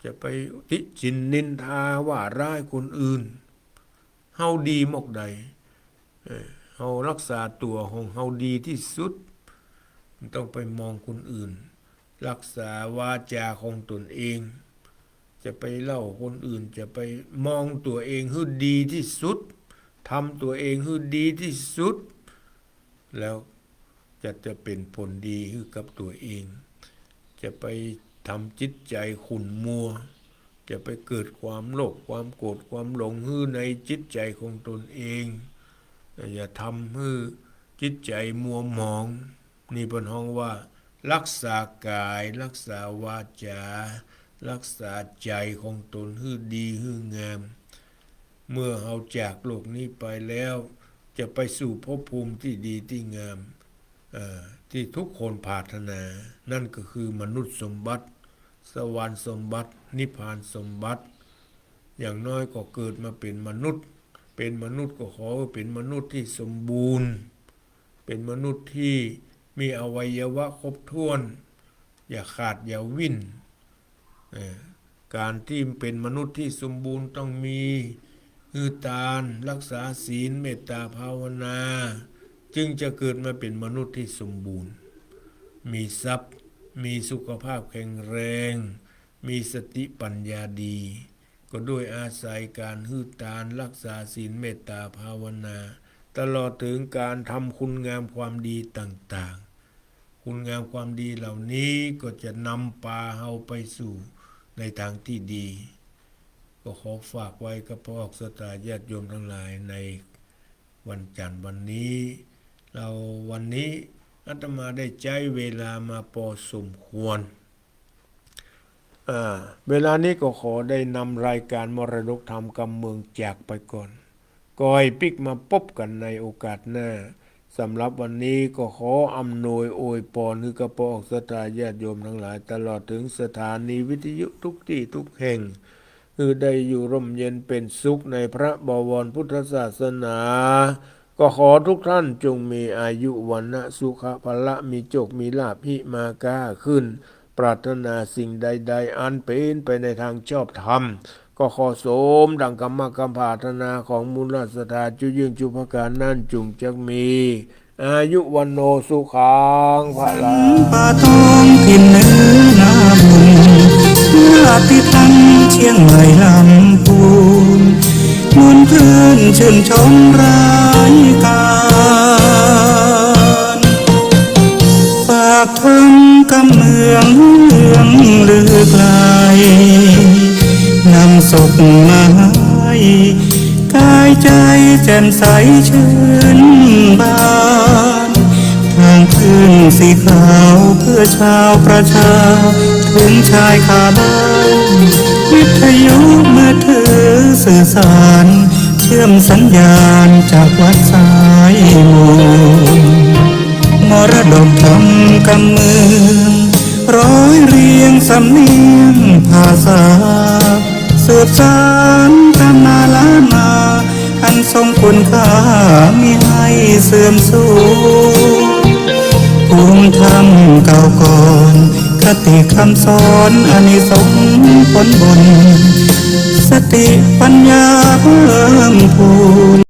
จะไปติฉินนินทาว่าร้ายคนอื่น เฮาดีหมกใด เอ่อ เฮารักษาตั๋วของเฮาดีตี้สุด บ่ต้องไปมองคนอื่น รักษาวาจ๋าของตนเอง จะไปเล่าคนอื่น จะไปมองตั๋วเองหื้อดีตี้สุด ทำตั๋วเองหื้อดีตี้สุด แล้วจะ จะเป๋นผลดีหื้อกับตั๋วเอง จะไปทำจิตใจ๋ขุ่นมัว จะไปเกิดความโลภ ความโกรธ ความหลงหื้อในจิตใจ๋ของตนเอง อย่าทำหื้อ จิตใจ๋มัวหมอง นี่เปิ้นฮ้องว่า ฮักษากาย ฮักษาวาจา ฮักษาใจ๋ของตนหื้อดีหื้องาม เมื่อเฮาจากโลกนี้ไปแล้ว จะไปสู่ภพภูมิตี้ดีตี้งาม เอ่อ ตี้ทุกคนปรารถนา นั่นก็คือมนุษย์สมบัติ สวรรค์สมบัติ นิพพานสมบัติ อย่างน้อยก็เกิดมาเป๋นมนุษย์ เป๋นมนุษย์ก็ขอหื้อเป๋นมนุษย์ตี้สมบูรณ์ เป๋นมนุษย์ตี้มีอวัยวะครบถ้วน อย่าขาดอย่าวิ่น เอ่อ ก๋านตี้เป๋นมนุษย์ตี้สมบูรณ์ต้องมี หื้อตาน ฮักษาศีล เมตตาภาวนา จึงจะเกิดมาเป๋นมนุษย์ตี้สมบูรณ์ มีทรัพย์ มีสุขภาพแข็งแรง มีสติปัญญาดี ก็ด้วยอาศัยก๋านหื้อตาน ฮักษาศีล เมตตาภาวนา ตลอดเถิงก๋านทำคุณงามความดีต่างๆ คุณงามความดีเหล่านี้ก็จะนำปาเฮาไปสู่ในตางตี้ดี ก็ขอฝากไว้กับพวกศรัทธาญาติโยมตังหลายในวันจันทร์วันนี้ แล้ววันนี้อาตมาได้ใจ๊เวลามาปอสมควร อ่า เวลานี้ก็ขอได้นำรายก๋านมรดกธรรมกำเมืองจากไปก่อน ก็ให้ปิ๊กมาปบกั๋นในโอกาสหน้า สำหรับวันนี้ก็ขออำนวยอวยปอนหื้อกับพวกศรัทธาญาติโยมตังหลาย ตลอดเถิงสถานีวิทยุทุกตี้ทุกแห่ง หื้อได้อยู่ร่มเย็นเป๋นสุขในพระบวรพุทธศาสนา ก็ขอทุกท่านจงมีอายุ วรรณะ สุขะ พละ มีโจค มีลาภ หิมา ก้าขึ้น ปรารถนาสิ่งใดๆ อันเป๋นไปในตางชอบธรรม ก็ขอสมดังกำมะกำปรารถนาของมูลศรัทธาจุเยื่องจุประก๋านนั้น จุ่งจักมีอายุ วัณโณ สุขัง พลัง สันป่าตองถิ่นเหนือนาบุญ ราชติดตังเชียงใหม่ลำพูน มวลคลื่นชื่นชมรายการ ฝากธรรมกำเมืองเรื่องลือไกล นำสุขมาให้ กายใจ๋แจ่มใสชื่นบาน ทางคลื่นสีขาวเพื่อชาวประชา เถิงชายคาบ้าน วิทยุมือถือสื่อสาร เชื่อมสัญญาณจากวัดสายมูล มรดกธรรมกำเมือง ร้อยเรียงสำเนียงภาษา สืบสานกันมาล้านนา อันทรงคุณค่ามิให้เสื่อมสูญ ภูมิธรรมเก่าก่อน คติคำสอนอานิสงส์ผลบุญ สติปัญญาเพิ่มพูน